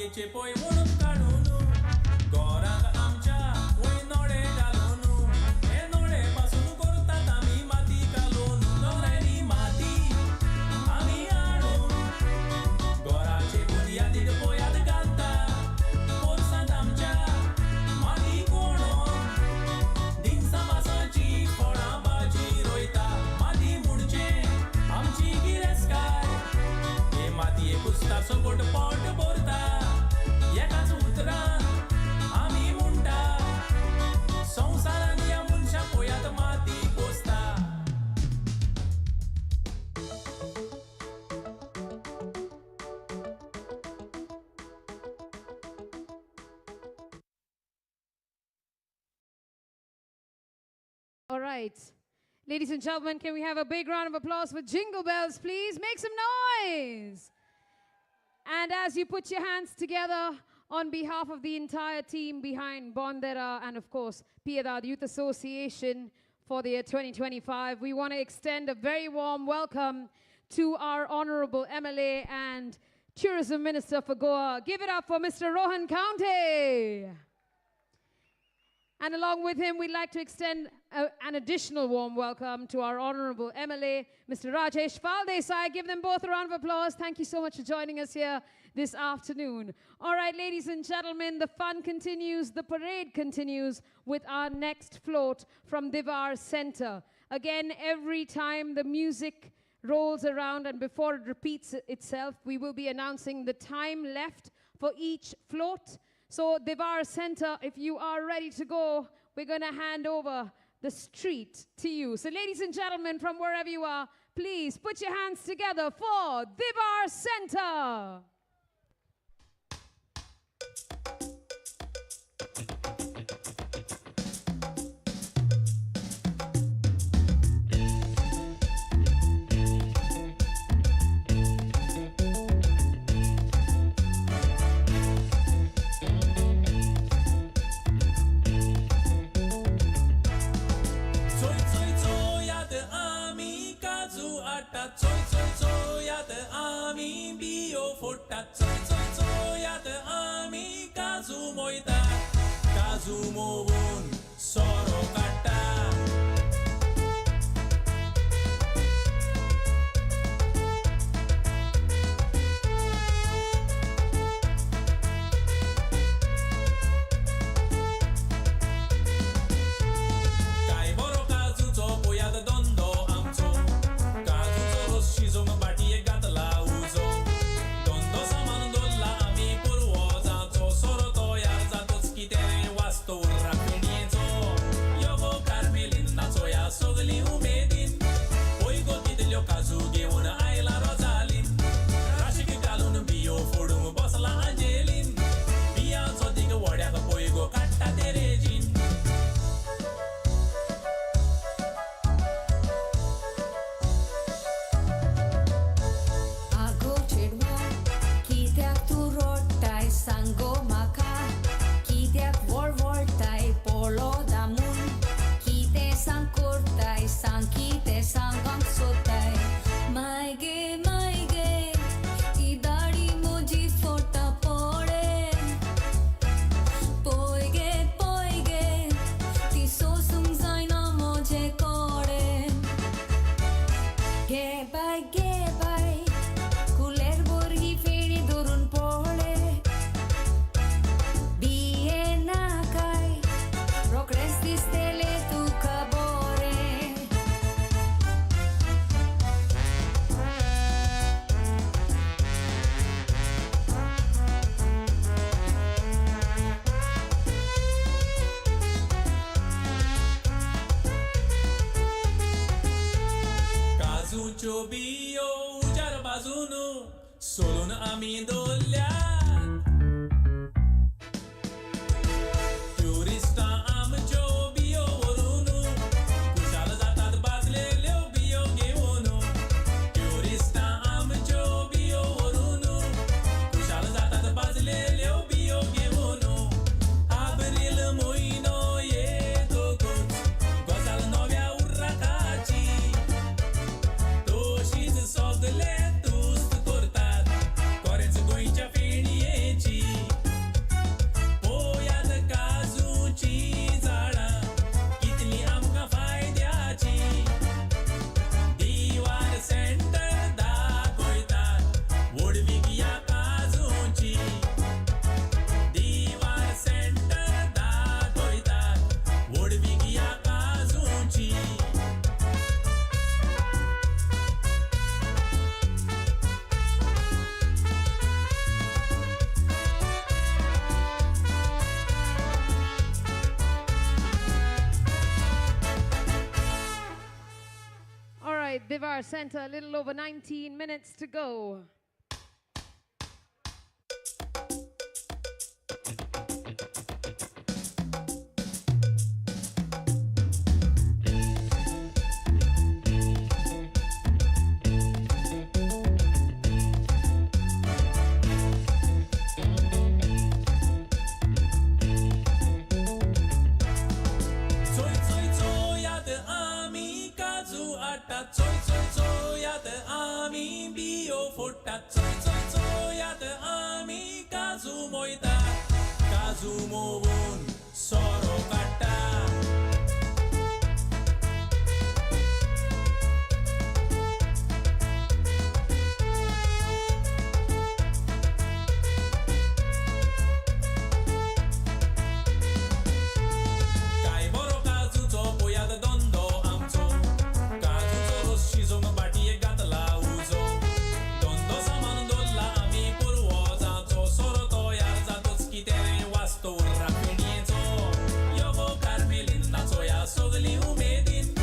मातयेचे पोय म्हणून काडून घराक आमच्या वय नोडे घालून हे नोडे पासून करतात आमी माती कालोवन दोंगरांनी माती आमी हाडून घराचे बुन्यादीक पोयात घालता पोरसांत आमच्या माती कोणून दिनसा मासाची फळां भाजी रोयता माती म्हणजे आमची गिरेस्तकाय हे मातये पुसता सगट पोट भरता एकाच उतरान आमी म्हणटा संवसारान ह्या मनशां पोयात माती पोसता. All right. Ladies and gentlemen, can we have a big round of applause for Jingle Bells, please? Make some noise. And as you put your hands together, on behalf of the entire team behind Bondera and, of course, Piedade Youth Association for the year 2025, we want to extend a very warm welcome to our Honorable MLA and Tourism Minister for Goa. Give it up for Mr. Rohan Khaunte. And along with him, we'd like to extend an additional warm welcome to our Honorable MLA, Mr. Rajesh Faldesai. Give them both a round of applause. Thank you so much for joining us here this afternoon. All right, ladies and gentlemen, the fun continues, the parade continues with our next float from Divar Center. Again, every time the music rolls around and before it repeats itself, we will be announcing the time left for each float. So Divar Center, if you are ready to go, we're going to hand over the street to you. So ladies and gentlemen, from wherever you are, please put your hands together for Divar Center. चोय चोय चोयात आमी काजू हाडटात चोय चोय चोयात आमी बियो फोडटात चोय चोय चोयात आमी काजू मोयतात काजू मोवून सोरो काडटा. काय बरो काजूचो पोयात धंदो आमचो काजूचो रोस शिजोवंक बाटयेक घातला उजो धंदो सामान दवरला आमी पुर्वजांचो सोरो तयार जातोच कितें वास्तो उरला फेणयेचो यो गो कार्मेलीन नाचोया सगलीं उमेदीन पळय गो कितल्यो काजू घेवन आयला रोजालीन राशीक घालून बियो फोडूंक बसला आंजेलीन बियांचो दीग वड्याक पळय गो काडटा ते रेजीन. आगो चेडवा कित्याक तूं रडटाय सांगो म्हाका कित्याक वळवळटाय पोलो दामून कितें सांग करताय सांग कितें सांगोंक सोदताय मायगे मायगे ही दाडी म्हजी फोटा पडे पळय गे पळय गे ती सोसूंक जायना म्हजे कडेन घे बाय घे बाय कुलेर बोरगी फेणी धरून पळय बिये नाकाय रोखडेंच दिसतलें तुका बरें. काजूच्यो बियो उजार बाजून सोलून आमी दवरल्यात ट्युरिस्टां आमच्यो बियो व्हरून खुशाल जातात बाजलेल्यो बियो घेवन ट्युरिस्टां आमच्यो बियो व्हरून खुशाल जातात बाजलेल्यो बियो घेवन आब्रील म्हयनो येतकूच गजाल नव्या उर्राकाची तशीच सगले तुस्त करतात कोरेंच. Divar Center. A little over 19 minutes to go. चोय चोय चोयात आमी काजू हाडटात, चोय चोय चोयात आमी बियो फोडटात, चोय चोय चोयात आमी काजू मोयतात, काजू मोवून सोरो काडटा. काय बरो काजूचो पोयात धंदो आमचो, काजूचो रोस शिजोवंक बाटयेक घातला उजो, धंदो सामान दवरला आमी पुर्वजांचो, सोरो तयार जातोच कितें रे वास्तो उर्रा फेणयेचो. यो गो कार्मेलीन नाचोया सगलीं उमेदीन,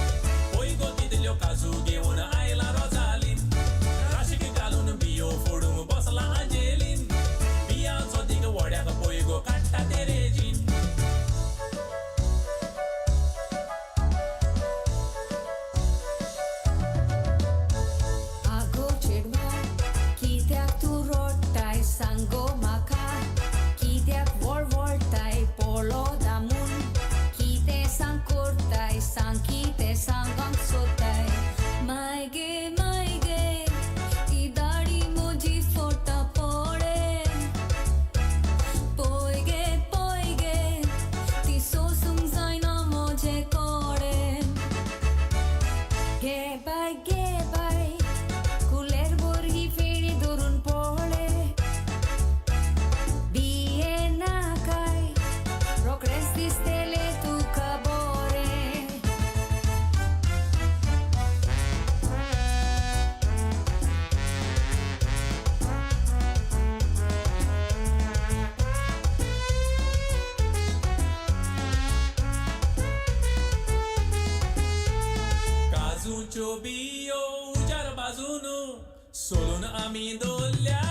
पळय गो कितल्यो काजू घेवन आयला रोजालीन, राशीक घालून बियो फोडूंक बसला आंजेलीन, बियांचो दीग वड्याक पळय गो काडटा ते रेजीन. आगो चेडवा कित्याक तूं रोडटाय सांगो म्हाका, कित्याक वळवळटाय पोलो दामून, कितें सांग करताय सांग कितें सांगोंक सोदताय. मायगे मायगे ती दाडी म्हजी फोटा पडे, पळय गे पळय गे ती सोसूंक जायना म्हजे कडेन. गे बाय गे बाय कुलेर बोरगी फेणी धरून पळय, बिये नाकाय रोखडेंच दिसतलें तुका बरें. काजूच्यो बियो उजार बाजून सोलून आमी दवरल्यात,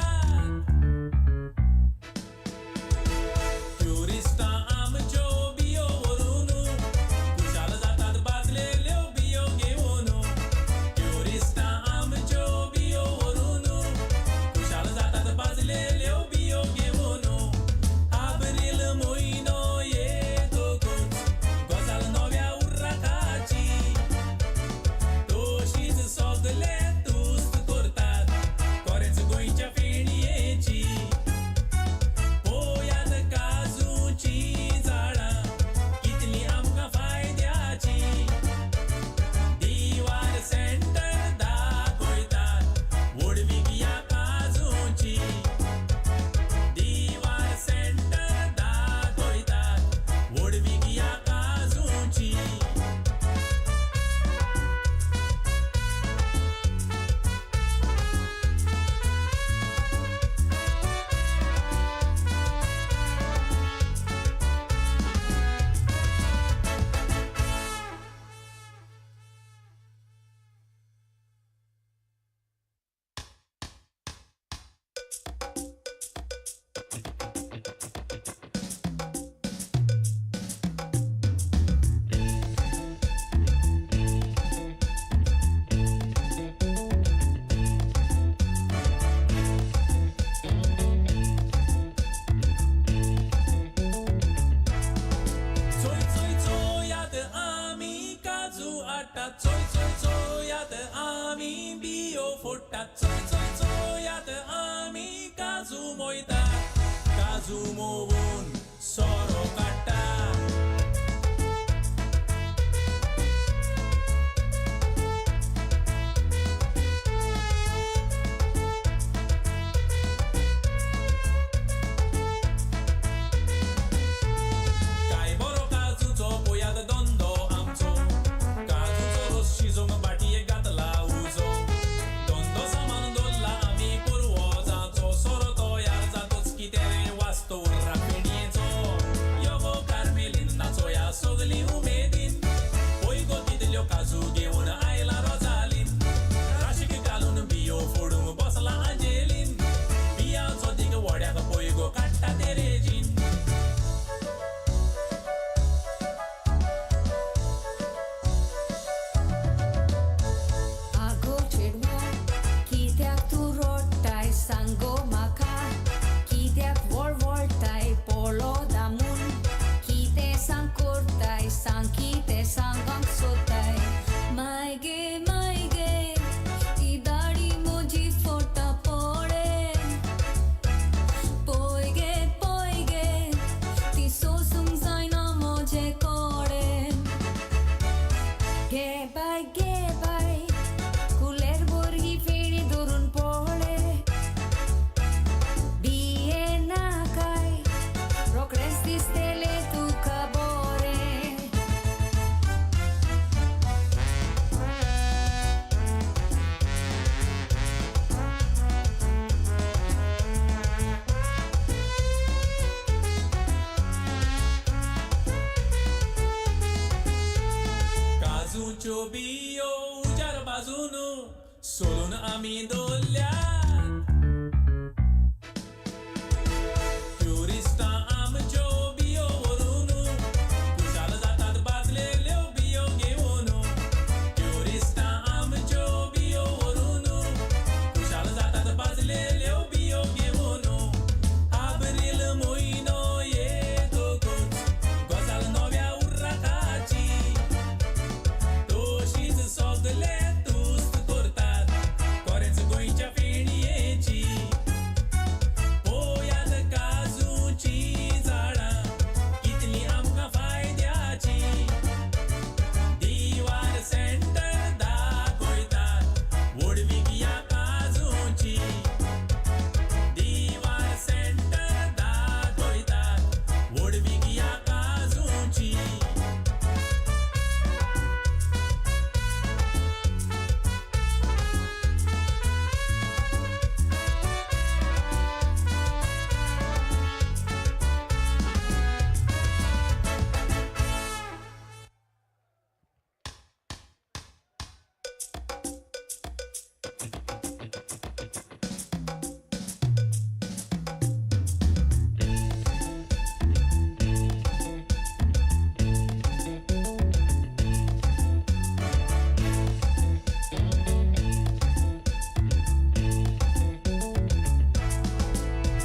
ट्युरिस्टां आमच्यो बियो व्हरून खुशाल जातात भाजलेल्यो बियो घेवन, ट्युरिस्टां आमच्यो बियो व्हरून खुशाल जातात भाजलेल्यो बियो घेवन. आब्रील म्हयनो येतकूच गजाल नव्या उर्राकाची, तशीच सगले तुस्त करतात कोरेंच गोंयच्या फेणयेची. पोयात काजूची झाडां कितली आमकां फायद्याची, दिवार सेंटर दाखयतात व्हडवीक ह्या काजूची, दिवार सेंटर दाखयतात व्हडवीक ह्या काजूची. चोय चोय चोयात आमी काजू हाडटात, चोय चोय चोयात आमी बियो फोडटात, चोय चोय चोयात आमी काजू मोयतात, काजू मोवून सोरो काडटा. काय बरो काजूचो पोयात धंदो आमचो, काजूचो रोस शिजोवंक बाटयेक घातला उजो, धंदो सामान दवरला काजूच्यो बियो उजार बाजून सोलून आमी दवरल्यात. ट्युरिस्टां आमच्यो बियो व्हरून खुशाल जातात भाजलेल्यो बियो घेवन. ट्युरिस्टां आमच्यो बियो व्हरून खुशाल जातात भाजलेल्यो बियो घेवन. आब्रील म्हयनो येतकूच गजाल नव्या उर्राकाची. तशीच सगले तुस्त करतात कोरेंच गोंयच्या फेणयेची. पोयात काजूची झाडां कितली आमकां फायद्याची. दिवार सेंटर दाखयतात व्हडवीक ह्या काजूची. दिवार सेंटर दाखयतात व्हडवीक ह्या काजूची.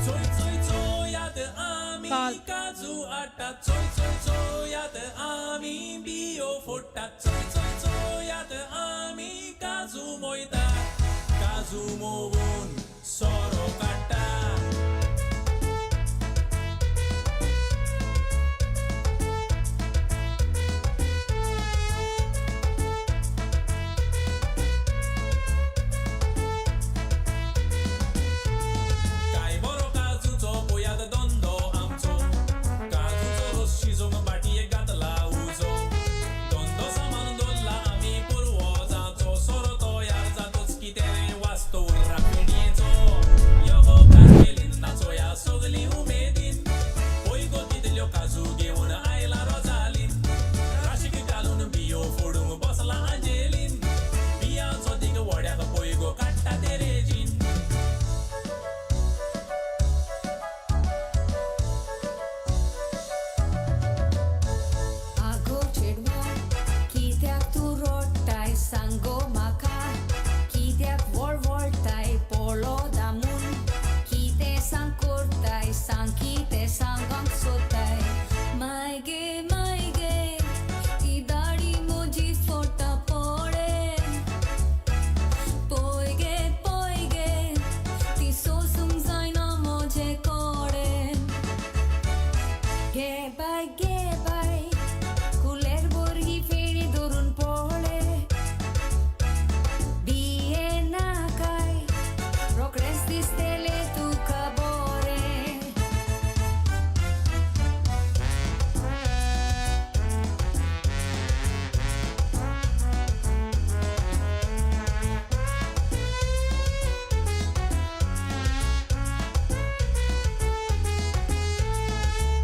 चोय चोय चोयात आमी काल. काजू हाडटात. चोय चोय चोयात आमी बियो फोडटात. चोय चोय चोयात आमी काजू मोयतात. काजू मोवून सोरो काडटात. काय बरो काजूचो पोयात धंदो आमचो. काजूचो रोस शिजोवंक बाटयेक घातला उजो. धंदो सामान दवरला आमी पुर्वजांचो. सोरो तयार जातूच कितें वास्तो उर्रा फेणयेचो. यो गो कार्मेलीन नाचोया सगलीं उमेदीन. पळय गो कितल्यो काजू घेवन आयला रोजालीन. राशीक घालून बियो फोडूंक बसलां आंजेलीन. बियांचो दीग वड्याक पळय गो काडटा ते रेजीन. आगो चेडवा कित्याक तूं रोडटाय सांगो म्हाका, कित्याक वळवळटाय पोलो दामून, कितें सांग करताय सांग कितें सांगोंक सोदताय. मायगे मायगे ती दाडी म्हजी फोटा पडे, पळय गे पळय गे ती सोसूंक जायना म्हजे कडेन. घे बाय घे बाय कुलेर बोरगी फेणी धरून पळय, बिये नाकाय रोखडेंच दिसतलें तुका बरें.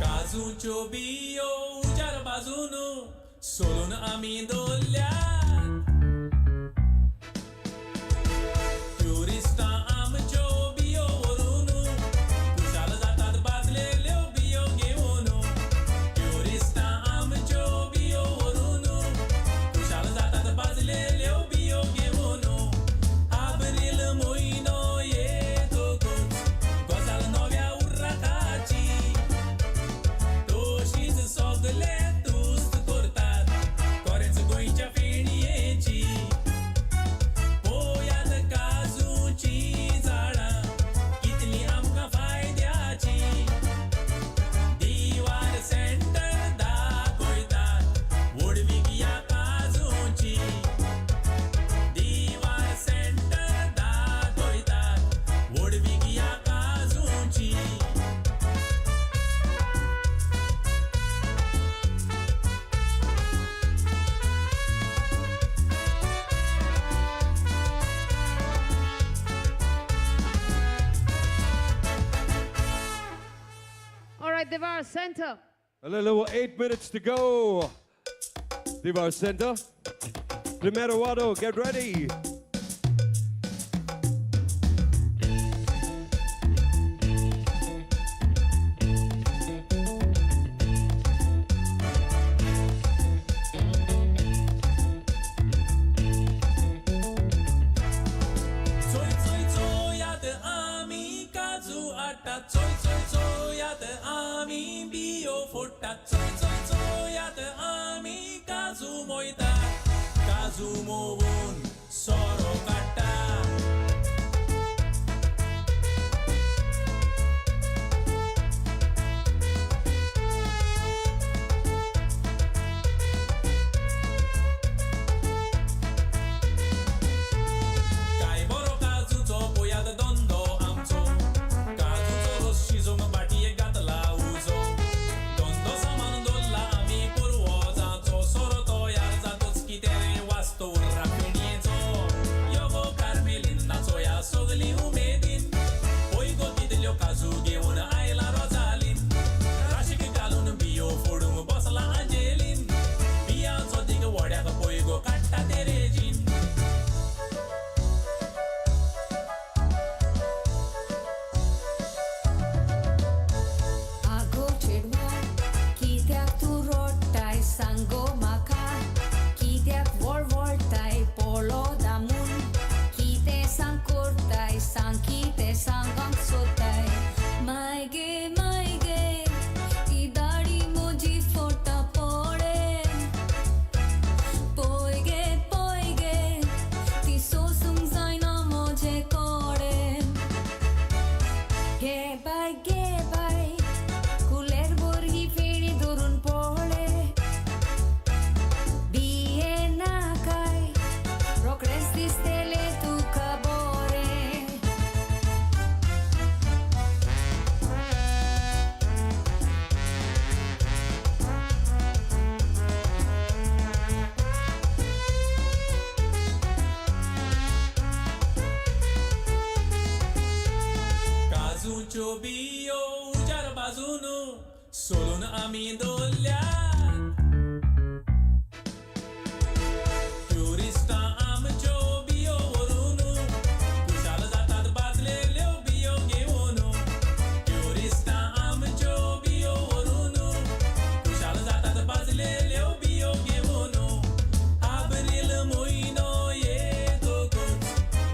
काजूच्यो बियो उजार बाजून सोलून आमी दवरल्यात. ट्युरिस्टां आमच्यो बियो व्हरून खुशाल जातात भाजलेल्यो बियो घेवन. ट्युरिस्टां आमच्यो बियो व्हरून खुशाल जातात भाजलेल्यो बियो घेवन. आब्रील म्हयनो येतकूच गजाल नव्या उर्राकाची. तशीच सगले तुस्त करतात कोरेंच गोंयच्या फेणयेची. पोयात काजूची झाडां कितली आमकां फायद्याची. दिवार सेंटर दाखयतात व्हडवीक ह्या काजूची. दिवार सेंटर दाखयतात व्हडवीक ह्या काजूची. All right, Divar Center. A little over 8 minutes to go. Divar Center. Primero Wado, get ready. चोय चोय चोयात आमी काजू हाडटात, चोय चोय चोयात आमी बियो फोडटात, चोय चोय चोयात आमी काजू मोयतात, काजू मोवून सोरो काडटा. काय बरो काजूचो पळयात धंदो आमचो, काजूचो रोस शिजोवंक भाटयेक घातला उजो, धंदो सामान दवरला आमी पुर्वजांचो, सोरो तयार जातोच कितें वास्तो उरला फेणयेचो. यो गो कार्मेलीन नाचोया सगलीं उमेदीन, पळय गो कितल्यो काजू घेवन आयला रोजालीन, राशीक घालून बियो फोडूंक बसला आंजेलीन, बियांचो दीग वड्याक पळय गो काडटा ते रेजीन. आगो चेडवा कित्याक तूं रोडटाय सांगो म्हाका, कित्याक वळवळटाय पोलो दामून, कितें सांग करताय सांग कितें सांगोंक सोदताय. मायगे मायगे ती दाडी म्हजी फोटा पडे, पळय गे पळय गे ती सोसूंक जायना म्हजे कडेन. गे बाय गे बाय कुलेर बोरगी फेणी धरून पळय, बिये ना काय रोखडेंच दिसतलें तुका बरें. काजूच्यो बियो उजार बाजून सोलून आमी दवरल्यात, ट्युरिस्टां आमच्यो बियो व्हरून खुशाल जातात भाजलेल्यो बियो घेवन, ट्युरिस्टां आमच्यो बियो व्हरून खुशाल जातात भाजलेल्यो बियो घेवन. आब्रील म्हयनो येतकूच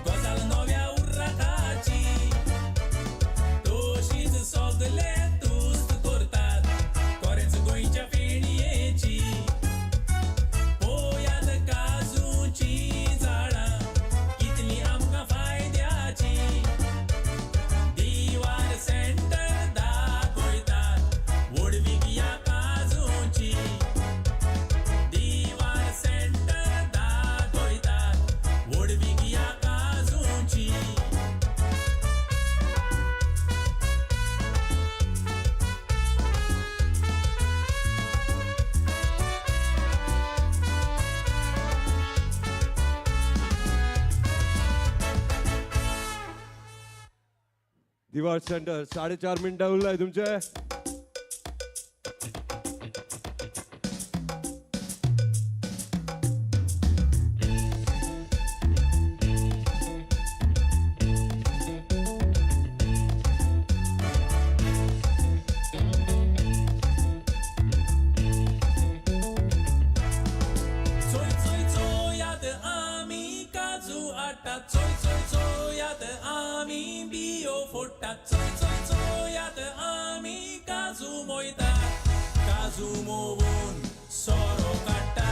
गजाल नव्या उर्राकाची, तशीच सगले तुस्त करतात कोरेंच गोंयच्या फेणयेची. पळयात काजूची झाडां कितली आमकां फायद्याची, दिवार सेंटर दाखयतात व्हडवीक ह्या काजूची, दिवार सेंटर दाखयतात व्हडवीक ह्या काजूची. दिवार सेंटर 4.5 मिनिटं उरलाय तुमचे. चोय चोय चोयात आमी काजू हाडटात, चोय चोय चोयात आमी बियो फोडटात, चोय चोय चोयात आमी काजू मोयतात, काजू मोवून सोरो काडटा.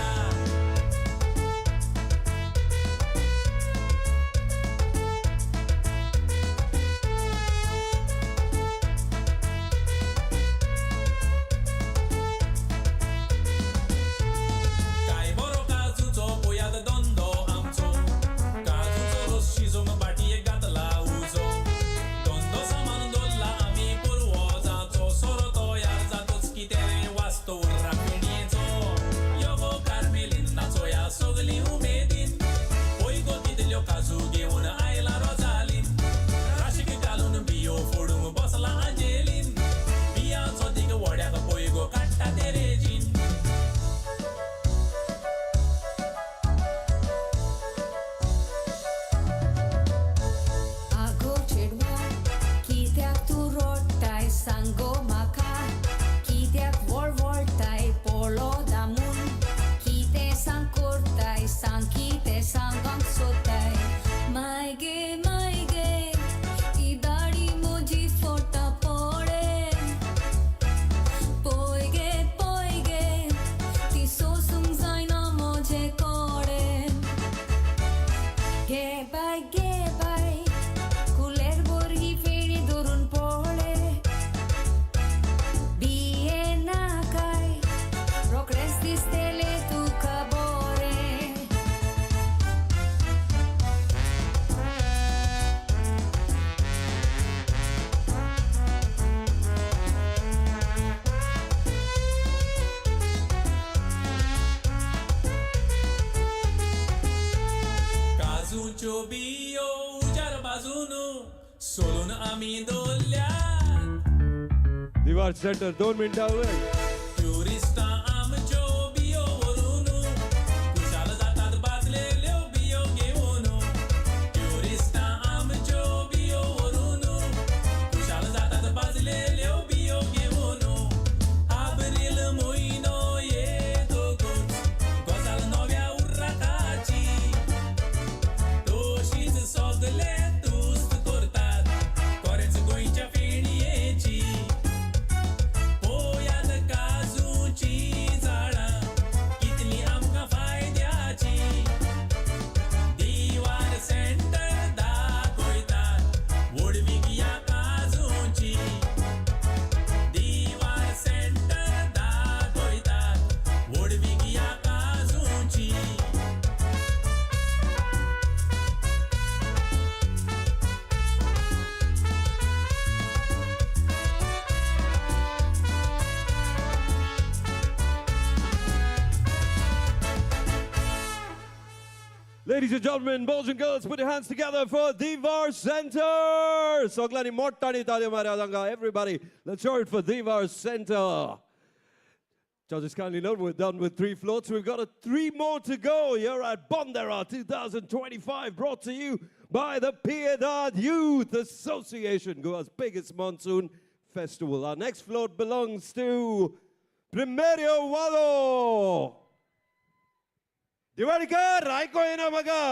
काय बरो काजूचो पळयात धंदो आमचो, काजूचो रोस शिजोवंक भाटयेक घातला उजो, धंदो सामान दवरला आमी पुर्वजांचो, सोरो तयार जातोच कितें वास्तो उरला फेणयेचो. सोलून आमी दवरल्यात. दिवार सेंटर 2 मिनटां. ट्युरिस्टां आमच्यो बियो व्हरून खुशाल जातात बाजलेल्यो बियो घेवन. ट्युरिस्टां आमच्यो बियो व्हरून खुशाल जातात बाजलेल्यो बियो घेवन. आब्रील म्हयनो येतकूच गजाल नव्या उर्राकाची, तशीच सगले तुस्त करतात खरेंच गोंयच्या फेणयेची. पोयात काजूची झाडां कितली आमकां फायद्याची. दिवार सेंटर दाखयतात व्हडवीक ह्या काजूची. दिवार सेंटर दाखयतात व्हडवीक ह्या काजूची. Ladies and gentlemen, boys and girls, put your hands together for Divar Center. सगळ्यांनी मोठ्याने ताळयो मारा तांकां. Everybody, let's hear it for Divar Center. Judges, kindly note we're done with 3 floats. We've got 3 more to go here at Bonderam 2025, brought to you by the Piedade Youth Association, Goa's biggest monsoon festival. Our next float belongs to Primeiro Walo. Diwadkar, आयको येना म्हाका.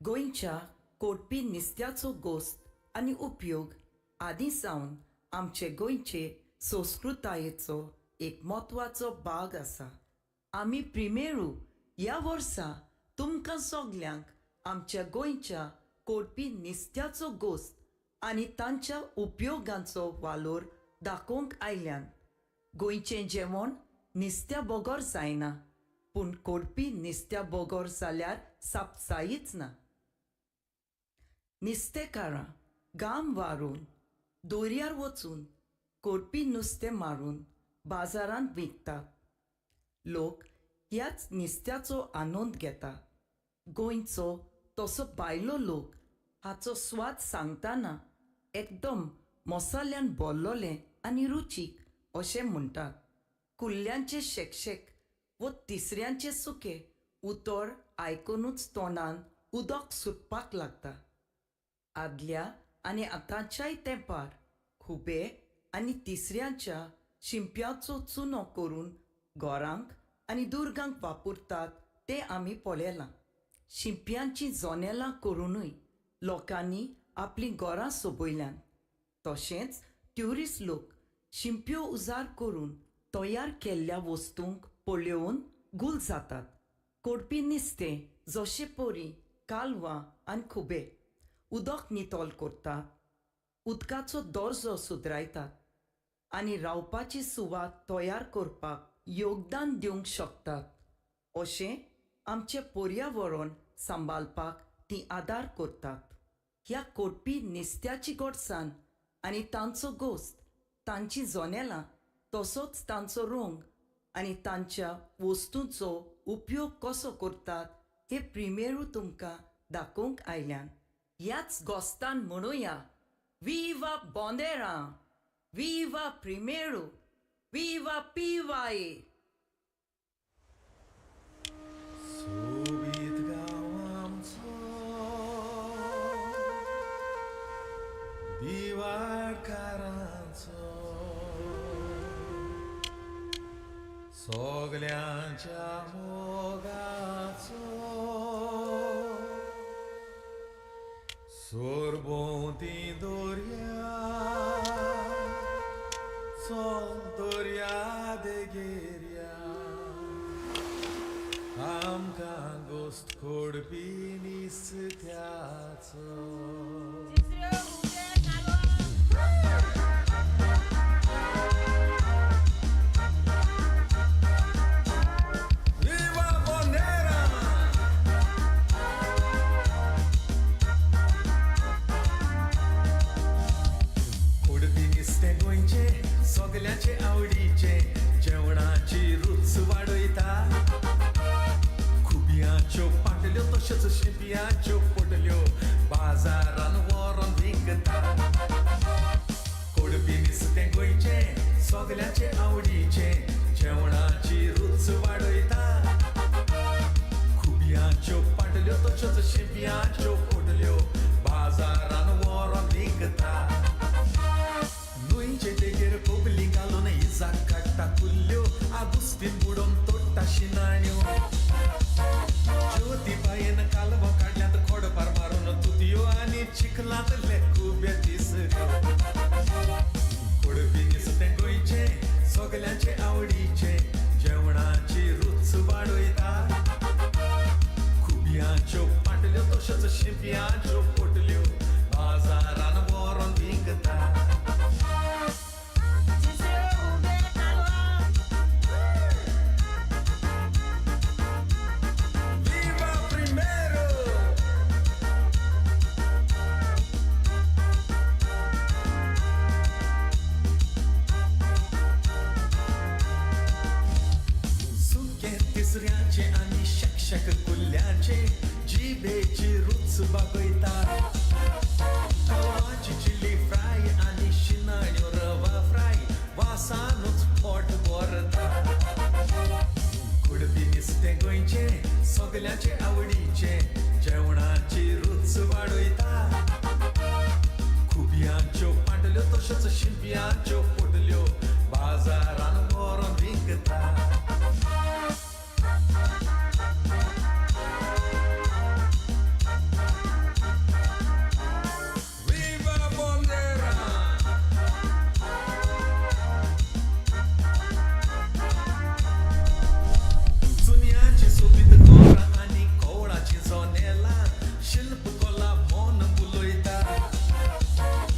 गोंयच्या कोडपी नुस्त्याचो गोस्त आनी उपयोग आदीं सावन आमचे गोंयचे संस्कृतायेचो एक म्हत्वाचो भाग आसा. आमी प्रिमेरू ह्या वर्सा तुमकां सगल्यांक आमच्या गोंयच्या कोडपी नुस्त्याचो गोस्त आनी तांच्या उपयोगांचो वालोर दाखोवंक आयल्यान. गोंयचें जेवण नुस्त्या बगर जायना, पूण कोडपी नुस्त्या बगर जाल्यार सापसायीच ना. नुस्तेकारां गाम वारून दर्यार वचून कोडपी नुस्तें मारून बाजारांत विकतात. लोक ह्याच नुस्त्याचो आनंद घेता. गोंयचो तसो भायलो लोक हाचो स्वाद सांगतना एकदम मसाल्यान भरलोलें आनी रुचीक अशें म्हणटात. कुल्ल्यांचे शेकशेक वो तिसऱ्यांचे सुकें उतर आयकुनूच तोंडान उदक सुटपाक लागता. आदल्या आनी आतांच्याय तेंपार खुबे आनी तिसऱ्यांच्या शिंप्याचो चुनो करून घरांक आनी दुर्गांक वापरतात तें आमी पळयलां. शिंप्यांचीं जनेलां करुनूय लोकांनी आपलीं घरां सोबयल्यांत. तशेंच ट्युरिस्ट लोक शिंप्यो उजार करून तयार केल्ल्या वस्तूंक पळोवन गुल जातात. कोडपी नुस्तें जशे परी कालवां आनी खुबे उदक नितळ करतात, उदकाचो दर्जो सुदरायतात आनी रावपाची सुवात तयार करपाक योगदान दिवंक शकतात. अशें आमचें पर्यावरण सांबाळपाक तीं आदार करतात. ह्या कोडपी नुस्त्याची गोडसाण आनी तांचो गोस्त, तांचीं जनेलां, तसोच तांचो रंग आनी तांच्या वस्तूंचो उपयोग कसो करतात हे प्रिमेरू तुमकां दाखोवंक आयल्यान. ह्याच गोस्तान म्हणुया, विवा बोंदेरां, विवा प्रिमेरू, विवा पिवाये. सोबीत गांव आमचो दिवाडकारांचो, सगल्यांच्या मोगाचो, सरभोंवती दर्या, चल दर्या देगेर आमकां गोस्त कोडपी नुस्त्याचो. Viva Bonera! कोडपी नुस्तें गोंयचें सगल्यांचे आवडीचें, जेवणाची रूच वाडयता. खुबयांच्यो पाटल्यो तश्योच शिंपयांच्यो पोटल्यो बाजारान व्हरोन विकता. सगळ्यांचे आवडीचे जेवणाची रुच वाडयता. खुबयांच्यो पाटल्यो तश्योच शिंपयांच्यो पोटल्यो बाजारान व्हरोन विकता. न्हंयचे देगेर कोबली घालून इजाक काडटा कुल्ल्यो आगुस्तीन बुडोवन तोडटा शिनाण्यो. ज्योतीबायेन कालवां काडल्यांत खोडपार मारून तुतयो आनी चिखलांतले खुबे तिसऱ्यो. कोडपी नुस्तें गोंयचें सगल्यांचे आवडीचें जेवणाची रुच वाडयता. खुबयांच्यो पाटल्यो तश्योच शिंपयांच्यो पोटल्यो बाजारान व्हरोन विकता. Viva primero! सुकें तिसऱ्यांचे आनी शकशक कुल्ल्यांचे जिबेची रुच बागयता. कलवाची चिली फ्राय आनी शिनाण्यो रवा फ्राय वासानूच पोट भरता. कुडपी नुस्तें गोंयचें सगल्यांचे आवडीचें जेवणाची रुच वाडयता. खुबयांच्यो पाटल्यो तश्योच शिंपयांच्यो पोटल्यो बाजारान व्हरोन विकता. Viva Bandera! चुन्याची सोबीत गोरां आनी कोवळाची जोनेलां शिल्पकला मन बुलयता.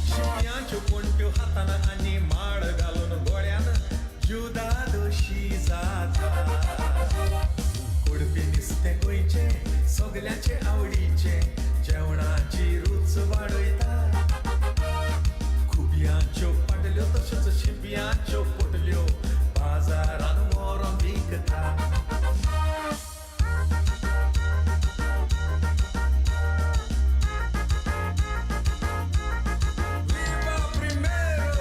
शिंपयांच्यो पणट्यो हातान आनी माळ घालून गळ्यान जुदादोशी जाता. कोडपी नुस्तें गोंयचें सगल्यांचे आवडीचें जेवणाची रुच वाडयता. खुबयांच्यो पाटल्यो तश्योच शिंपयांच्यो पोटल्यो बाजारान व्हरोन विकता. Viva primero!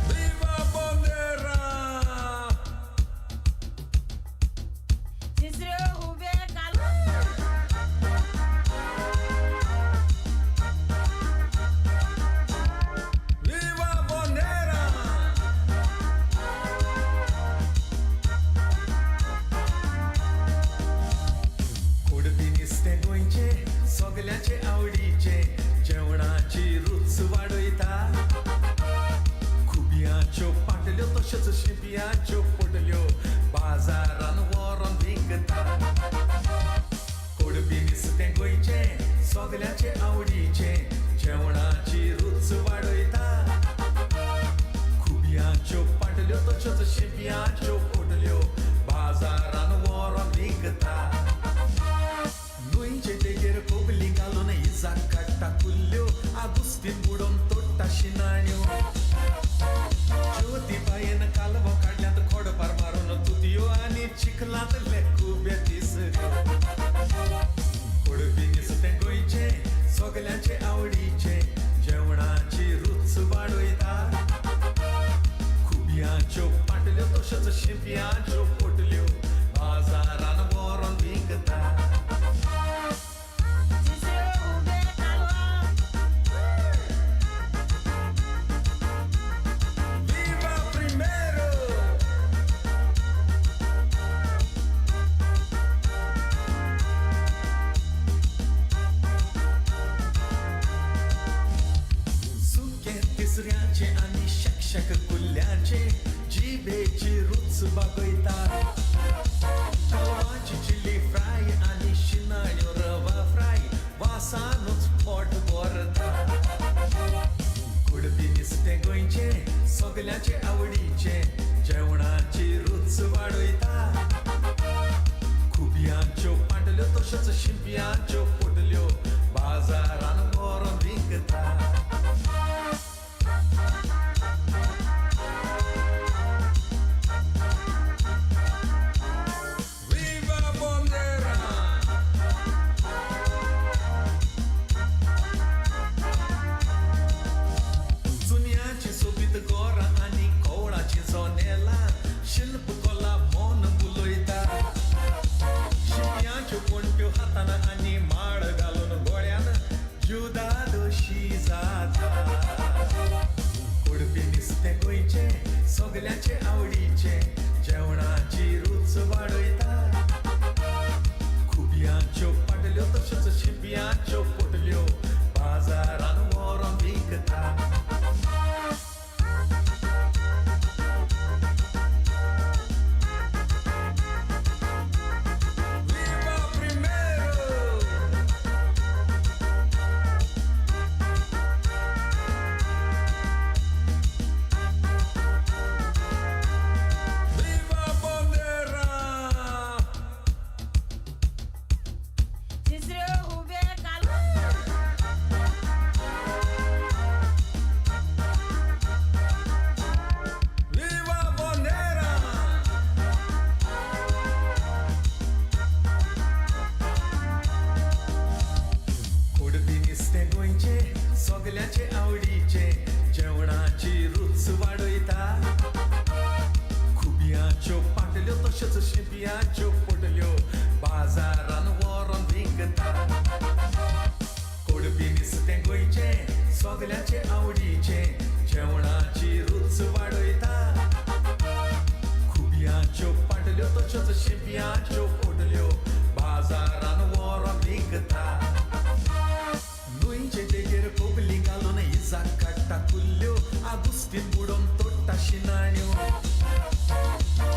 Viva Bandera! Viva Bandera! कोडपी नुस्तें गोंयचें सगल्यांचे आवडीचें जेवणाची रुच वाडयता. खुबयांच्यो पाटल्यो तश्योच शिंपयांच्यो पोटल्यो बाजारान व्हरोन विकता. कोडपी नुस्तें गोंयचें सगल्यांचे आवडीचें जेवणाची रुच वाडयता. खुबयांच्यो पाटल्यो तश्योच शिंपयांच्यो पोटल्यो बाजारान व्हरोन विकता. न्हंयचे देगेर कोबली घालून इजाक काडटा कुल्ल्यो आगुस्तीन बुडोवन तोडटा शिनाण्यो. ज्योतीबायेन कालवां काडल्यांत खोडपार मारून तुतयो आनी चिखलांतले खुबे तिसऱ्यो. कोडपी नुस्तें गोंयचें सगल्यांचे आवडीचें जेवणाची रुच वाडयता. खुबयांच्यो पाटल्यो तश्योच शिंपयांच्यो पोटल्यो बाजारान व्हरोन विकता. Viva primero! सुकें तिसऱ्यांचे आनी शकशक कुल्ल्यांचे जिबेची रुच बागयता. कलवाची चिली फ्राय आनी शिनाण्यो रवा फ्राय वासानूच पोट भरता. कोडपी नुस्तें गोंयचें सगल्यांचे आवडीचें जेवणाची रुच वाडयता. खुबयांच्यो पाटल्यो तश्योच शिंपयांच्यो पोटल्यो बाजारान व्हरोन विकता. Viva Bandera! सगल्यांचे आवडीचे जेवणाची रूच वाडयता. खुबयांच्यो पाटल्यो तश्योच शिंपयांच्यो पोटल्यो बाजारान व्हरोन विकता. Viva primero! Viva bandera! Viva bandera! कोडबी नुस्तें गोंयचें सगल्यांचे आवडीचें जेवणाची रूच वाडयता. खुबयांच्यो पाटल्यो तश्योच शिंपयांच्यो पोटल्यो बाजारान व्हरोन विकता. कोडबी नुस्तें गोंयचें सगल्यांचे आवडीचें जेवणाची रूच वाडयता. खुबयांच्यो पाटल्यो तश्योच शिंपयांच्यो पोटल्यो बाजारान व्हरोन विकता. न्हंयचे देगेर कोबली घालून इजाक काडटा कुल्ल्यो आगुस्तीन बुडोवन तोडटा शिनाण्यो.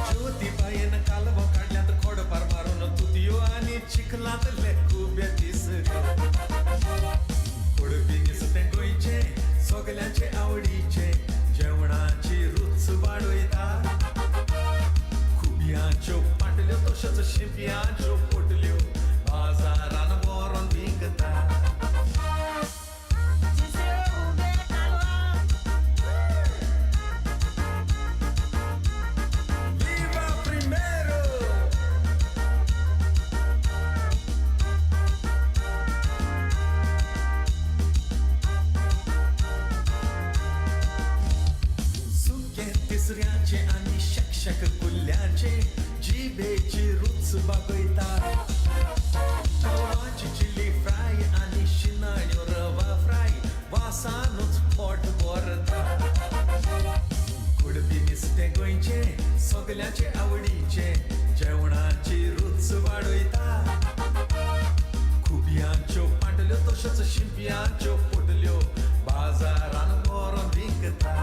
ज्योतीबायेन कालवो काडल्यात खोडपार मारून तुतयो आनी चिखलांतले खुबे तिसऱ्यो. कोडबी नुस्तें गोंयचें सगल्यांचे आवडीचें जेवणाची रूच वाडयता. खुबयांच्यो पाटल्यो तश्योच शिंपयांच्यो पोटल्यो बाजारान व्हरोन विकता. Viva primero! सुकें तिसऱ्याचें आनी शकशक कुल्ल्याचें जिबेची रूच बागयता. कालवांची चिली फ्राय आनी शिनाण्यो रवा फ्राय वासानूच पोट भरता. कोडबी नुस्तें गोंयचें सगल्यांचे आवडीचें जेवणाची रूच वाडयता. खुबयांच्यो पाटल्यो तश्योच शिंपयांच्यो पोटल्यो बाजारान व्हरोन विकता.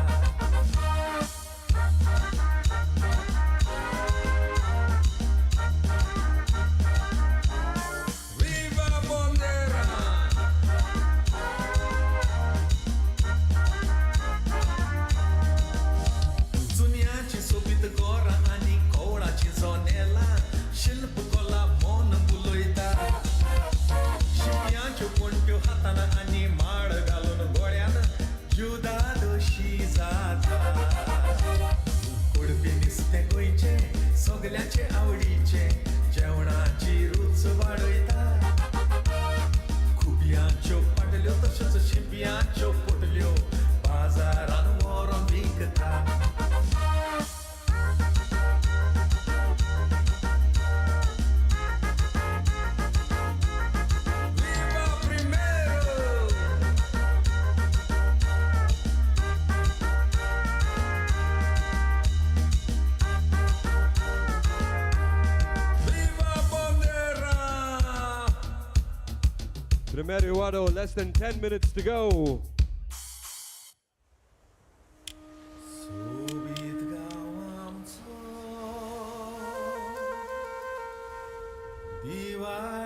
Viva bandera! चुन्याची सोबीत गोरां आनी कोवळाची जोनेलां शिल्पकला मन बुलयता. शिंपयांच्यो पणट्यो हातान आनी माळ घालून गळ्यान जुदादशी जाता. कोडबी नुस्तें गोंयचें सगल्यांचे आवडीचें जेवणाची रूच वाडयता. खुबयांच्यो पाटल्यो तश्योच शिंपयांच्यो पोटल्यो बाजारान व्हरोन विकता. Viva primero! Viva bandera! Primero Wado, less than 10 minutes to go. सोबीत गांव आमचो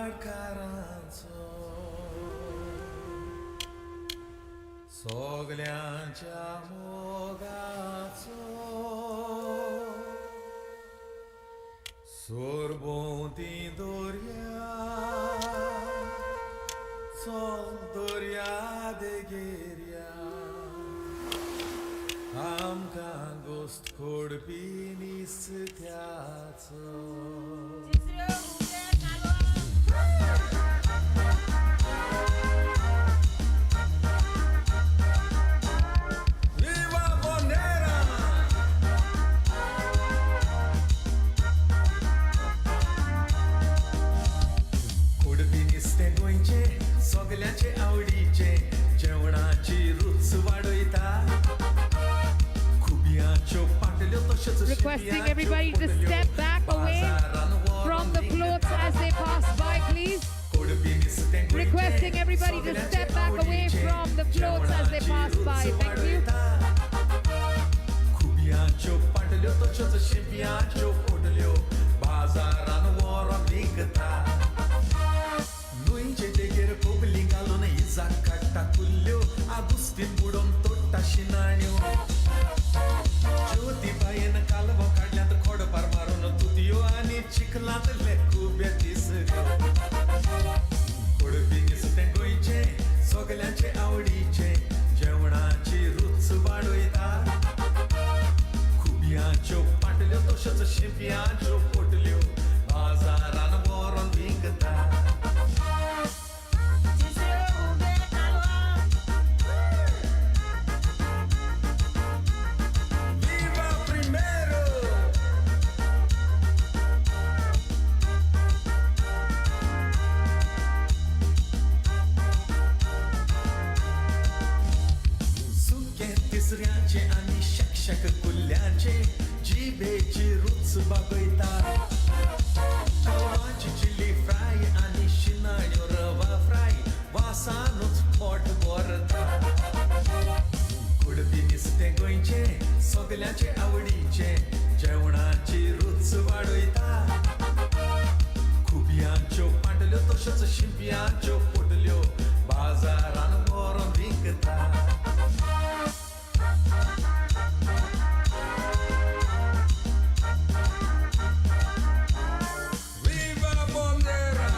दिवाडकारांचो सगल्यांच्या मोगाचो सरभोंवती दर्या चल दर्या देगेर आमकां गोश्त खोडपी नुस्त्याचो. Viva bandera! कोडबी नुस्तें गोंयचें सगल्यांचे आवडीचें जेवणाची रूच वाडयता. खुबयांच्यो पाटल्यो Requesting everybody to step back away from the floats as they pass by, please. Requesting everybody to step back away from the floats as they pass by. Thank you. खुबयांच्यो पाटल्यो तश्योच शिंपयांच्यो पोटल्यो बाजारान व्हरोन विकता. न्हंयचे देगेर कोबली घालून इजाक काडटा कुल्ल्यो आगुस्तीन बुडोवन तोडटा शिनाण्यो. ज्योतीबायन कालवां काडल्यात खोडपार मारून तुतयो आनी चिखलांतले खुबे तिसऱ्यो. कोडबी नुस्तें गोंयचें सगल्यांचे आवडीचें जेवणाची रूच वाडयता. खुबयांच्यो पाटल्यो तश्योच शिंपयांच्यो पोटल्यो बाजारान व्हरोन विकता. Viva primero! सुके तिसऱ्याचे आनी शकशक कुल्ल्यांचे जिबेची रूच बागयता. कालवांची चिली फ्राय आनी शिनाण्यो रवा फ्राय वासानूच पोट भरता. कुडपी नुस्तें गोंयचें सगल्यांचे आवडीचें जेवणाची रूच वाडयता. खुबयांच्यो पाटल्यो तश्योच शिंपयांच्यो पोटल्यो बाजारान व्हरोन विकता. Viva Bandera!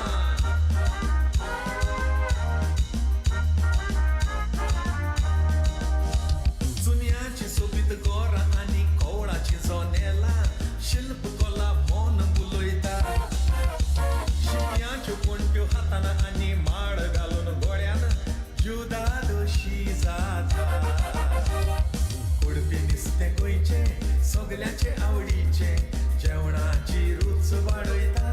चुन्याची सोबीत गोरां आनी कोवळाची जोनेलां शिल्पकला मन बुलयता. शिंप्यांच्यो पणट्यो हातान आनी माळ घालून गळ्यान जुदादोशी जाता. कोडपी नुस्तें गोंयचें सगल्यांचे आवडीचें जेवणाची रूच वाडयता.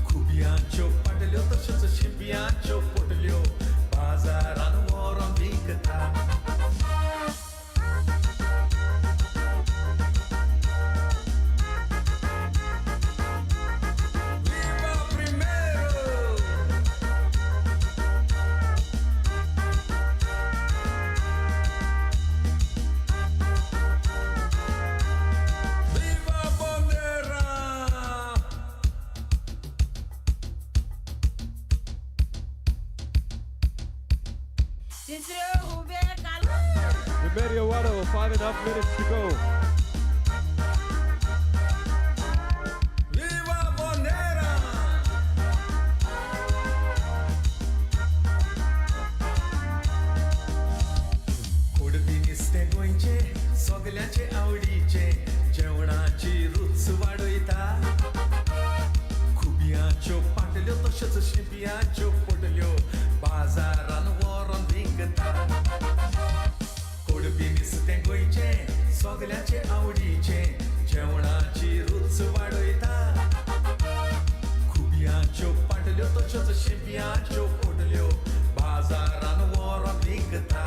खुबयांच्यो पाटल्यो तश्योच शिंपयांच्यो पोटल्यो बाजारान व्हरोन विकता. Viva primero! Viva Bandera! Remedio Wado, 5.5 minutes to go. Viva Bandera! कोडपी नुस्तें गोंयचें सगल्यांचे आवडीचें जेवणाची रूच वाडयता. खुबयांच्यो पाटल्यो तश्योच शिंपयांच्यो पोटल्यो बाजारान व्हरोन विकता. कोडपी नुस्तें गोंयचें सगल्यांचे आवडीचें जेवणाची रूच वाडयता. खुबयांच्यो पाटल्यो तश्योच शिंपयांच्यो पोटल्यो बाजारान व्हरोन विकता.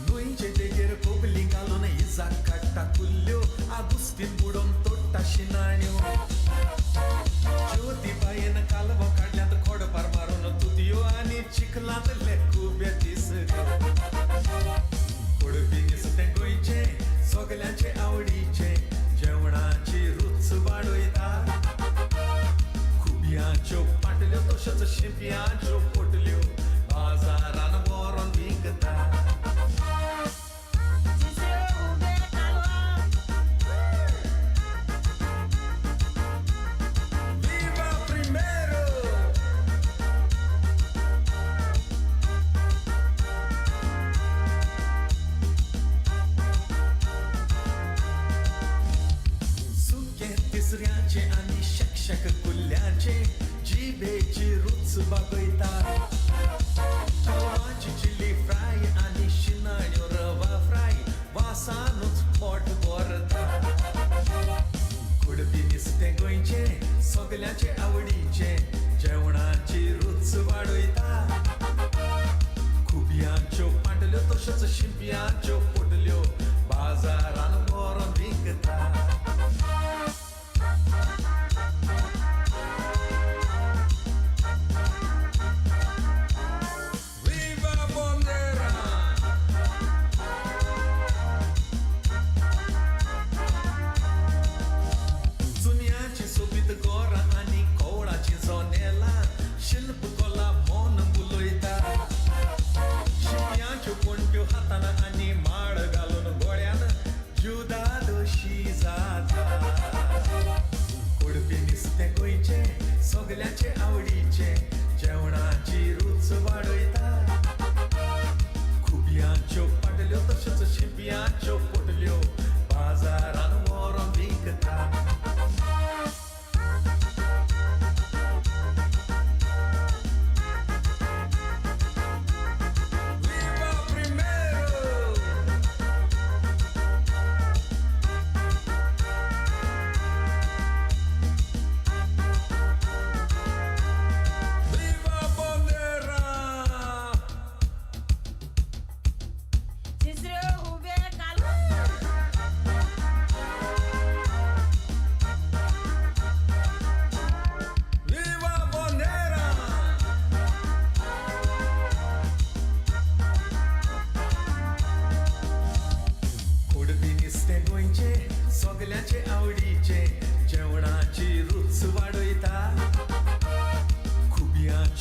न्हंयचे देगेर कोबली घालून इजाक काडटा कुल्ल्यो आगुस्तीन बुडोवन तोडटा शिनाण्यो. ज्योतीबायन कालवां काडल्यात खोडपार मारून तुतयो आनी चिखलांतले खुबे तिसऱ्यो. कोडपी नुस्तें गोंयचें सगल्यांचे आवडीचें जेवणाची रूच वाडयता. खुबयांच्यो पाटल्यो तश्योच शिंपयांच्यो पोटल्यो बाजारान व्हरोन विकता. Viva primero! सुके तिसऱ्याचे आनी शकशक कुल्ल्यांचे जिबेची रूच बागयता. कालवांची चिली फ्राय आनी शिनाण्यो रवा फ्राय वासानूच पोट भरता. कोडपी नुस्तें गोंयचें सगल्यांचे आवडीचें जेवणाची रूच वाडयता. खुबयांच्यो पाटल्यो तश्योच शिंपयांच्यो पोटल्यो बाजारान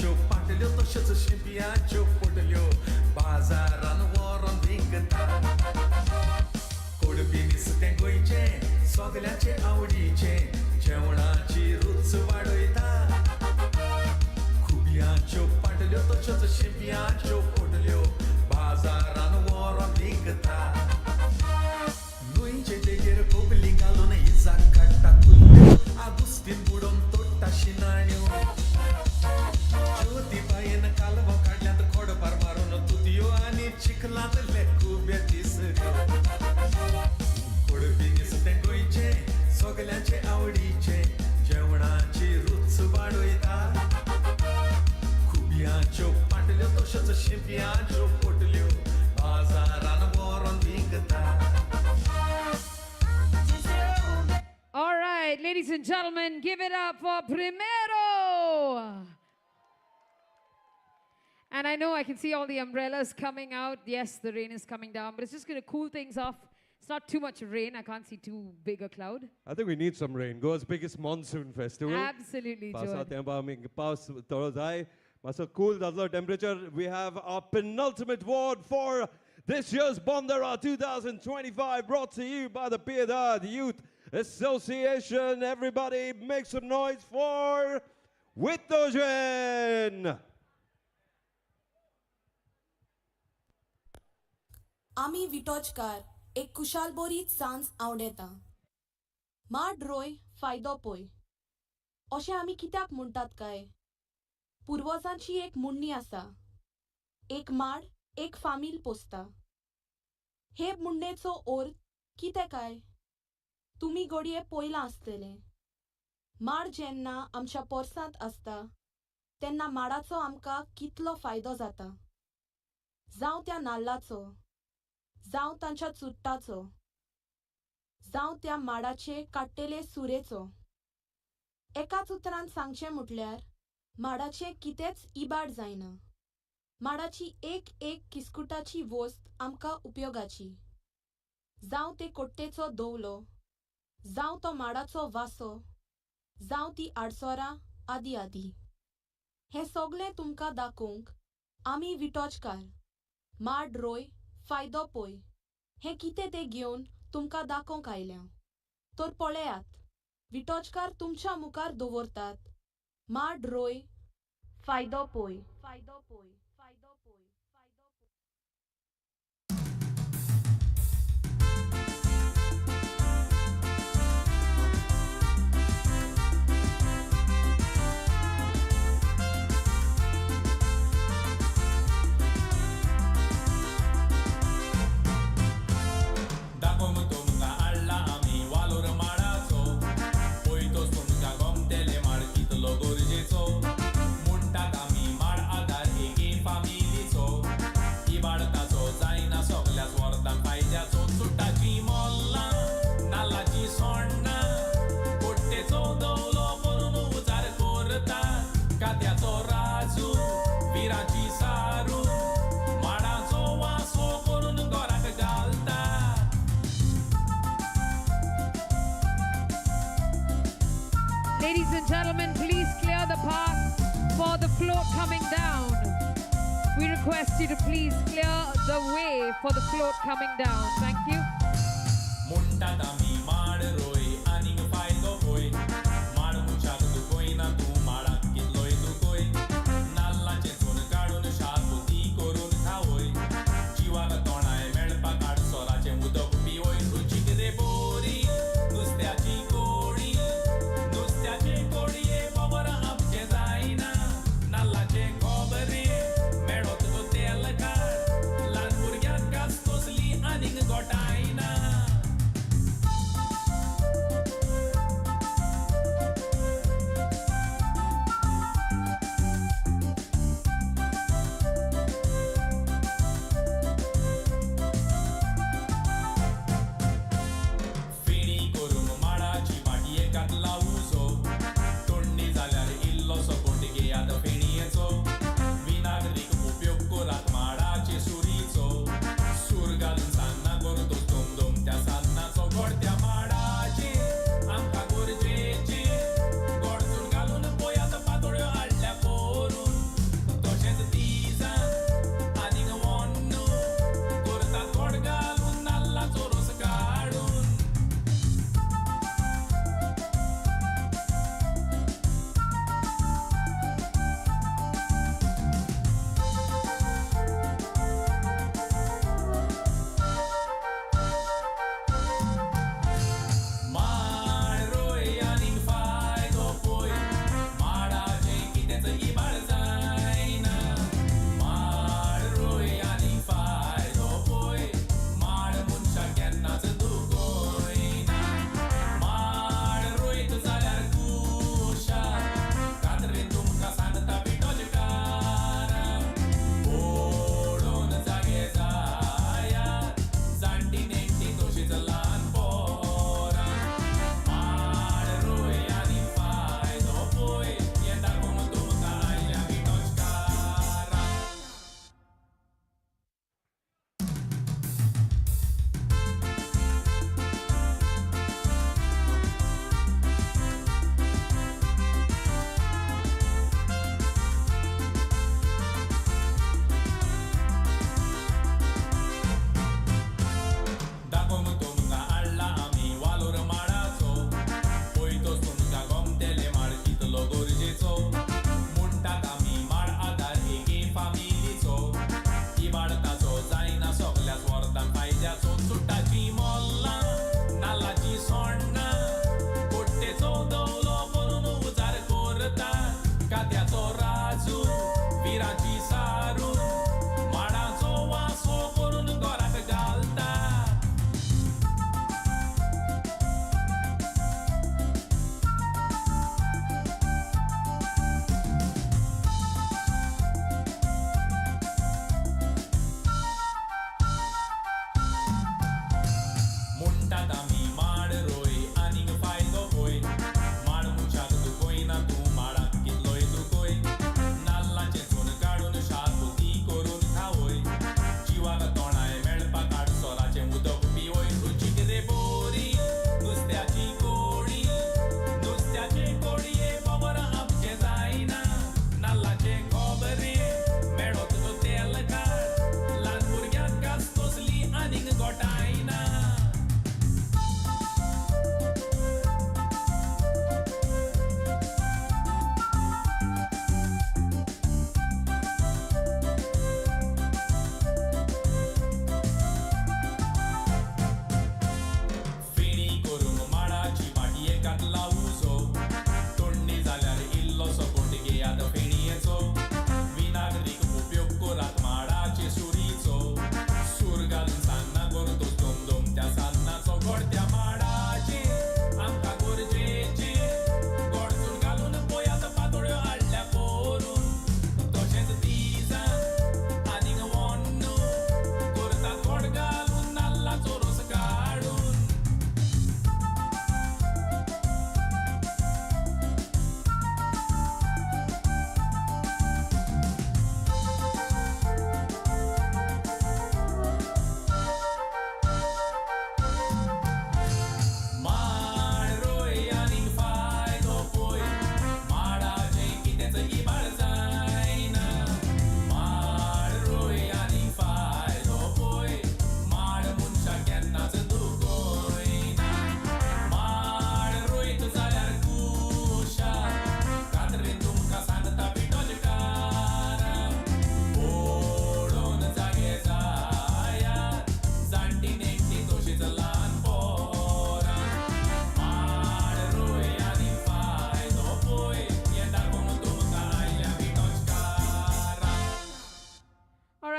खुब्यांच्यो पाटल्यो तश्योच शिंपयांच्यो पोटल्यो बाजारान व्हरोन विकता. कोडपी नुस्तें गोंयचें सगल्यांचे आवडीचें जेवणाची रूच वाडयता. खुब्यांच्यो पाटल्यो तश्योच शिंपयांच्यो पोटल्यो बाजारान व्हरोन विकता. न्हंयचे देगेर कोगली घालून इजाक काडटा कुल्ल्यो आगुस्तीन बुडोवन तोडटा शिनाण्यो. ज्योतीबायेन कालवां काडल्यांत खोडपार मारून तुतयो आनी चिखलांतले खुबे तिसऱ्यो. कोडपी नुस्तें गोंयचें सगल्यांचे आवडीचें जेवणाची रूच वाडयता. खुब्यांच्यो पाटल्यो तश्योच शिंपयांच्यो पोटल्यो बाजारान व्हरोन विकता. All right, ladies and gentlemen, give it up for Primero. And I know I can see all the umbrellas coming out. Yes, the rain is coming down, but it's just going to cool things off. It's not too much rain. I can't see too big a cloud. I think we need some rain. Goa's biggest monsoon festival. Absolutely, पावसा Joel. तेंपा आमी पावस थोडो जाय मातसो cool जातलो temperature. We have our penultimate award for this year's Bonderam 2025, brought to you by the Piedade Youth Association. Everybody make some noise for Witogen. आमी विटोजकार एक कुशालबोरीत सांज आंवडेता. माड रोय फायदो पळय अशें आमी कित्याक म्हणटात काय? पुर्वजांची एक म्हणणी आसा, एक माड एक फामील पोसता. हे म्हणणेचो अर्थ कितें काय? तुमी घडये पळयलां आसतलें. माड जेन्ना आमच्या पोरसांत आसता तेन्ना माडाचो आमकां कितलो फायदो जाता. जावं त्या नाल्लाचो, जावं तांच्या चुट्टाचो, जावं त्या माडाचे काडटेले सुरेचो. एकाच उतरान सांगचें म्हटल्यार माडाचें कितेंच इबाड जायना. माडाची एक एक किस्कुटाची वस्त आमकां उपयोगाची. जावं ते कोट्टेचो दवलो, जावं तो माडाचो वासो, जावं ती आडसरां आदी आदी. हें सगळें तुमकां दाखोवंक आमी विटोजकार माड रोय फायदो पळय हें कितें तें घेवन तुमकां दाखोवंक आयल्या. तर पळयात, विटोजकार तुमच्या मुखार दवरतात माड रोय फायदो पळय फायदो पळय फायदो पळय फायदो पळय. दाखोवंक तुमकां हाडला आमी वालोर माडाचो. पळयतोच तुमकां गमतेले माड कितलो गरजेचो. म्हणटात आमी माड आदार एके फामिलीचो. इबाड ताचो जायना सगल्याच वरदान फायद्याचो. चुट्टाची मोल्लां नाल्लाची सोण्णां कोट्टेचो दवलो करून उजार करता. कात्याचो राजू विराची सारू माडाचो वासो करून घराक घालता. Ladies and gentlemen, please clear the path for the float coming down. We request you to please clear the way for the float coming down. Thank you. म्हणटात आमी माड रोय आनीक फायदो पळय. माड मनशाक दुखयना तूं माडाक कितलोय दुखय. नाल्लाचें चून काडून शाकुती करून खावय. जिवाक तोणाय मेळपाक आडसराचें उदक पिवय. रुचीक रे बोरी नुस्त्याची कोडी. नुस्त्याचे कोडये बगर आमचें जायना. नाल्लाचें खोबरें मेळत तो तेल काड. ल्हान भुरग्यांक कास तसली आनीक गोठायना.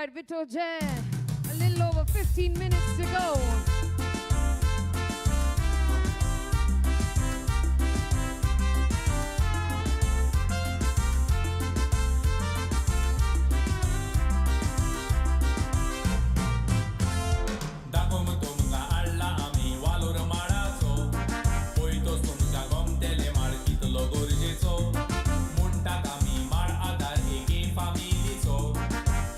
right, Vitto Jai, a little over 15 minutes to go. दाखोवंक तुमकां हाडला आमी वालोर माडाचो, पळयतोच तुमकां गमतेले माड कितलो गरजेचो. म्हणटात आमी माड आदार एके फामिलीचो,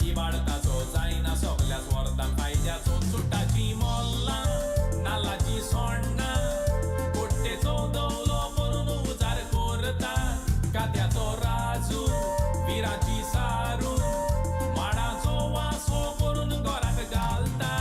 इबाड ताचो जायना सगल्याच वरदान फायद्याचो. चुट्टाची मोल्लां, नाल्लाची सोण्णां, कोट्टेचो दवलो करून उजार करता. कात्याचो राजू, विराची सारून, माडाचो वासो करून घराक घालता.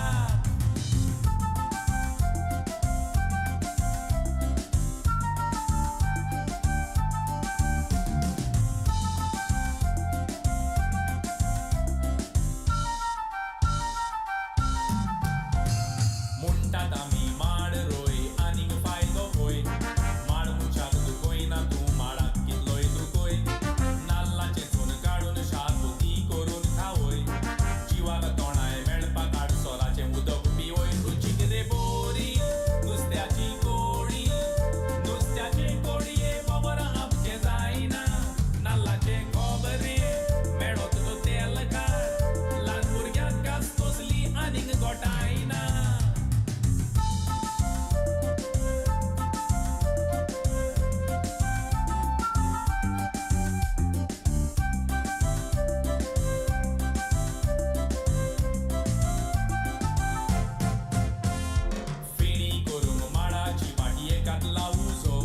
म्हणटात आमी माड रोय आनीक फायदो पळय, माड मनशाक दुखयना तूं माडाक कितलोय दुखय. नाल्लाचें चून काडून शाकुती करून खावय, जिवाक तोणाय मेळपाक आडसराचें उदक पिवय. रुचीक रे बोरी नुस्त्याची कोळी, नुस्त्याचे कोळये बगर आमचें जायना. नाल्लाचें खोबरें मेळत तो तेल काड, ल्हान भुरग्यांक कास तसली आनीक गोठायना. फेणी करूंक माडाची पाटयेक घातला उजो,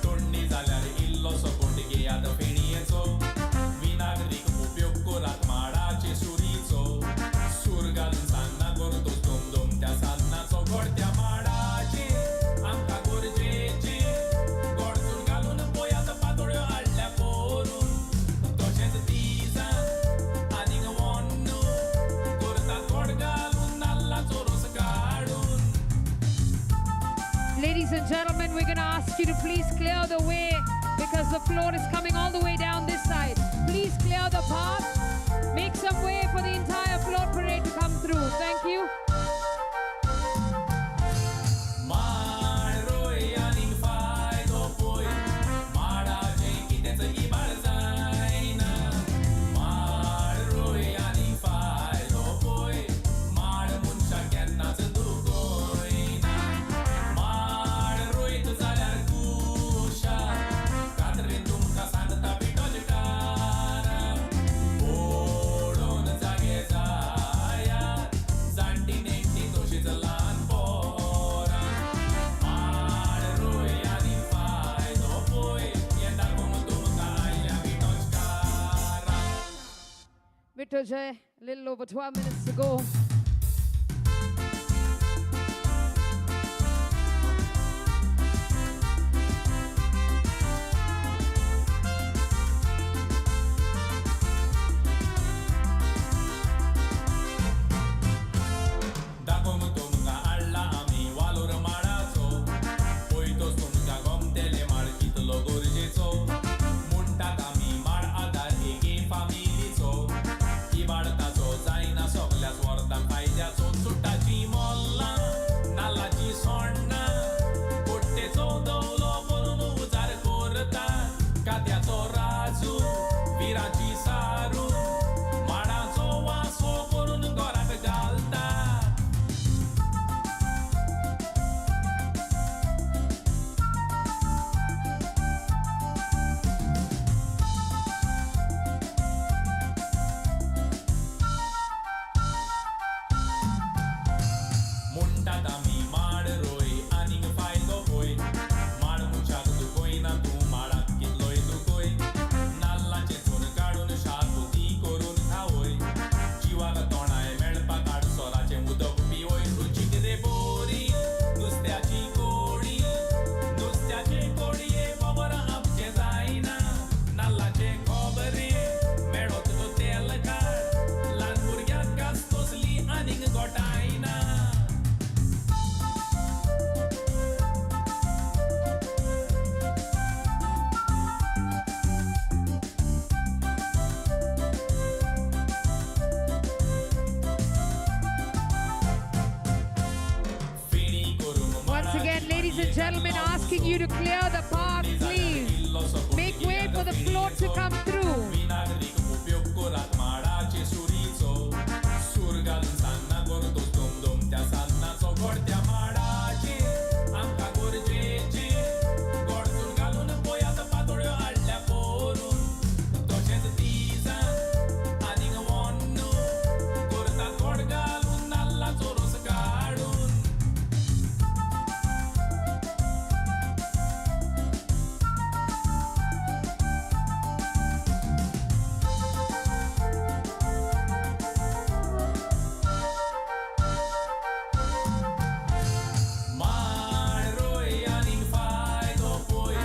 तोडणी जाल्यार इल्लोसो बोट घेयात फेणयेचो. विनागरीक उपयोग करात माडाचे सुरीचो, सूर घालून सान्नां करतोच दोम त्या सान्नाचो. गोड त्या माडाचे आमकां गरजेचें, गोडचून घालून पळयात पातोळ्यो हाडल्या करून. तशेंच तिजान आनीक वोन्नू करतात गोड घालून नाल्लाचो रोस काडून. Ladies and gentlemen, we're going to ask you to please clear the way because the floor is coming all the way down this side. Please clear the path. Make some way for the entire float parade to come through. Thank you. माड रोय आनीक फायदो पळय, माडाचें कितेंच इबाड जायना. माड रोय आनीक फायदो पळय, माड मनशाक केन्नाच दुखयना. माड रोयत जाल्यार खुशाल, कातरेन तुमकां सांगता विठोजकारा. पळोवन जागे जायात, जाणटी नेणटी तशींच ल्हान पोरां. माड रोय आनी फायदो पळय, हें दाखोवंक तुमकां आयल्या विठोजकारा. Vitto Jai, a little over 12 minutes to go. दाखोवंक तुमकां हाडला आमी वालोर माडाचो, पळयतोच तुमकां गमतेले माड कितलो गरजेचो. म्हणटात आमी माड आदार एके फामिलीचो, इबाड ताचो जायना सगल्याच वरदान Ladies and gentlemen, asking you to clear the path, please. Make way for the float to come through. विनागरीक उपयोग करात माडाचे सुरीचो सूर घालून सान्नां करतोच दोम त्या सान्नाचो गोड त्या माडाचे आमकां गरजेचे गोडचूर घालून पयात पातोळ्यो हाडल्या करून तशेंच तिजान आनीक वोन्न करतात गोड घालून नाल्लाचो रोस काडून. माड रोय आनीक फायदो पळय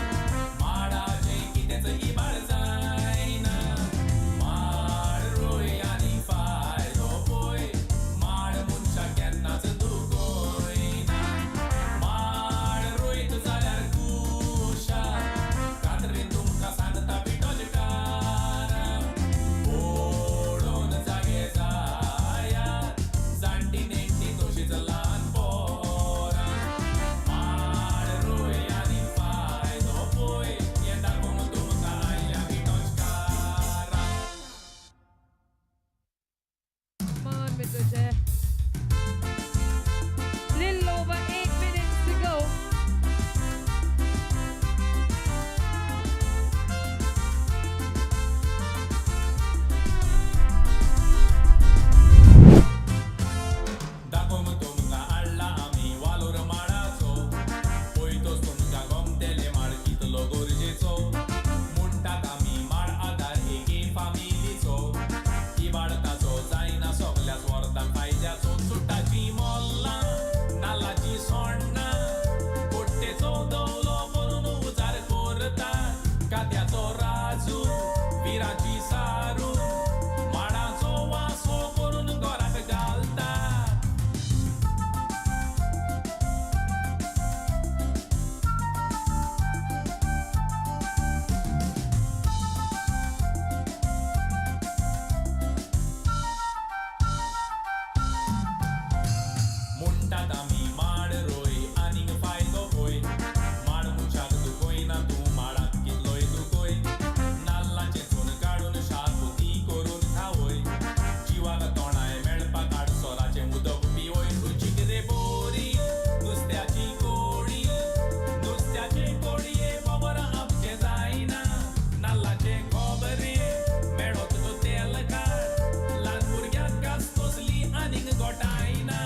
माडाचें कितेंच इबाड जायना माड रोय आनीक फायदो पळय माड मनशाक केन्नाच दुखयना माड रोयत जाल्यार खुशाल कातरीन तुमकां सांगता पिटोजकारां पळोवन जागे जायात जाणटी नेणटी तशींच ल्हान पोरां माड रोय आनी फायदो पळय हें दाखोवंक तुमकां आयल्या विटोजकारां. Come on, Vitoche. Little over 8 minutes to go. दाखोवंक तुमकां हाडला आमी वालोर माडाचो पळयतोच तुमकां गमतेले माड कितलो गरजेचो म्हणटात आमी माड आदार एके फामिलीचो इबाड ताचो जायना सगल्याच वरदान फायद्याचो चुट्टाची मोल्लां नाल्लाचीं सोण्णां कोट्टेचो दवलो करून उजार करतात कात्याचो राजू विराची सारून माडाचो वासो करून घराक घालतात. म्हणटात आमी माड रोय आनीक फायदो पळय माड मनशाक दुखयना तूं माडाक कितलोय दुखय नाल्लाचें चून काडून शाकुती करून खावय जिवाक तोणाय मेळपाक आडसराचें उदक पिवय रुचीक रे बोरी नुस्त्याची कोळी नुस्त्याचे कोळये बगर आमचें जायना नाल्लाचें खोबरें मेळत तो तेल काड ल्हान भुरग्याक कास तसली आनीक गोठायना.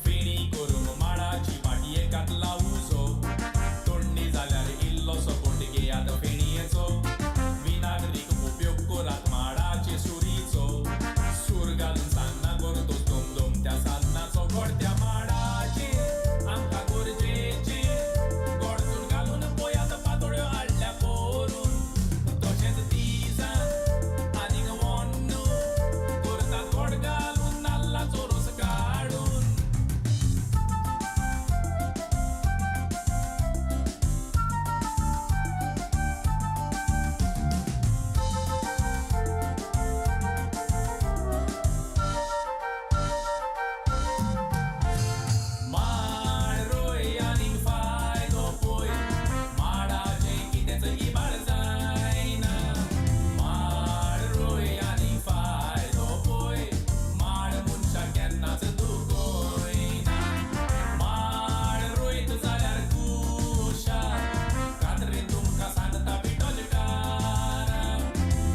फेणी करूंक माडाची माटयेक घातला उजो तोडणी जाल्यार इल्लोसो बोट घेयात फेणयेचो विनागरीक उपयोग करात माडाचे सुरीचो सूर घालून सान्नां करतोच दोम त्या सान्नाचो गोड त्या माडाचे आमकां गरजेचे गोडचूर घालून पयात पातोळ्यो हाडल्या करून तशेंच तिजान आनीक वोन्न करतात गोड घालून नाल्लाचो रोस काडून. माड रोय आनीक फायदो पळय माडाचें कितेंच इबाड जायना माड रोय आनीक फायदो पळय माड मनशाक केन्नाच दुखयना माड रोयत जाल्यार खुशाल कातरीन तुमकां सांगता पिटोजकारां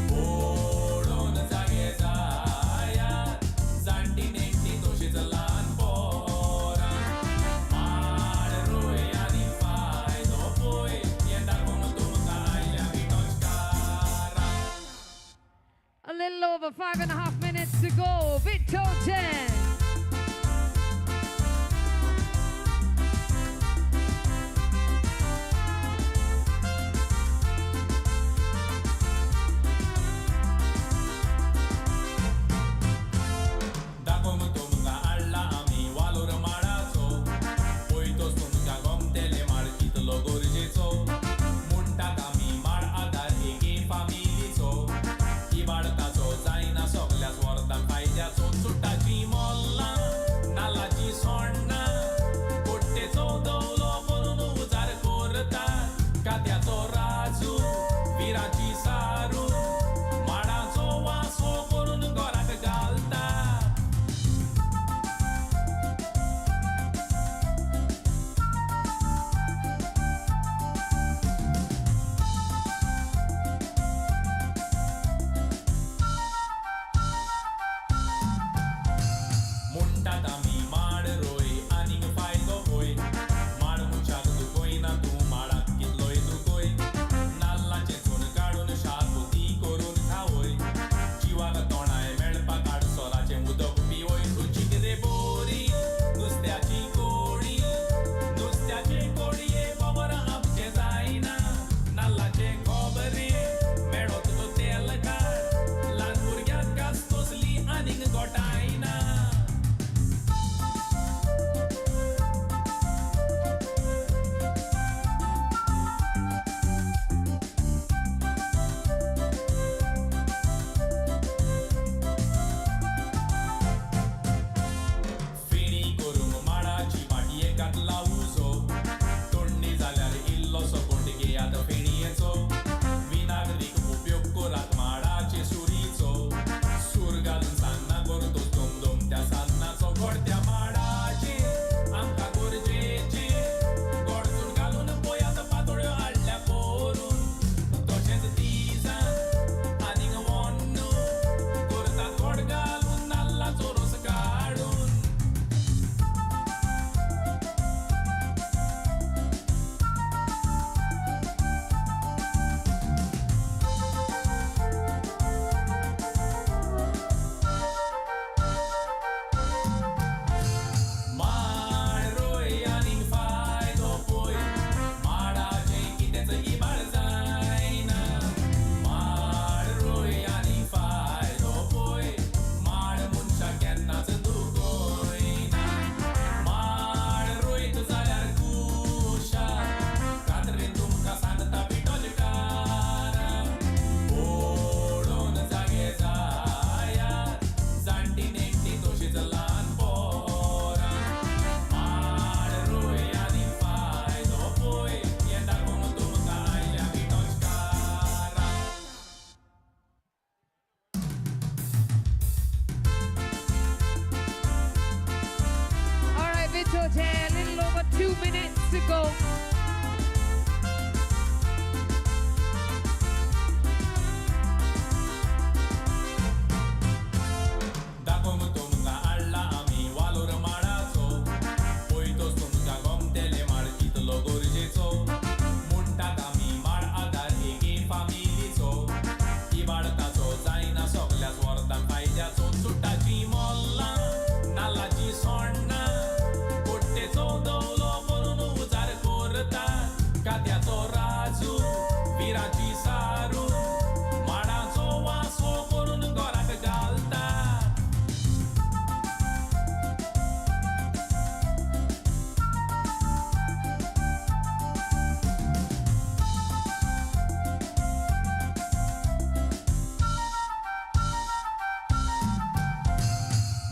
पळोवन जागे जायात जाणटी नेणटी तशींच ल्हान पोरां माड रोय आनी फायदो पळय हें दाखोवंक तुमकां आयल्या विटोजकारां. A little over 5.5 minutes to go. Vitoche. दाखोवंक तुमकां हाडला आमी वालोर माडाचो पळयतोच तुमकां 2 minutes to go. दाखोवंक तुमकां हाडला आमी वालोर माडाचो, पळयतच तुमकां गमतेले माड कितलो गरजेचो. म्हणटात आमी माड आदार एके फामिलीचो, इबाड ताचो जायना सगल्याच वरदान फायद्याचो. चुट्टाची मोल्लां, नाल्लाचीं सोण्णां, कोट्टेचो दवलो करून उजार करतात. काद्याचो राजू, विराची सारू, माडाचो वासो करून घराक घालतात.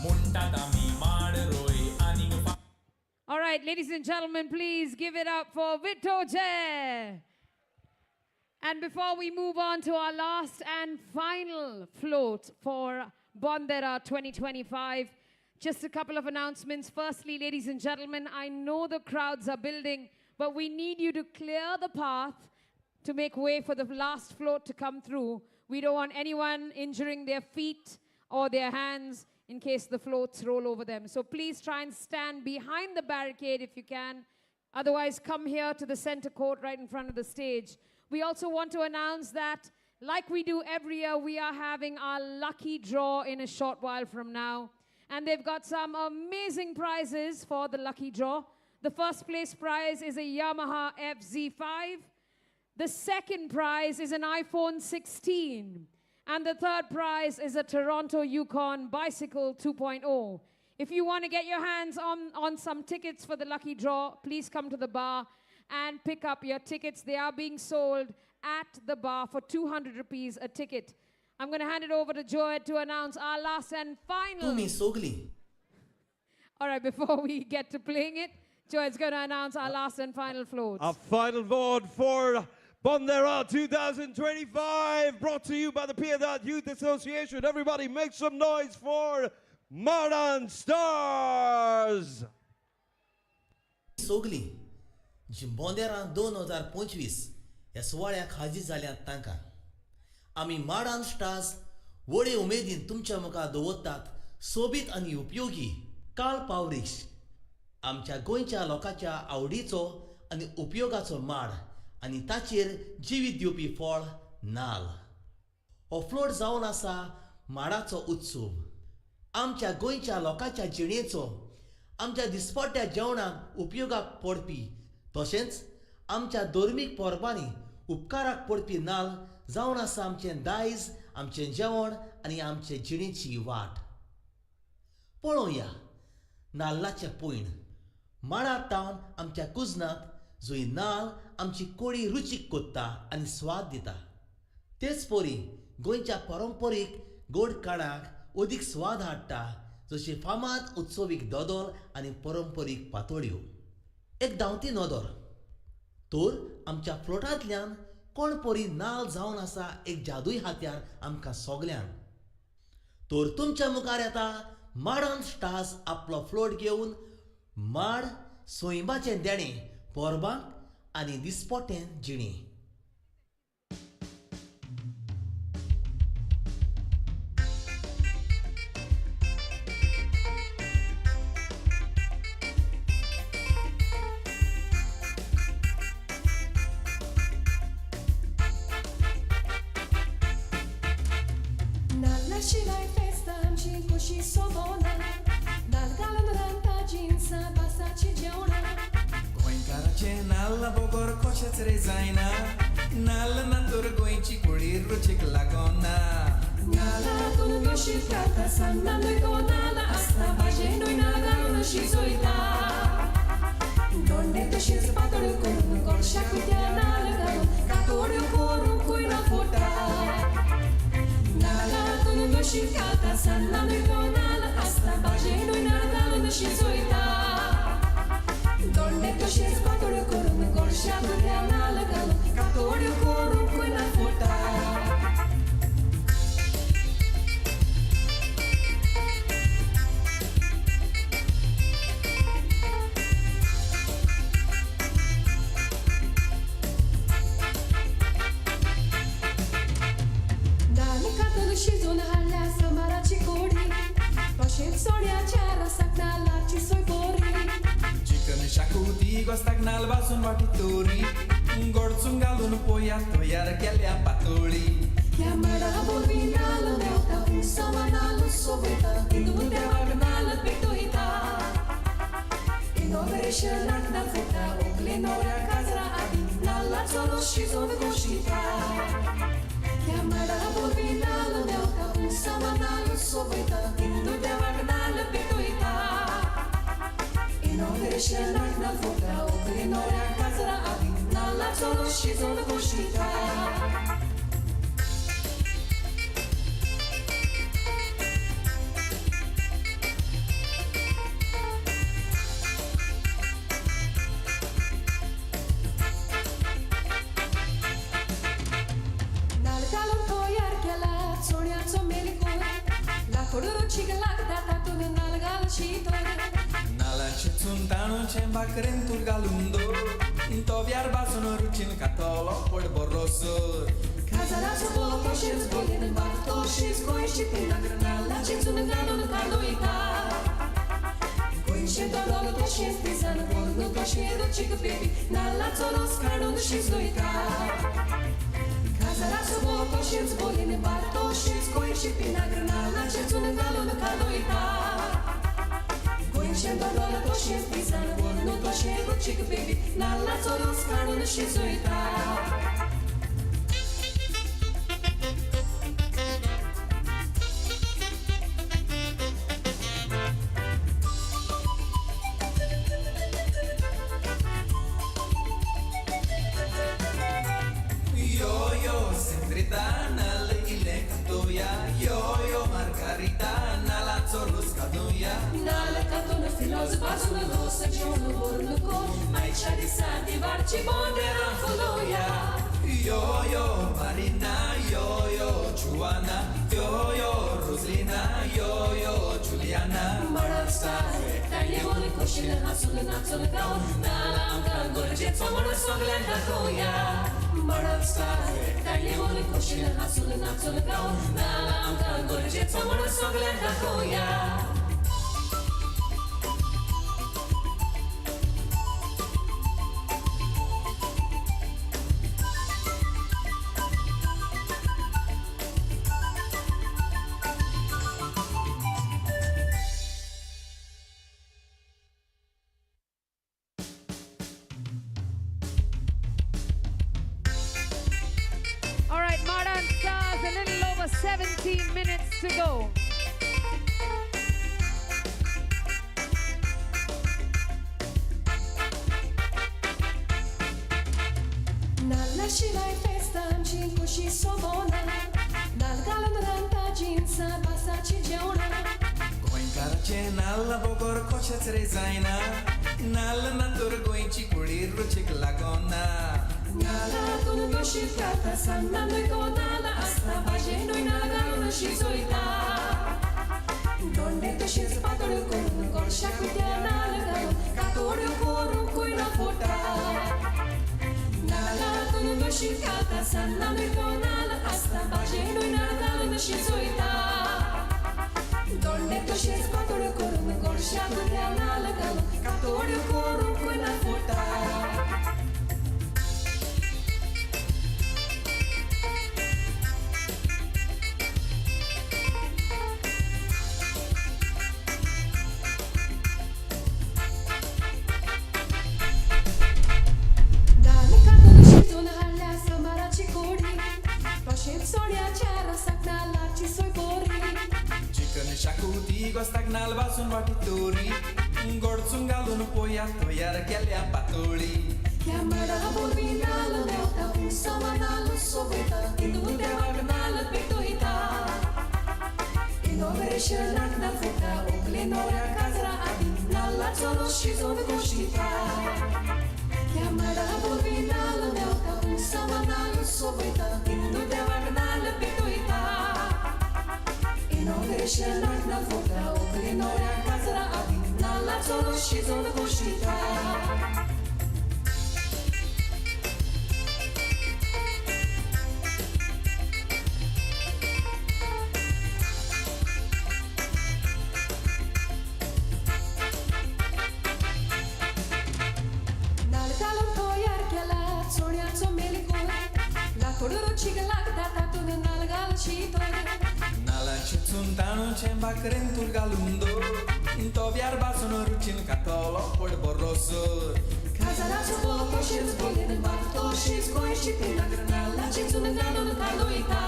म्हणटात आमी माड रोय आनीक All right, ladies and gentlemen, please give it up for Vitoje. And before we move on to our last and final float for Bonderam 2025, just a couple of announcements. Firstly, ladies and gentlemen, I know the crowds are building, but we need you to clear the path to make way for the last float to come through. We don't want anyone injuring their feet or their hands in case the floats roll over them. So please try and stand behind the barricade if you can. Otherwise, come here to the center court right in front of the stage. We also want to announce that, like we do every year, we are having our lucky draw in a short while from now. And they've got some amazing prizes for the lucky draw. The first place prize is a Yamaha FZ5. The second prize is an iPhone 16. And the third prize is a Toronto Yukon Bicycle 2.0. If you want to get your hands on some tickets for the lucky draw, please come to the bar and pick up your tickets. They are being sold at the bar for 200 rupees a ticket. I'm going to hand it over to Joed to announce our last and final. तुमी सोगलीं All right, before we get to playing it, Joed's going to announce our last and final floats. Our final board for Bonderam 2025, brought to you by the Piedad Youth Association. Everybody make some noise for Madan Stars! सोगलीं जी बोंदेरां 2025 ह्या सुवाळ्याक हाजीर जाल्यात तांकां आमी माडान stars व्हडे उमेदीन तुमच्या मुखार दवरतात सोबीत आनी उपयोगी काळ पावरीश, आमच्या गोंयच्या लोकांच्या आवडीचो आनी उपयोगाचो माड आनी ताचेर जिवीत दिवपी फळ नाल. हो फ्लोट जावन आसा माडाचो उत्सव, आमच्या गोंयच्या लोकांच्या जिणेचो, आमच्या दिसपट्ट्या जेवणाक उपयोगाक पडपी, तशेंच आमच्या धर्मीक परबांनी उपकाराक पडपी नाल जावन आसा आमचें दायज, आमचें जेवण आनी आमचे जिणेची वाट. पळोवया नाल्लाचें पयण माडा तावन आमच्या कुजनांत, जंय नाल आमची कोळी रुचीक कोत्ता आनी स्वाद दिता, तेच परी गोंयच्या परंपरीक गोड काणाक अदीक स्वाद हाडटा, जशी फामाद उत्सवीक दोदोल आनी परंपरीक पातोळ्यो. एक धांवती नदर तर आमच्या फ्लोटांतल्यान कोण परी नाल जावन आसा एक जादूय हात्यार आमकां सगल्यांक. तर तुमच्या मुखार येता माडान स्टार्स आपलो फ्लोट घेवन, माड सैमाचें देणें परबांक आनी दिसपटें जिणें. नाल्ला शिवाय फेस्तां आमची खोशी सोबोना, नाल घालून रांदता जिन्सां बासाची जेवणां. गोंयकाराचें नाल्ला बगर कशेंच रे जायना, नाल्ल ना तर गोंयची कोळी रुचीक लागना. नाल्ला कशी खाता, सान्नां न्हय नाल्ल आसता, भाजयेनूय नाल्ल घालून शिजयता. दोंडे तशेंच पातळ करून गोडशाकूय त्या नाल्ल घालून कातोड्यो करूंकूय ना फुटा. नाल्लातून कशी खाता, सान्नां न्हय नाल्ल आसता, भाजयेनूय नाल्ल घालून शिजयता. दोंडे तशेंच पातळ करून गोडशाकूय त्या नाल्ल घालून कातोड्यो करूंकूय ना फुटा. चोण्याच्या रोसाक नाल्लाची सोय बरी. चिकन शाकुती गोस्ताक नाल भाजून वाटी तोरी, गोडचून घालून पोया तयार केल्या पातोळी. ह्या माडा वरवीं नाल्ल मेवता, उत्सवा नाल्ल सोबयता, हिंदू देवाक नाल्ल पेटयता. इनॉग्रेशनाक नाल्ल फोडटा, व्हंकले न्हवऱ्याक काजरा आदी नाल्लाचो रोस शिजोवन गोशिता. ह्या माडा वरवीं नाल्ल मेवता, उत्सवा नाल्ल सोबयता, हिंदू देवाक नाल्ल पेटयता. इनॉग्रेशनाक नाल्ल फोडटा, व्हंकले न्हवऱ्याक काजरा आदी नाल्लाचो रोस शिजोवन गोशिता. नाल्ल घालून तयार केला चोण्याचो मेलकोय, लाकूड रुचीक लागता तातूंत नाल्ल घालची तर. नालाचें चून ताणूचें भाकरेन तूं घालून दवर, तव्यार भाजून रुचीन खातलो पोट बरो सर. काजराचो बोल तशेंच बोलीन भात तशीच गोंयची पिनाग्र नाल्लाचें चून घालून कालयता. गोंयचें दोदोल तशेंच तिजान करून कशें रुचीक बेबी नाल्लाचो रोस काडून शिजयता. काजराचो बोल तशेंच बोलीन भात तशीच गोंयची पिनाग्र नाल्लाचें चून घालून कालयता. गोंयचें दोदोल तशेंच तिजान करून कशें रुचीक बेबी नाल्लाचो रोस काडून शिजयता. Yo yo Sendrita नाल्ल इल्लें खातोया, यो यो मार्गारिता नाल्लाचो रोस काडुया. नाल्ल कातून फिलोज भाजून रोस जेवण व्हरून कोर, आयच्या दिसा दिवारची बोंदेरां फुलोवया. Yo yo Marina, yo yo Juana, yo yo Roslina, yo yo Juliana. माडार स्टार ताळये म्हणून खोशीन हांसून नाचून गावन नाल्ल आमकां गरजेचो म्हणून सगल्यांक दाखोवया. माडार स्टार ताळये म्हणून खोशीन हांसून नाचून गावन नाल्ल आमकां गरजेचो म्हणून सगल्यांक दाखोवया. All right, Mardan Stars, a little over 17 minutes to go. नाल्ला शिवाय फेस्तां आमची खोशी सोबोना, नाल्ल घालून रांदता जिनसां पासाचीं जेवणां. गोंयकाराचें नाल्ला बगर कशेंच रे जायना, नाल्ल ना तर गोंयची कोळी रुचीक लागना. नाल्लातून कशी खाता सान्नां न्हय गो नाल्ल आसता, भाजयेनूय नाल्ल घालून शिजयता. दोंडे तशेंच पातळ करून गोडशाक त्या नाल्ल घालून कातोड्यो करूंकूय ना फोडटा. नाल्लातून कशी खाता सान्नां न्हय गो नाल्ल आसता, भाजयेनूय नाल्ल घालून शिजयता. दोंडे तशेंच पातळ करून गोडशाक त्या नाल्ल घालून कातोड्यो करूंकूय ना फोडटा. नाल्ल कातून शिजोवन हाडल्या सांबाराची कोडी, तशेंच चोण्याच्या रोसाक नाल्लाची सोय बरी. चिकन शाकुती गोस्ताक नाल्ल भाजून वाटी तोरी, गोडचून घालून पोया तयार केल्या पातोळी. ह्या माडा वरवीं नाल्ल मेवता, उत्सवा नाल्ल सोबयता, हिंदू देवाक नाल्ल पेटयता. इनॉग्रेशनाक नाल्ल फोडटा, व्हंकले न्हवऱ्याक काजरा आदी नाल्लाचो रोस शिजोवन गोशिता. ह्या माडा वरवीं नाल्ल मेवता, उत्सवा नाल्ल सोबयता, हिंदू देवाक नाल्ल पेटयता. इनॉग्रेशनाक नाल्ल फोडटा, व्हंकले न्हवऱ्याक काजरा आदी नाल्लाचो रोस शिजोवन गोशिता. चुनताणूचें भाकरेन तूं घालून दवर तव्यार भाजून रुचीन खातलो पोट बरोसर काजाराचो बोल तशेंच बोलीन भात तशीच गोंयची पिनाग्र नाल्लाचें चून घालून कालयता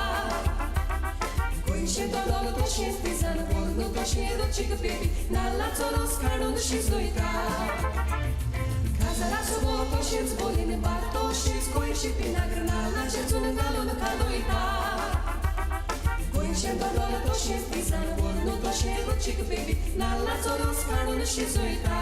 गोंयचें दोदोल तशेंच तिजान पोरनु तशें रुचीक बेबी नाल्लाचो रोस काडून शिजयता काजाराचो बोल तशेंच बोलीन भात तशीच गोंयची पिनाग्र नाल्लाचें चून घालून कालयता गोंयचें दोदोल तशेंच तिजान पोरनु तशें रुचीक बेबी नाल्लाचो रोस काडून शिजयता.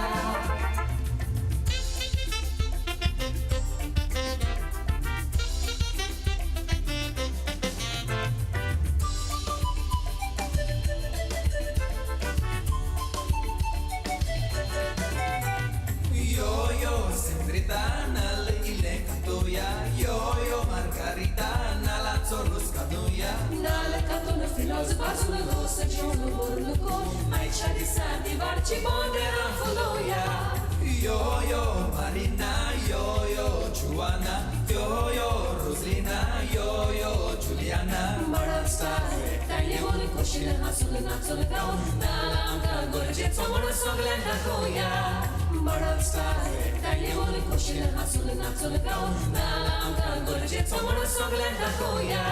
Yo yo Sendrita नाल्ल इल्लें खातोया यो यो मार्गारिता नाल्लाचो रोस काडुया नाल्ल कातून फिलोज भाजून रोस जेवण व्हरून कोर आयच्या दिसा दिवारची बोंदेरां फुलोवया. Yo yo Marina yo yo Juana yo yo Roslina yo yo Juliana माडान स्टार एकठांय येवन खोशीन हांसून नाचून गावन नाल्ल आमकां गरजेचो म्हूण सगल्यांक दाखोवया. माडान स्टार एकठांय येवन खोशीन हांसून नाचून गावन नाल्ल आमकां गरजेचो म्हूण सगल्यांक दाखोवया.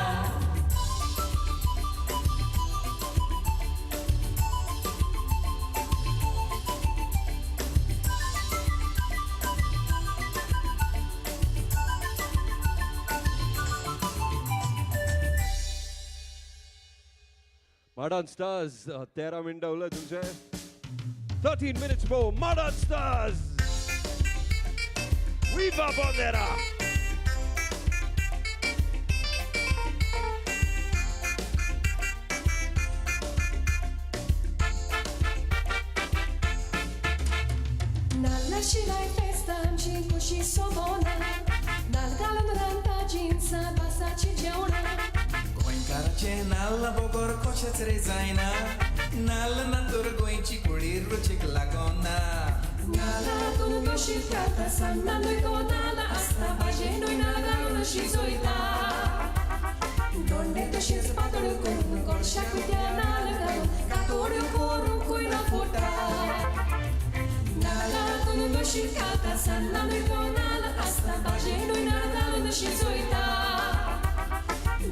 Madan Stars, 13 मिनटां उरल्या तुमचे. 13 minutes more. Madan Stars. Viva Bandera. नाल्ला शिवाय फेस्तां आमची खोशी सोबोना नाल्ल घालून रांदता जिनसां भासाचीं जेवणां. गोंयकाराचें नाल्ल बगर कशेंच रे जायना नाल्ल ना तर गोंयची कोळी रुचीक लागना. नाल्लातून कशी खाता सान्नानूय तो नाल्ल आसता भाजयेनूय नाल्ल घालून शिजयता दोंडे तशेंच पातळ करून गोडशाकूय त्या नाल्ल घालून कातोड्यो करूंकूय ना फुटा. नाल्लातून कशी खाता सान्नानूय तो नाल्ल आसता भाजयेनूय नाल्ल घालून शिजयता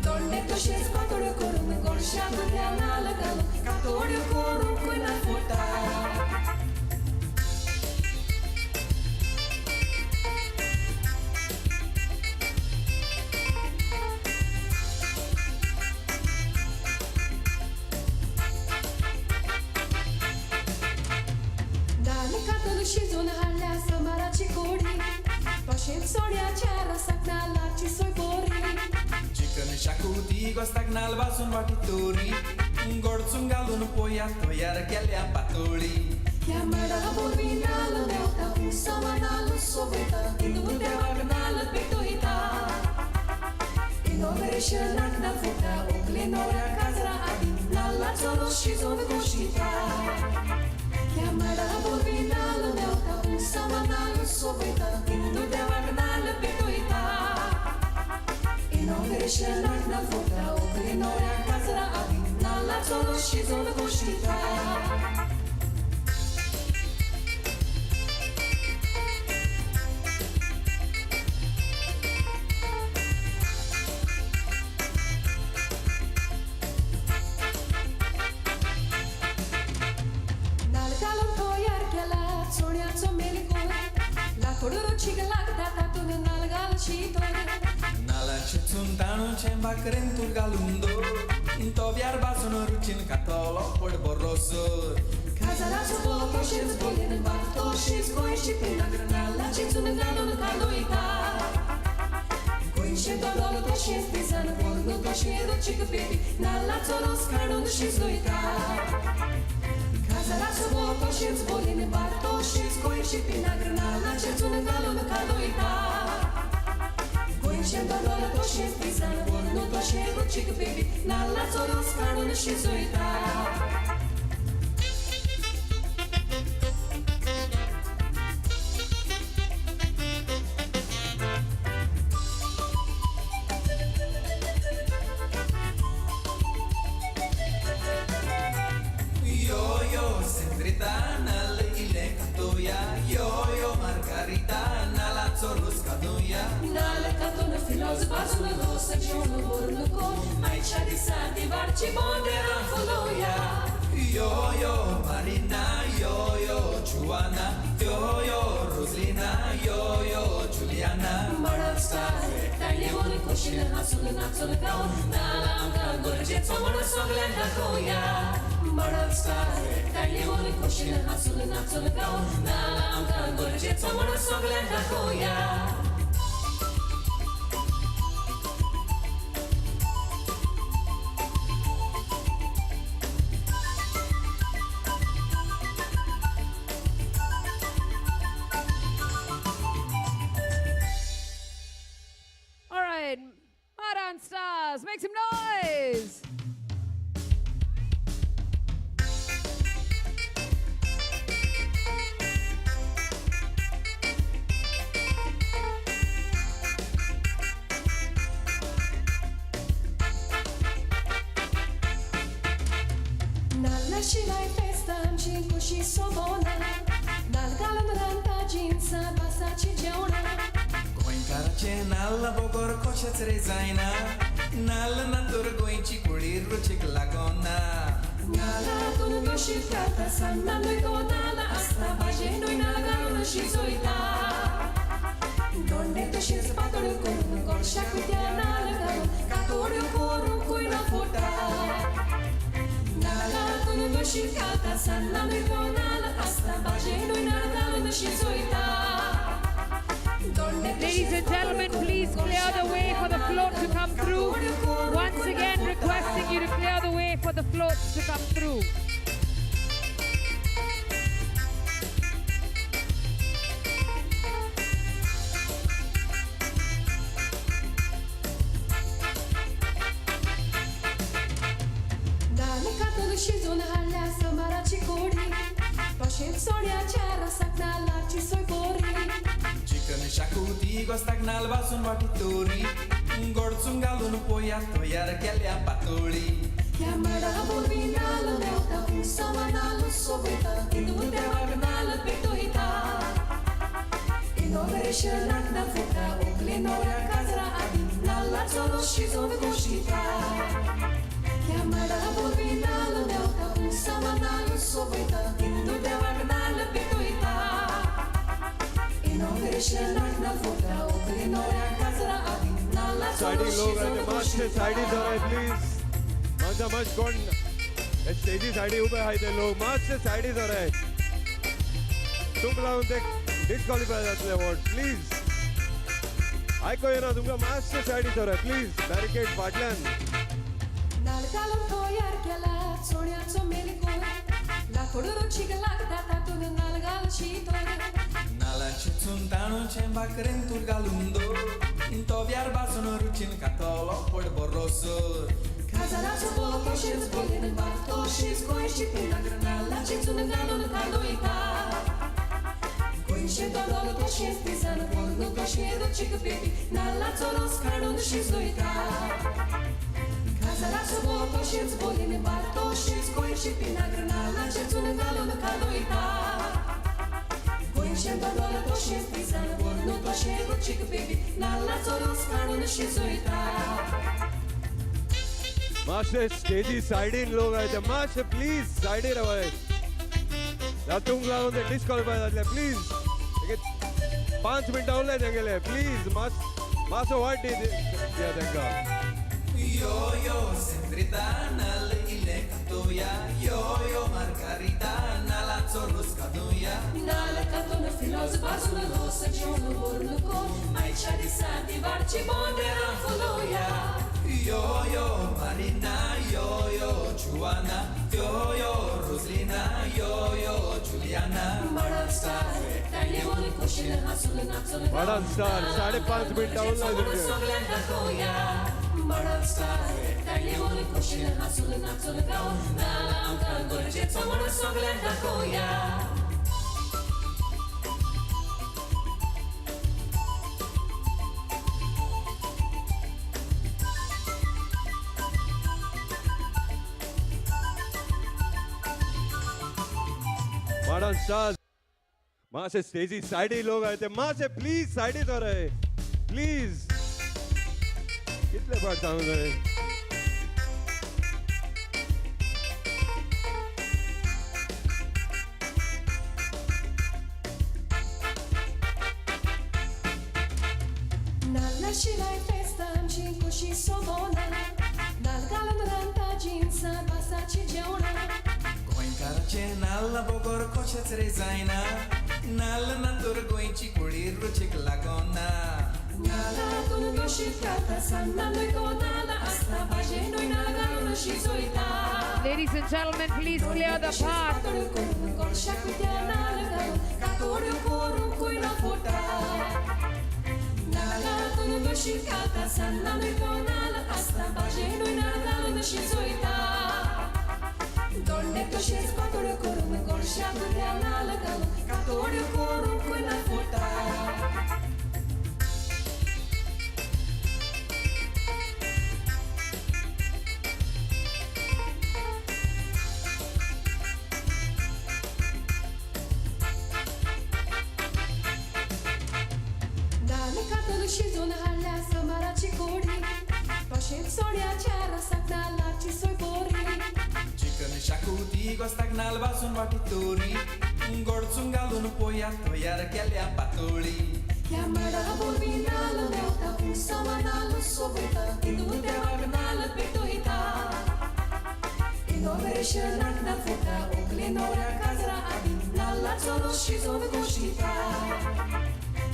दोंडे तशेंच पातळ करून गोडशाकूय त्या नाल्ल घालून कातोड्यो करूंकूय ना फुटा. नाल्ल कातून शिजोवन हाडल्या सांबाराची कोडी तशेंच चण्याच्या रोसाक नाल्लाची सोय बरी. चिकन शाकुती गोस्ताक नाल्ल भाजून वाटी तोरी गोडचून घालून पोया तयार केल्या पातोळी. ह्या माडा वरवीं नाल्ल मेवता उत्सवा नाल्ल सोबयता हिंदू देवाक नाल्ल पेटयता इनॉग्रेशनाक ना फुटा व्हंकले न्हवऱ्याक काजरा आदी नाल्लाचो रोस शिजोवन गोशिता. ह्या माडा वरवीं नाल्ल मेवता उत्सवा नाल्ल सोबयता हिंदू देवाक नाल्ल पेटयता इनॉग्रेशनाक ना फुटा व्हंकले न्हवऱ्याक काजरा आदी नाल्लाचो रोस शिजोवन गोशिता. नाल्ल घालून तयार केला चण्याचो मेलकोर लाकूड रुचीक लागता तातूंत नाल्ल घाल शितोर. नाल्लाचें चुनताणूचें भाकरेन तूं घालून दवर तव्यार भाजून रुचीन खातलो पोट बरोसर. काजाराचो बोल तशेंच बोलीन भात तशीच गोंयची पिनाग्र नाल्लाचें चून घालून कालयता गोंयचें दोदोल तशेंच तिजान पोरनु तशें रुचीक बेबी नाल्लाचो रोस काडून शिजयता. काजाराचो बोल तशेंच बोलीन भात तशीच गोंयची पिनाग्र नाल्लाचें चून घालून कालयता गोंयचें दोदोल तशेंच तिजान पोरनु तशें रुचीक बेबी नाल्लाचो रोस काडून शिजयता. फिलोज भाजून रोस जेवण भरून कोर आयच्या दिसा दिवारची बोंदेरां फुलोवया. Yo yo Marina, yo yo Juana, yo yo Roslina, yo yo Juliana. Madan star एकठांय येवन खोशीन हांसून नाचून गावन नाल आमकां गरजेचो म्हूण सगल्यांक दाखोवया. माडान स्टार एकठांय येवन खोशीन हांसून नाचून गावन नाल आमकां गरजेचो म्हूण सगल्यांक दाखोवया. All right, Madan Stars, make some noise. नाल्ला शिवाय फेस्तां आमची खोशी सोबोना, नाल घालून रांदता जिनसां बासाची जेवणां. गोंयकाराचें नाल्ल बगर कशेंच रे जायना, नाल्ल ना तर गोंयची कोळी रुचीक लागना. नाल्लातून कशी खाता सान्नां तो नाल आसता, भाजयेनूय नाल घालून शिजयता. दोंडे तशेंच पातळ करून गोडशाक त्या नाल घालून कातोड्यो करूंकूय ना फुटा. नाल्लातून कशी खाता सान्नां तो नाल आसता, भाजयेनूय नाल घालून शिजयता. Ladies and gentlemen, please clear the way for the float to come through. Once again, requesting you to clear the way for the floats to come through. दाल कातून शिजोवन हाडल्या सांबाराची कोडी, तशेंच चण्याच्या रोसाक नाल्लाची सोय बरी. चिकन शाकुती गोस्ताक नाल भाजून वाटी तोरी, गोडचून घालून पोया तयार केल्या पातोळी. ह्या माडा वरवीं नाल मेवता, उत्सवा नाल सोबयता, हिंदू देवाक नाल पेटयता. इनॉग्रेशनाक ना फुटा, व्हंकले न्हवऱ्या काजरा आदीं नाल्लाचो रोस शिजोवन गोश्टिता. ह्या माडा वरवीं नाल मेवता, उत्सवा नाल सोबयता, हिंदू देवाक नाल पेटयता. इनॉग्रेशनाक ना फुटा, व्हंकले न्हवऱ्या काजरा आदीं नाल्लाचो सायडीक रोस लोक शिजोवन आहाय ते मातशे गोश्टिता. सायडी सराय प्लीज. मातशे मातशे कोण हे स्टेजी सायडी उबे आहाय ते लोक मातशे सायडी सराय. तुमकां लागून ते डिस्क्वॉलिफाय जातले वोट प्लीज. आयको येना तुमकां, मातशे सायडी सराय प्लीज. बॅरिकेड फाटल्यान. नाल घालून तयार केला चण्याचो मेलकोर, लाकूड रुचीक लागता तातूंत नाल घालची तर. नाल्लाचें चुनताणूचें भाकरेन तूर घालून दवर, तव्यार भाजून रुचीन खातलो पोट बरो सर. काजराचो बोव तशेंच बोलीन भात तशीच गोंयची पिनाग्र नाल्लाचें चून घालून कालयता. गोंयचें दोदोल तशेंच तिजान करून तशें रुचीक बेबी नाल्लाचो रोस काडून शिजयता. काजराचो बोव तशेंच बोलीन भात तशीच गोंयची पिनाग्र नाल्लाचें चून घालून कालयता. गोंयचें दोदोल तशेंच तिजान करून तशें रुचीक बेबी नाल्लाचो रोस काडून शिजयता. मातशे स्टेजी सायडीन लोक आहाय ते मातशे प्लीज सायडीर रावाय. तुमकां लागून ते डिस्क्वॉलिफाय जातले प्लीज. 5 मिनटां उरले तेंगेले प्लीज. मातसो वाट दिया तेंकां. Yo yo Sandrita, नाल्ल इल्लें खातोया, यो यो मार्गारिता, नाल्लाचो रोस काडुया. नाल कातून फिलोज भाजून रोस जेवण भरून कोर आयच्या दिसा दिवारची बोंदेरां फुलोवया. Yo yo Marina, yo yo Juana, yo yo Roslina, yo yo Juliana. Madan star एकठांय येवन खोशीन हांसून नाचून माडान स्टार 5.5 मिनटां उरलाय तुमचे. सगल्यांक दाखोवया. माडान स्टार एकठांय येवन खोशीन हांसून नाचून गावन नाल आमकां गरजेचो म्हूण सगल्यांक दाखोवया. माडान स्टार मातशे स्टेजी सायडी लोक आहाय ते मातशे प्लीज सायडी सराय प्लीज. कितले फावट सांगू तुवें? नाल्ला शिवाय फेस्तां आमची खोशी सोबोना, नाल घालून रांदता जिन्सां पासाची जेवणां. गोंयकाराचें नाल्ल बगर कशेंच रे जायना, नाल्ल ना तर गोंयची कोळी रुचीक लागना. नाल्लातून कशीत खाता, सान्नां न्हय नाल्ल आसता, भाजयेनूय नाल्ल घालून शिजयता. Ladies and gentlemen, please clear the path. पातळ करून गोडशाक त्या नाल्ल घालून कातोड्यो करूंकूय ना फुटा. नाल्लातून कशीत खाता, सान्नां न्हय नाल्ल आसता, भाजयेनूय नाल्ल घालून शिजयता. दोंडे तशेंच पातळ करून गोडशाक त्या नाल्ल घालून कातोड्यो करूंकूय ना फुटा. नाल्ल कातून शिजोवन हाडल्या समाराची कोडी, तशेंच चण्याच्या रसाक नाल्लाची सोय बरी. चिकन शाकुती गोस्ताक नाल्ल भाजून वाटी तोरी, गोडचून घालून पोया तयार केल्या पातोळी. ह्या माडा वरवीं नाल्ल मेवता, उत्सवा नाल्ल सोबयता, हिंदू देवाक नाल्ल पेटयता. इनोग्रेशनाक ना फुटा, व्हंकले न्हवऱ्या काजरा आदीं नाल्लाचो रोस शिजोवन गोश्टिता.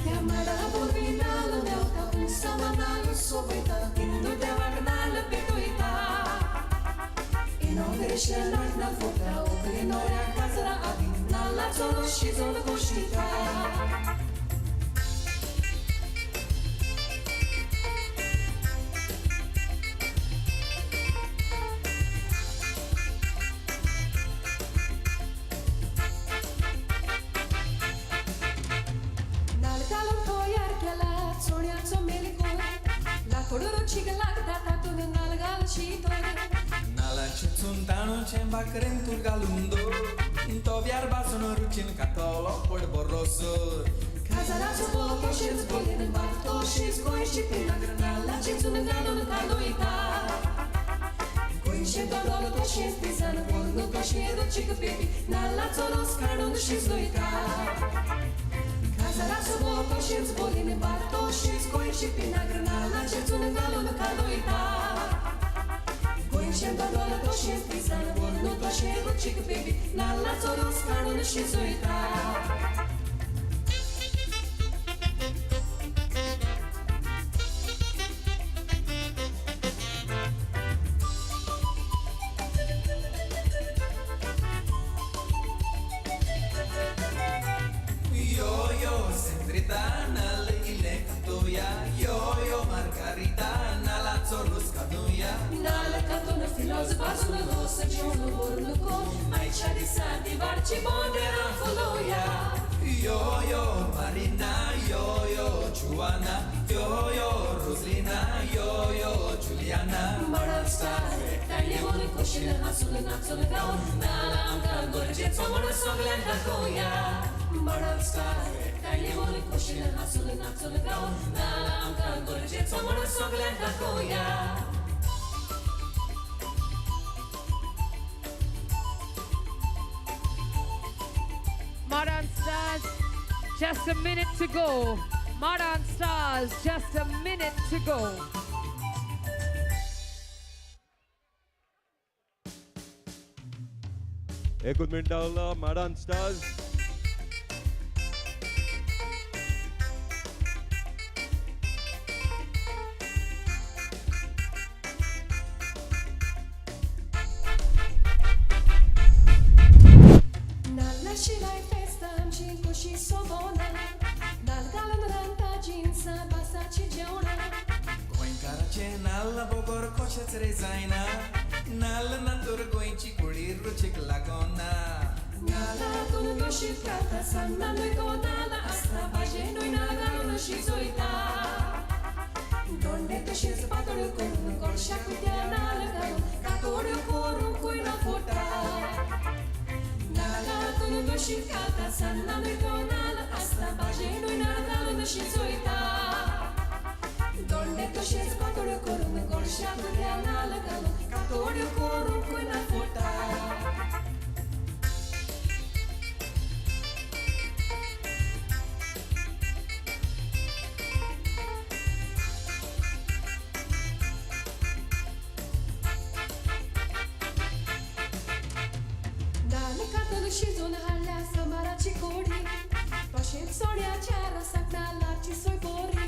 ह्या माडा वरवीं नाल्ल मेवता, उत्सवा नाल्ल सोबयता, हिंदू देवाक नाल्ल पेटयता. इनोग्रेशनाक ना फुटा, व्हंकले न्हवऱ्या काजरा आदीं नाल्लाचो रोस शिजोवन गोश्टिता. नाल्ल घालून तयार केला चण्याचो मेलकोय, लाकूड रुचीक लागता तातूंत नाल्ल घाल शितोय. नाल्लाचें चुनताणूचें भाकरेन तूं घालून दवर, तव्यार भाजून रुचीन खातलो पोट बरो सर. काजराचो बोव तशेंच बोलीन भात तशीच गोंयची पिनाग्र नाल्लाचें चून घालून कालयता. गोंयचें दोदोल तशेंच तिजान करून तशें रुचीक बेबी नाल्लाचो रोस काडून शिजयता. काजराचो बोव तशेंच बोलीन भात तशीच गोंयची पिनाग्र नाल्लाचें चून घालून कालयता. गोंयचें दोदोल तशेंच तिजान करून तशें रुचीक बेबी नाल्लाचो रोस काडून शिजयता. Yo yo Sendrita नाल्ल इल्लें खातोया, यो यो मार्गारिता नाल्लाचो रोस काडुया. नाल्ल कातून फिलोज भाजून रोस जेवण व्हरून कोन आयच्या दिसा दिवाळची बोंदेरां फुलोवया. Yo yo Marina, yo yo Juana, yo yo Roslina, yo yo Juliana. माडान स्टार्स एकठांय येवन खोशीन हांसून नाचून गावन नाल्ल आमकां गरजेचो म्हूण सगल्यांक दाखोवया. माडान स्टार्स एकठांय येवन खोशीन हांसून नाचून गावन नाल्ल आमकां गरजेचो म्हूण सगल्यांक दाखोवया. Modern Stars, just a minute to go. Modern Stars, just a minute to go. एकूच मिनट उरला माडान स्टार्स. नाल्ला शिवाय फेस्तां आमची खोशी सोबोना, नाल्ल घालून रांदता जिन्सां पासाची जेवणां. गोंयकाराचें नाल्ल बगर कशेंच रे जायना, नाल्ल ना तर गोंयची कोळी रुचीक लागना. नाल्लातून कशीत खाता, सान्नां न्हय नाल्ल आसता, भाजयेनूय नाल्ल घालून शिजयता. दोंडे तशेंच पातळ करून गोडशाक त्या नाल्ल घालून कातोड्यो करूंकूय ना फुटा. नाल्लातून कशीत खाता, सान्नां न्हय नाल्ल आसता, भाजयेनूय नाल्ल घालून शिजयता. दोंडे तशेंच पातोळ्यो करून गोडशाक नाल घालून कातोड्यो करूंक ना फुटा. नाल कातल शिजोवन हाडल्या समाराची कोडी, तशेंच चण्याच्या रसाक नाल्लाची सोय बरी.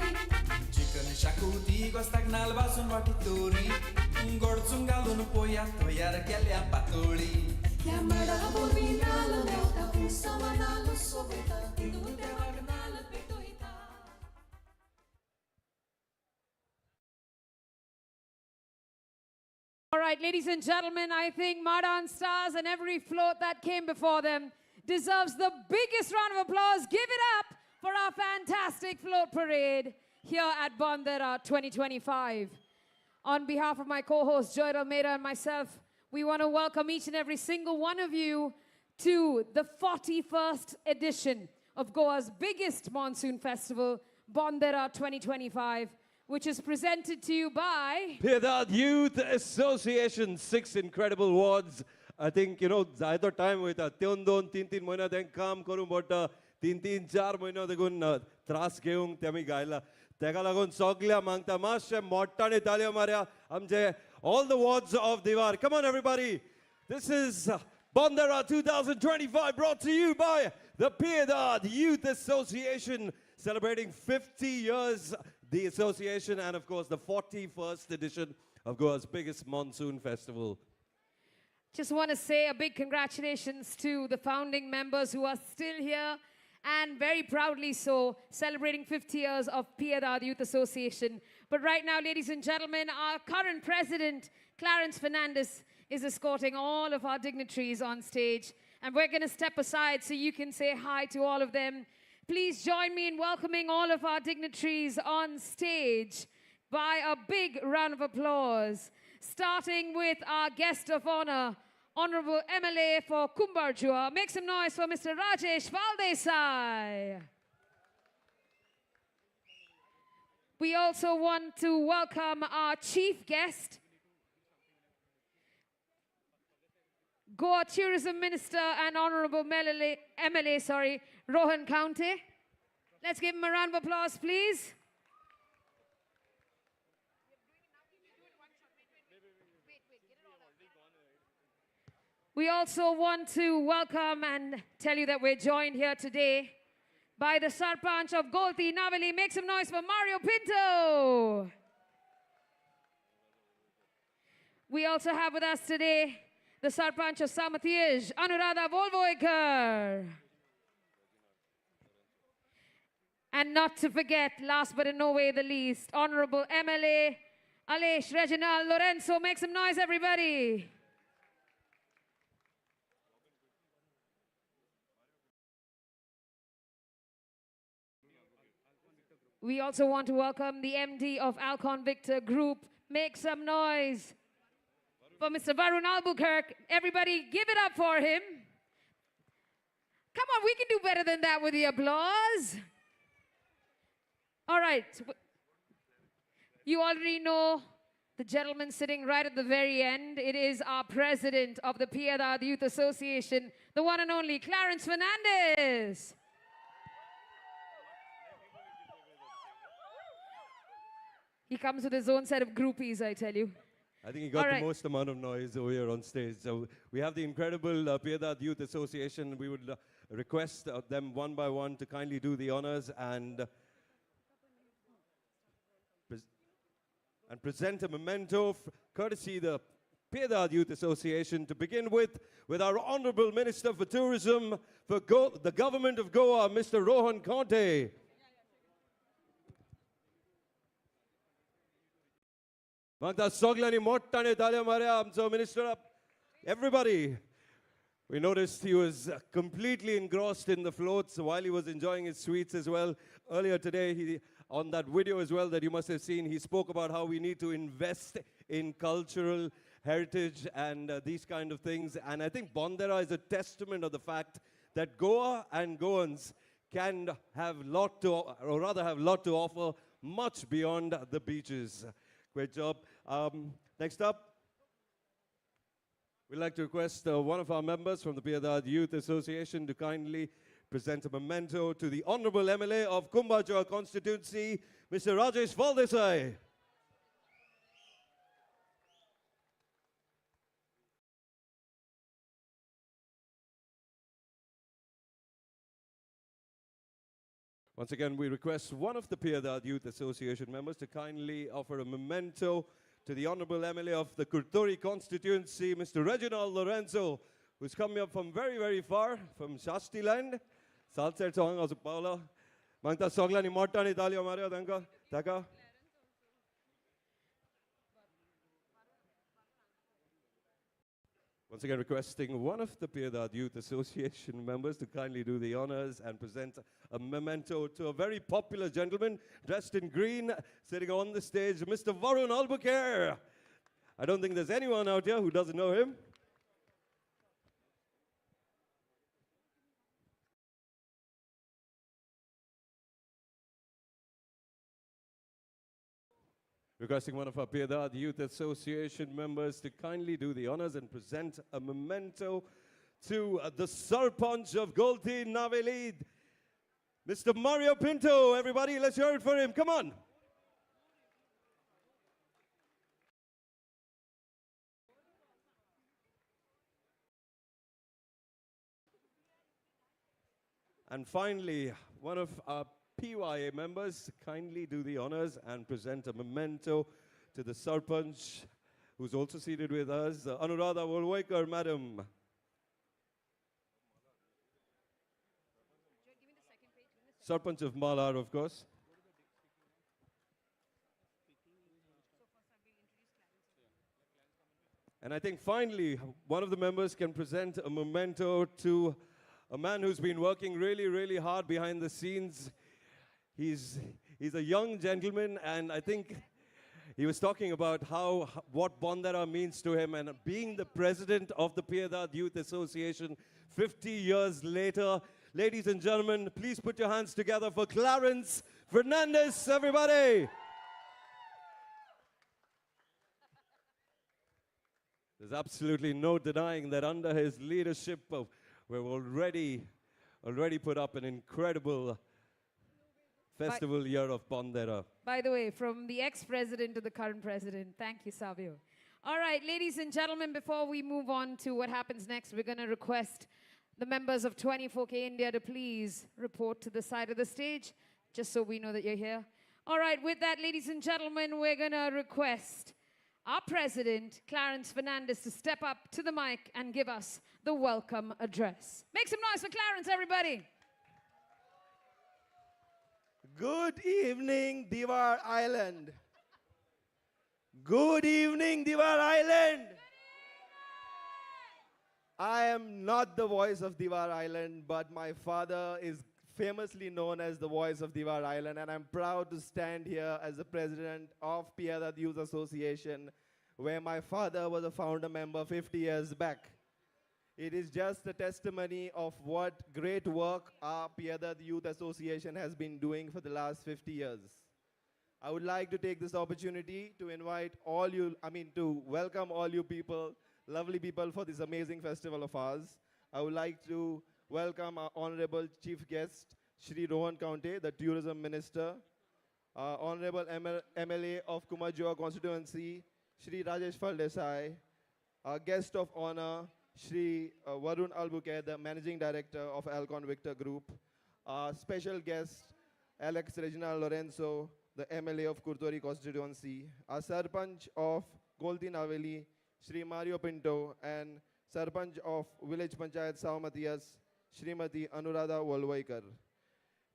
चिकन शाकुती गोस्ताक नाल भाजून वाटी तोरी, गोडचून घालून पोया तयार केल्या पातोळी. ह्या माडा वरवीं नाल मेवता, पुरसांवा नाल सोबयता, हिंदू देवाक नाल पेटयता. All right, ladies and gentlemen, I think Madan Stars and every float that came before them deserves the biggest round of applause. Give it up for our fantastic float parade here at Bonderam 2025. On behalf of my co-host Joy Almeida and myself, we want to welcome each and every single one of you to the 41st edition of Goa's biggest monsoon festival, Bonderam 2025, which is presented to you by Piedad Youth Association. 6 incredible awards. I think, you know, जायतो time वयता, दोन दोन तीन तीन म्हयनो तें काम करूंक पडटा, तीन तीन चार म्हयनो देखून त्रास घेवंक तेमी गायला. तेका लागून सगल्या मागता मातशें मोट्याने ताळयो मारया आमचे all the wards of Divar. Come on everybody. This is Bonderam 2025 brought to you by the Piedad Youth Association, celebrating 50 years, the association, and of course the 41st edition of Goa's biggest monsoon festival. Just want to say a big congratulations to the founding members who are still here and very proudly so, celebrating 50 years of Piedad Youth Association. But right now, ladies and gentlemen, our current president, Clarence Fernandez, is escorting all of our dignitaries on stage. And we're going to step aside so you can say hi to all of them. Please join me in welcoming all of our dignitaries on stage by a big round of applause. Starting with our guest of honor, Honorable MLA for Cumbarjua. Make some noise for Mr. Rajesh Faldesai. We also want to welcome our chief guest, Goa Tourism Minister and Honorable MLA, Rohan Khaunte. Let's give him a round of applause, please. We also want to welcome and tell you that we're joined here today by the Sarpanch of Golti, Naveli. Make some noise for Mario Pinto. We also have with us today the Sarpanch of Samathij, Anuradha Volvoikar. And not to forget, last but in no way the least, Honorable MLA Aleix Reginald Lorenzo. Make some noise, everybody. We also want to welcome the MD of Alcon Victor Group. Make some noise for Mr. Varun Albuquerque. Everybody, give it up for him. Come on, we can do better than that with the applause. All right. You already know the gentleman sitting right at the very end. It is our president of the Piedad Youth Association, the one and only Clarence Fernandez. He comes with his own set of groupies, I tell you. I think he got the most amount of noise over here on stage. So we have the incredible Piedad Youth Association. We would request them one by one to kindly do the honors and present a memento courtesy the Piedad Youth Association. To begin with our Honorable Minister for Tourism for the Government of Goa, Mr. Rohan Khaunte. Magda soglani mottane talya marya amcho minister up. Everybody, we noticed he was completely engrossed in the floats while he was enjoying his sweets as well. Earlier today, he, on that video as well that you must have seen, he spoke about how we need to invest in cultural heritage and these kind of things. And I think Bonderam is a testament of the fact that Goa and Goans can have lot to, or rather have lot to offer much beyond the beaches. Great job. Next up, we'd like to request one of our members from the Piedade Youth Association to kindly present a memento to the Honorable MLA of Cumbarjua constituency, Mr. Rajesh Faldessai. Once again, we request one of the Piedade Youth Association members to kindly offer a memento to the Honorable MLA of the Curtorim constituency, Mr. Reginald Lorenzo, who's coming up from very, very far, from Shasti land. Salser song also Paula. Mangta soglani mottani talio mario danka. Taka. Once again, requesting one of the Piedade Youth Association members to kindly do the honors and present a memento to a very popular gentleman dressed in green, sitting on the stage, Mr. Varun Albuquerque. I don't think there's anyone out here who doesn't know him. Requesting one of our Piedade Youth Association members to kindly do the honors and present a memento to the Sarpanch of Golti Navelim, Mr. Mario Pinto. Everybody, let's hear it for him. Come on. And finally, one of our PYA members kindly do the honors and present a memento to the Sarpanch, who's also seated with us, Anuradha Volwaikar, madam. Sarpanch of Malar, of course. And I think finally, one of the members can present a memento to a man who's been working really, really hard behind the scenes. He's a young gentleman, and I think he was talking about what Bondera means to him, and being the president of the Piedade Youth Association 50 years later. Ladies and gentlemen, please put your hands together for Clarence Fernandez, everybody. There's absolutely no denying that under his leadership, we've already put up an incredible festival year of Bondera. By the way, from the ex-president to the current president, thank you, Savio. All right, ladies and gentlemen, before we move on to what happens next, we're going to request the members of 24K India to please report to the side of the stage, just so we know that you're here. All right, with that, ladies and gentlemen, we're going to request our president, Clarence Fernandez, to step up to the mic and give us the welcome address. Make some noise for Clarence, everybody. Good evening, Divar Island. Good evening, Divar Island. I am not the voice of Divar Island, but my father is famously known as the voice of Divar Island, and I'm proud to stand here as the president of Piedade Youth Association, where my father was a founder member 50 years back. It is just a testimony of what great work our Piedade Youth Association has been doing for the last 50 years. I would like to take this opportunity to invite all you, to welcome all you people, lovely people, for this amazing festival of ours. I would like to welcome our Honorable Chief Guest, Shri Rohan Khaunte, the Tourism Minister, Honorable MLA of Cumbarjua constituency, Shri Rajesh Faldessai, our Guest of Honor, Shri Varun Albuquerque, the Managing Director of Alcon Victor Group, our special guest, Alex Reginald Lorenzo, the MLA of Curtorim constituency, our Sarpanch of Golti Naveli, Shri Mario Pinto, and Sarpanch of Village Panchayat Sao Matias, Shrimati Anuradha Volwaikar.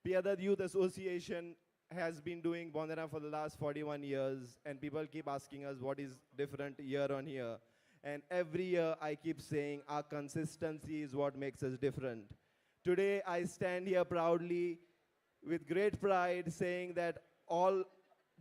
Piedade Youth Association has been doing Bondera for the last 41 years, and people keep asking us what is different year on year. And every year I keep saying our consistency is what makes us different. Today I stand here proudly with great pride saying that all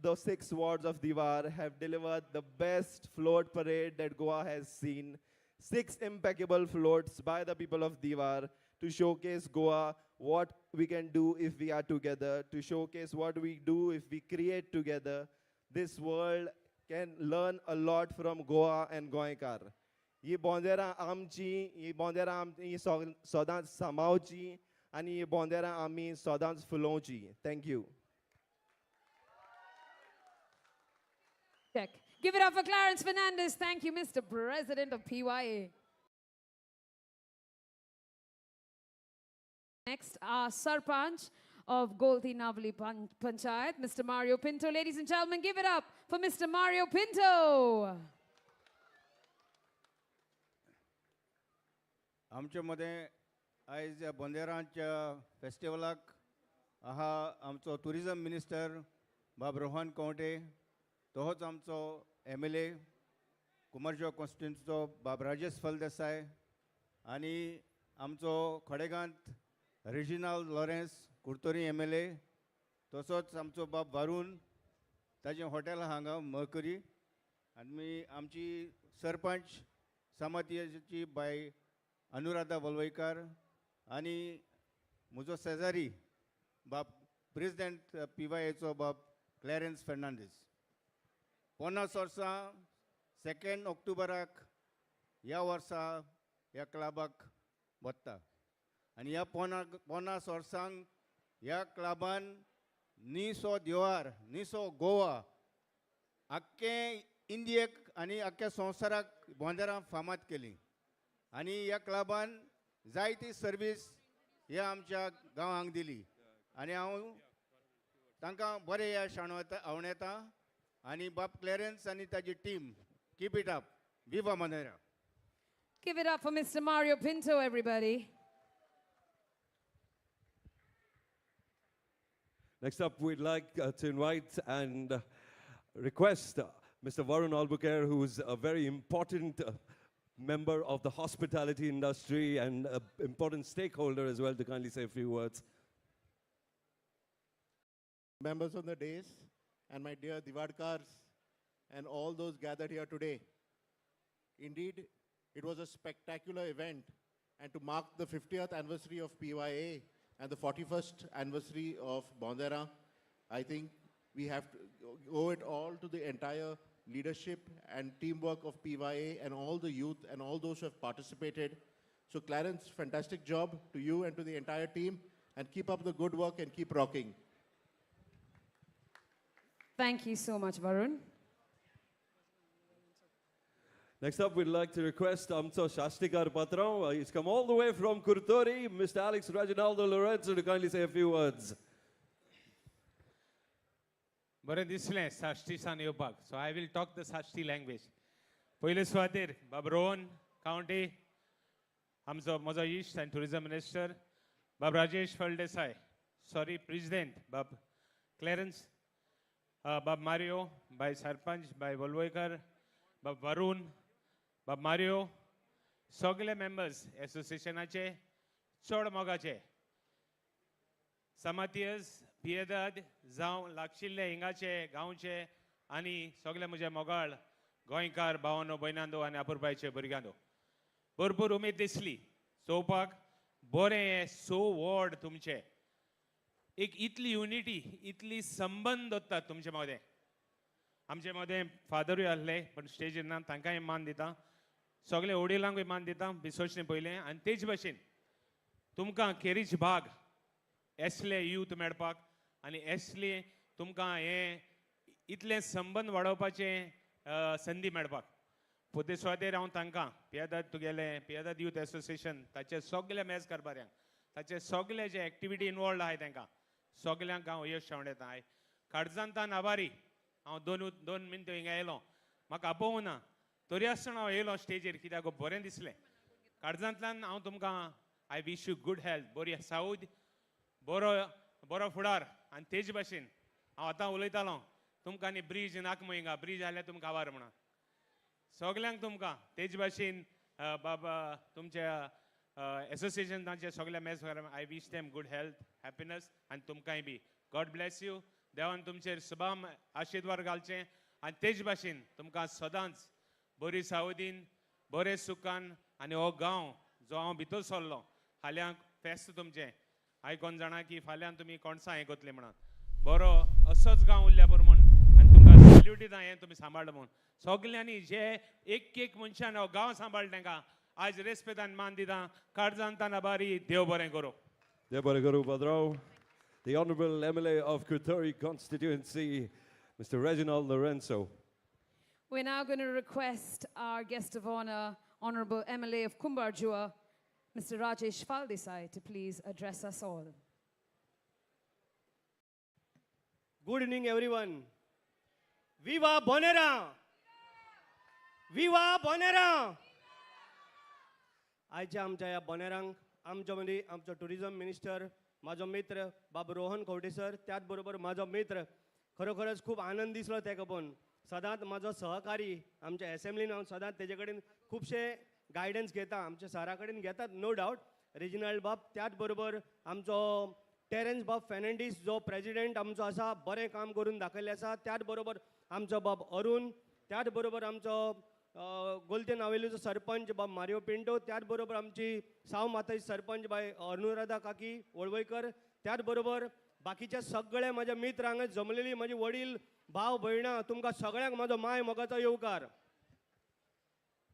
the 6 wards of Divar have delivered the best float parade that Goa has seen. 6 impeccable floats by the people of Divar to showcase Goa, what we can do if we are together, to showcase what we do if we create together. This world can learn a lot from Goa and Goenkar. ही बोंदेरां आमची, ही बोंदेरां आमची सदांच सांबाळची आनी ही बोंदेरां आमी सदांच फुलोवची. Thank you. Check. Give it up for Clarence Fernandez. Thank you, Mr. President of PYA. Next, our Sarpanch of Golti Navli Panchayat, Mr. Mario Pinto. Ladies and gentlemen, give it up for Mr. Mario Pinto. आमचे मदें आयज बोंदेरांच्या फेस्टिवलाक आहा आमचो tourism minister बाब रोहन कवटे, तोच आमचो MLA कुमारजो कॉन्स्टिट्युन्सीचो बाब राजेश फलदेसाय आनी आमचो खडेगांत Reginald Lawrence Curtorim MLA, तसोच आमचो बाब वारून ताजें हॉटेल आहा हांगा मर्करी, आनी आमची सरपंच सामातियाची बाय अनुराधा वलवयकार आनी म्हजो शेजारी बाब प्रेजिडेंट PYAचो बाब क्लॅरन्स फेर्नांडीस. 50 वर्सां 2 ऑक्टोबराक ह्या वर्सा ह्या क्लबाक वता आनी ह्या 50 वर्सांक ह्या क्लबान निसो दिवार, निसो गोवा, आख्खे इंडियेक आनी आख्ख्या संवसाराक बोंदेरां फामाद केली आनी ह्या क्लबान जायती सर्वीस ह्या आमच्या गांवांक दिली आनी हांव तांकां बरें यश आंवडेता आनी बाब क्लॅरन्स आनी ताजी team, keep it up. Viva Mondera. Give it up for Mr. Mario Pinto, everybody. Next up, we'd like to invite and request Mr. Varun Albuquerque, who's a very important member of the hospitality industry and an important stakeholder as well, to kindly say a few words. Members on the dais and my dear Diwadkars and all those gathered here today. Indeed, it was a spectacular event, and to mark the 50th anniversary of PYA and the 41st anniversary of Bondera, I think we have to owe it all to the entire leadership and teamwork of PYA and all the youth and all those who have participated. So Clarence, fantastic job to you and to the entire team, and keep up the good work and keep rocking. Thank you so much, Varun. Next up, we'd like to request Amso Shashtikar Patrao. He's come all the way from Curtorim, Mr. Alex Reginaldo Lorenzo, to kindly say a few words. बरें दिसलें साश्टी सान येवपाक. So I will talk the Sashti language. पयले सुवातेर बाब रोहन कावंटे, आमचो म्हजो इश्ट आनी टुरिजम मिनिस्टर बाब राजेश फळदेसाय, सॉरी प्रेजिडेंट बाब क्लॅरन्स, बाब मारियो, बाय सरपंच, बाय वलवयकर, बाब वरुण, बाब मारियो, सगळे मेंबर्स एसोसिएशनाचे चड मोगाचे समातियस पियेदाद जावं लागशिल्ले हिंगाचे गांवचे आनी सगळे म्हजे मोगाळ गोंयकार भावानो भयणांदो आनी आपुरबायचे भुरग्यांदो, भरपूर उमेद दिसली चोवपाक. बरें हें सो व्हड तुमचें एक इतली युनिटी, इतली संबंद दवरतात तुमचे मदें. आमचे मदें फादरूय आसले पण स्टेजीर ना, तांकांय मान दिता, सगळे वडिलांकूय मान दिता बिसोचणे पयलें. आनी तेच भशेन तुमकां केरीच भाग एसले यूथ मेळपाक आनी एसले तुमकां हें इतलें संबंद वाडोवपाचें संदी मेळपाक. पोते सुवातेर हांव तांकां पियादाद तुगेलें पियादाद यूथ एसोसिएशन ताचे सगळे मॅच कारभाऱ्यांक, ताचे सगळे जे एक्टिविटी इनवॉल्ड आहाय तांकां सगळ्यांक हांव यश आंवडेता. हांव काळजांतान आभारी. हांव दोन मिनटां हिंगा येयलो, म्हाका आपोवंक ना तरी आसतना हांव येयलो स्टेजीर कित्याक बरें दिसलें. काळजांतल्यान हांव तुमकां I wish you good health, बरी साऊद, बरो बरो फुडार. आनी तेज भाशेन हांव आतां उलयतालो तुमकां आनी ब्रीज नाका मुय हिंगा, ब्रीज जाल्यार तुमकां आवार म्हणा सगल्यांक तुमकां. तेज भाशेन बाबा तुमच्या एसोसिएशनाचे सगल्या match I wish them good health, happiness आनी तुमकांय बी गॉड ब्लेस you. देवान तुमचेर सुबाम आशिर्वाद घालचें आनी तेज भाशेन तुमकां सदांच बरी सावदीन, बरे सुखान आनी हो गांव जो हांव भितर सरलो फाल्यां फेस्त तुमचें आयकोन जाणा की फाल्यां तुमी कोणसां हें कोतली म्हणून बरो असोच गांव उरल्या बरो म्हूण आनी तुमकां सॅल्यूट दिता हें तुमी सांबाळ्ळा म्हूण सगल्यांनी जे एक एक मनशान हो गांव सांबाळ्ळा तांकां आज रेस्पेदान मान दिता काळजान आभारी. देव बरें करूं. देव बरें करूं Padrao. The Honorable MLA of Curtorim constituency, Mr. Reginald Lourenco. We're now going to request our guest of honor, Honorable MLA of Cumbarjua, Mr. Rajesh Faldesai, to please address us all. Good evening, everyone. Viva Bonera! Viva Bonera! आयच्या आमच्या ह्या बोनेरांक आमच्या मदीं आमचो tourism minister म्हाजो मित्र बाब Rohan Khaunte sir, त्याच बरोबर म्हाजो मित्र खरोखरच खूब आनंद दिसलो तेका पळोवन. सदांच म्हाजो सहकारी आमच्या एसेंब्लीन हांव सदांच तेजे कडेन खुबशे गायडन्स घेता, आमच्या सरा कडेन घेतात नो डावट रेजिनाल्ड बाब, त्याच बरोबर आमचो टेरन्स बाब फेर्नांडीस जो प्रेजिडेंट आमचो आसा, बरें काम करून दाखयल्लें आसा. त्याच बरोबर आमचो बाब अरुण, त्याच बरोबर आमचो गोलते नावेलीचो सरपंच बाब मारियो पिंटो, त्याच बरोबर आमची साव माताची सरपंच बाय अनुराधा काकी वळवयकर, त्याच बरोबर बाकीच्या सगळे म्हाज्या मित्र हांगा जमलेली म्हाजी वडील भाव भयणां, तुमकां सगळ्यांक म्हाजो माय मोगाचो येवकार.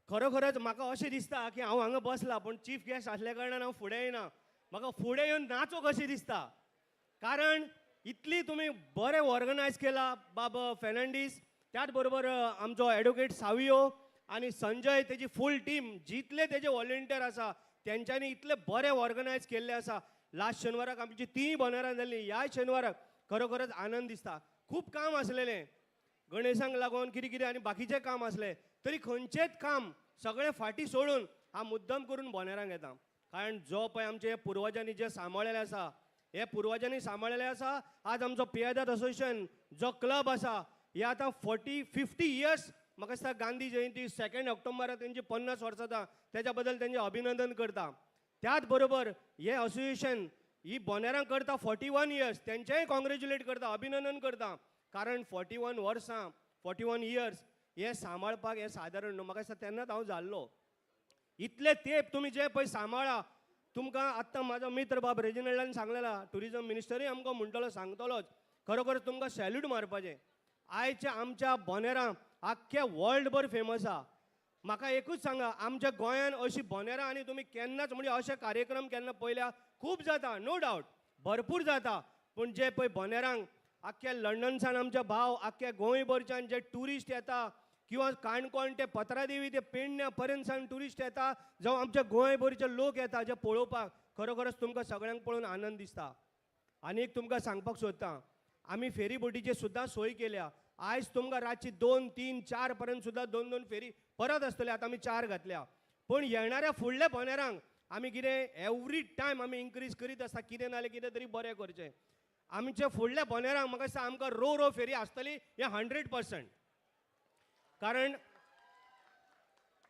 खरोखरच म्हाका अशें दिसता की हांव हांगा बसलां पूण चीफ गेस्ट आसल्या कारणान हांव फुडें येना. म्हाका फुडें येवन नाचो कशें दिसता, कारण इतली तुमी बरें ऑर्गनायज केला बाब फेर्नांडीस, त्याच बरोबर आमचो एडवोकेट सावियो आनी संजय, तेजी फूल टीम, जितले तेजे वॉलंटियर आसा तेंच्यांनी इतले बरें ऑर्गनायज केल्लें आसा. लास्ट शेनवाराक आमची तीं बोनेरां जाल्लीं, ह्या शेनवाराक खरोखरच आनंद दिसता. खूब काम आसलेलें गणेशांक लागून कितें कितें आनी बाकीचें काम आसलें, तरी खंयचेंच काम सगळें फाटीं सोडून हांव मुद्दम करून बोनेरांक येता, कारण जो पळय आमचे पुर्वजांनी जें सांबाळ्ळेलें आसा, हे पुर्वजांनी सांबाळ्ळेलें आसा. आज आमचो पियादाद असोसिएशन जो क्लब आसा हे आतां 40-50 इयर्स म्हाका दिसता गांधी जयंती 2 ऑक्टोबराक तेंची 50 वर्सां जाता, तेच्या बद्दल तेंचें अभिनंदन करता. त्याच बरोबर हे असोसिएशन ही बोनेरां करता 41 इयर्स, तेंचेंय कॉंग्रेच्युलेट करता, अभिनंदन करता, कारण 41 वर्सां 41 इयर्स हे सांबाळपाक हें सादारण न्हू. म्हाका दिसता तेन्नाच हांव जाल्लो. इतले तेंप तुमी जे पळय सांबाळा, तुमकां आत्तां म्हाजो मित्र बाब रेजिनल्डान सांगलेला, टुरिजम मिनिस्टरूय आमकां म्हणटलो सांगतलोच, खरोखर तुमकां सॅल्यूट मारपाचें. आयच्या आमच्या बोनेरां आख्ख्या वर्ल्डभर फेमस आहा. म्हाका एकूच सांगा, आमच्या गोंयान अशी बोनेरां आनी तुमी केन्नाच म्हणजे अशे कार्यक्रम केन्ना पळयल्या? खूब जाता नो डावट, भरपूर जाता, पूण जे पळय बोनेरांक आख्ख्या लंडनसान आमच्या भाव, आख्ख्या गोंयभरच्यान जे ट्युरिस्ट येता किंवा काणकोण ते पत्रादेवी ते पेडण्या पर्यंतसान ट्युरिस्ट येता, जावं आमच्या गोंयभरचे लोक येता जे पळोवपाक, खरोखरच तुमकां सगळ्यांक पळोवन आनंद दिसता. आनी एक तुमकां सांगपाक सोदता, आमी फेरी बोटीची सुद्दां सोय केल्या. आयज तुमकां रातची 2, 3, 4 पर्यंत सुद्दां 2-2 फेरी परत आसतले. आतां आमी 4 घातल्या, पूण येणाऱ्या फुडल्या बोनेरांक आमी कितें एवरी टायम आमी इन्क्रीज करीत आसता, कितें ना जाल्यार कितें तरी बरें करचें. आमच्या फुडल्या बोनेरांक म्हाका दिसता आमकां रो रो फेरी आसतली हें 100%, कारण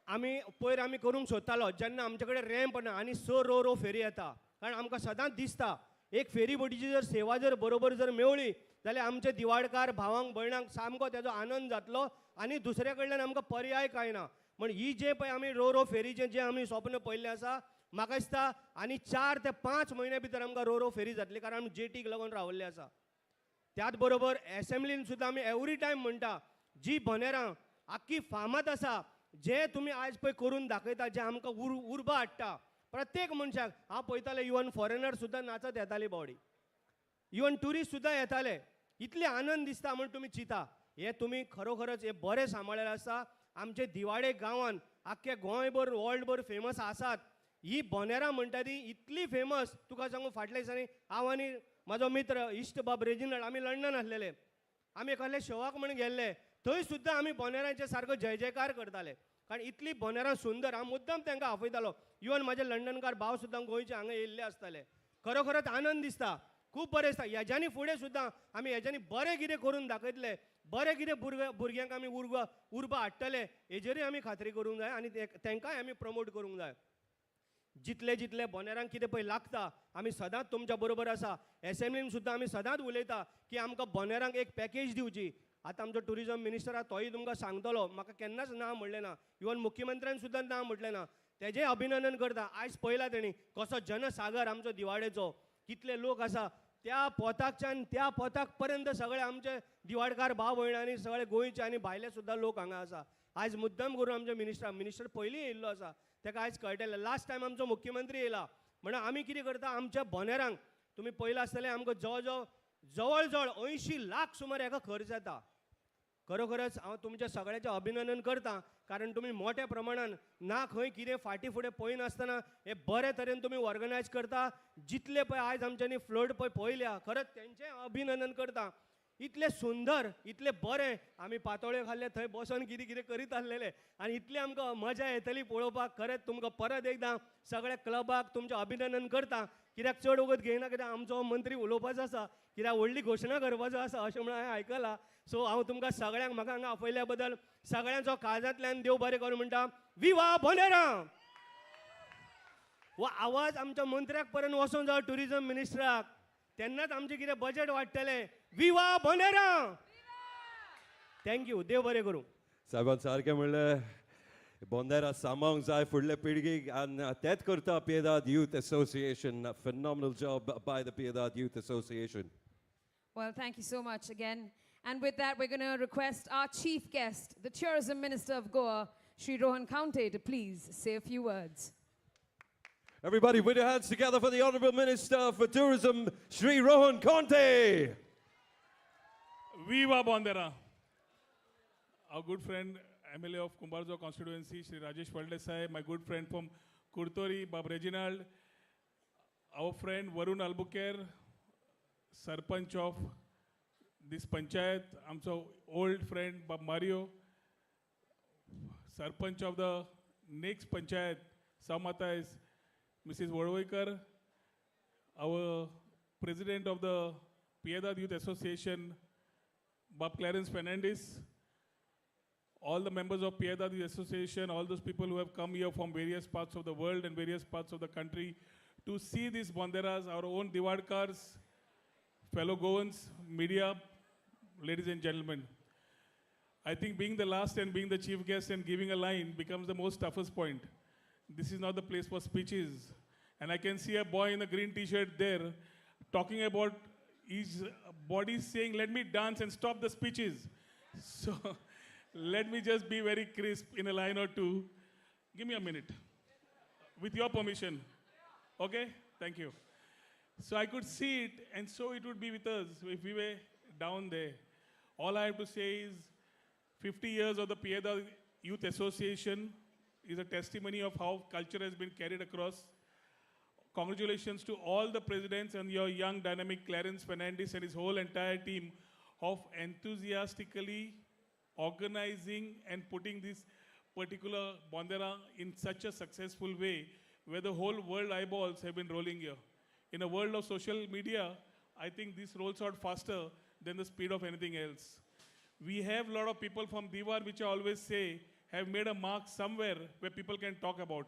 आमी पयर आमी करूंक सोदतालो जेन्ना आमचे कडेन रॅम्प ना आनी 6 रो रो फेरी येता, कारण आमकां सदांच दिसता एक फेरी बोटीची जर सेवा जर बरोबर जर मेवळी जाल्यार आमचे दिवाडकार भावांक भयणांक सामको तेजो आनंद जातलो आनी दुसऱ्या कडल्यान आमकां पर्याय कांय ना. म्हण ही जे पळय आमी रो रो फेरीचें जें आमी स्वप्न पळयल्लें आसा, म्हाका दिसता आनी 4 ते 5 म्हयन्या भितर आमकां रो रो फेरी जातली, कारण आमी जेटीक लागून रावल्ले आसा. त्याच बरोबर एसेंब्लीन सुद्दां आमी एवरी टायम म्हणटा, जी बोनेरां आख्खी फामाद आसा, जे तुमी आयज पळय करून दाखयता, जे आमकां उर्बा हाडटा प्रत्येक मनशाक. हांव पळयतालें इवन फॉरेनर सुद्दां नाचत येताली बावडी, इवन ट्युरिस्ट सुद्दां येताले, इतले आनंद दिसता म्हण तुमी चिंता. हे तुमी खरोखरच हे बरें सांबाळ्ळेलें आसा. आमचे दिवाडे गांवान आख्खे गोंयभर वर्ल्डभर फेमस आसात ही बोनेरां म्हणटा ती इतली फेमस. तुका सांगू, फाटल्या दिसांनी हांव आनी म्हाजो मित्र इश्ट बाब रेजिनल्ड आमी लंडन आसलेले, आमी एकादल्या शोवाक म्हण गेल्ले, थंय सुद्दां आमी बोनेरांचे सारको जय जयकार करताले, कारण इतली बोनेरां सुंदर. हांव मुद्दम तांकां आपयतालो, इवन म्हाजे लंडनकार भाव सुद्दां गोंयचे हांगा येयल्ले आसताले. खरोखरच आनंद दिसता, खूब बरें दिसता. हेज्यानी फुडें सुद्दां आमी हेज्यानी बरें कितें करून दाखयतले, बरें कितें भुरग्यांक आमी उर्बा हाडटले, हेजेरूय आमी खात्री करूंक जाय आनी तांकांय आमी प्रमोट करूंक जाय. जितले जितले बोनेरांक कितें पळय लागता आमी सदांच तुमच्या बरोबर आसा. एसेंब्लीन सुद्दां आमी सदांच उलयता की आमकां बोनेरांक एक पॅकेज दिवची. आतां आमचो टुरिजम मिनिस्टर आसा तोय तुमकां सांगतलो, म्हाका केन्नाच ना म्हणलें ना, इवन मुख्यमंत्र्यान सुद्दां ना म्हटलें ना. तेजें अभिनंदन करता. आयज पळयला तेणी कसो जनसागर आमचो दिवाडेचो, कितले लोक आसा त्या पोताकच्यान त्या पोताक पर्यंत सगळे आमचे दिवाडकार भाव भयण आनी सगळे गोंयचे आनी भायले सुद्दां लोक हांगा आसा. आयज मुद्दम करून आमचे मिनिस्टर पयलीं येयल्लो आसा, तेका आयज कळटलें. लास्ट टायम आमचो मुख्यमंत्री येयला म्हणून आमी कितें करता, आमच्या बोनेरांक तुमी पळयलां आसतलें, आमकां जवळ जवळ 80 लाख सुमार हेका खर्च येता. खरोखरच हांव तुमच्या सगळ्याचें अभिनंदन करता, कारण तुमी मोठ्या प्रमाणान ना खंय कितें फाटीं फुडें पळयनासतना हे बरे तरेन तुमी ऑर्गनायज करता. जितले पळय आयज आमच्यांनी फ्लोट पळय पळयल्या, खरंच तेंचें अभिनंदन करता. इतलें सुंदर, इतलें बरें आमी पातोळ्यो खाल्ले, थंय बसोन कितें कितें करीत आसलेले आनी इतली आमकां मजा येतली पळोवपाक. खरेंच तुमकां परत एकदां सगळ्या क्लबाक तुमचें अभिनंदन करता. कित्याक चड वगत घेयना, कित्याक आमचो मंत्री उलोवपाचो आसा, कित्याक व्हडली घोशणा करपाचो आसा अशें म्हणून हांवें आयकलां. सो हांव तुमकां सगळ्यांक म्हाका हांगा आपयल्या बद्दल सगळ्यांचो काळजांतल्यान देव बरें करूं म्हणटा. विवा बोनेरा हो आवाज आमच्या मंत्र्याक पर्यंत वचोंक जाय, ट्युरिजम मिनिस्टराक, तेन्नाच आमचें कितें बजेट वाडटलें. विवा बोनेरा. Thank you, देव बरें करूं. साहेबान सारकें म्हणलें, बोंदेरा सांबाळूंक जाय फुडले पिळगेक आनी तेंच करता Piedade youth association. Phenomenal job by the Piedade youth association. Well, thank you so much again. And with that, we're going to request our chief guest, the Tourism Minister of Goa, Shri Rohan Khaunte, to please say a few words. Everybody, put your hands together for the Honorable Minister for Tourism, Shri Rohan Khaunte. Viva Bondera. Our good friend, MLA of Kumbarzo constituency, Shri Rajesh Faldesai, my good friend from Kurtori, Bab Reginald, our friend Varun Albuquerque, Sarpanch of this panchayat, आमचो old friend Bab Mario, Sarpanch of the next panchayat, Samata is Mrs. Vodvaikar, our president of the Piedade Youth Association, Bab Clarence Fernandez, all the members of Piedade Youth Association, all those people who have come here from various parts of the world and various parts of the country to see these Bonderas, our own Diwadkars, fellow Goans, media, ladies and gentlemen. I think being the last and being the chief guest and giving a line becomes the most toughest point. This is not the place for speeches. And I can see a boy in a green t-shirt there talking about his body saying, let me dance and stop the speeches. So let me just be very crisp in a line or two. Give me a minute, with your permission. Okay, thank you. So I could see it, and so it would be with us if we were down there. All I have to say is 50 years of the Piedade Youth Association is a testimony of how culture has been carried across. Congratulations to all the presidents and your young dynamic Clarence Fernandez and his whole entire team of enthusiastically organizing and putting this particular Bondera in such a successful way where the whole world eyeballs have been rolling here. In a world of social media, I think this rolls out faster than the speed of anything else. We have a lot of people from Diwar, which I always say, have made a mark somewhere where people can talk about.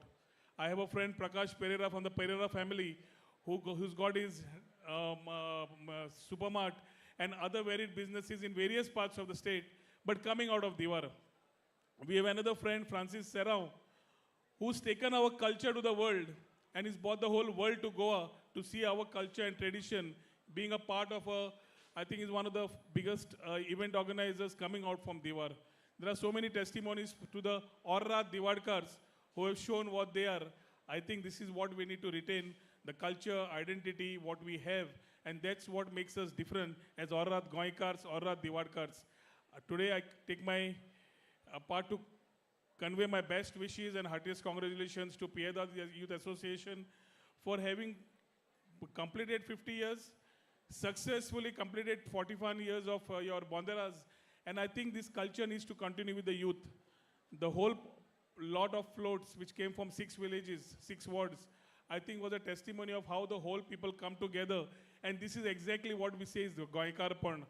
I have a friend, Prakash Pereira, from the Pereira family, who's got his supermart and other varied businesses in various parts of the state, but coming out of Diwar. We have another friend, Francis Serrao, who's taken our culture to the world and he's brought the whole world to Goa to see our culture and tradition, being a part of a, I think is one of the biggest event organizers coming out from Diwar. There are so many testimonies to the Orra Diwadkars who have shown what they are. I think this is what we need to retain, the culture, identity, what we have, and that's what makes us different as Orra Goikars, Orra Diwadkars. Today I take my part to convey my best wishes and heartiest congratulations to Piedade Youth Association for having completed 50 years, successfully completed 41 years of your Bonderas. And I think this culture needs to continue with the youth. The whole lot of floats which came from 6 villages, 6 wards, I think was a testimony of how the whole people come together. And this is exactly what we say is the Goikarpan.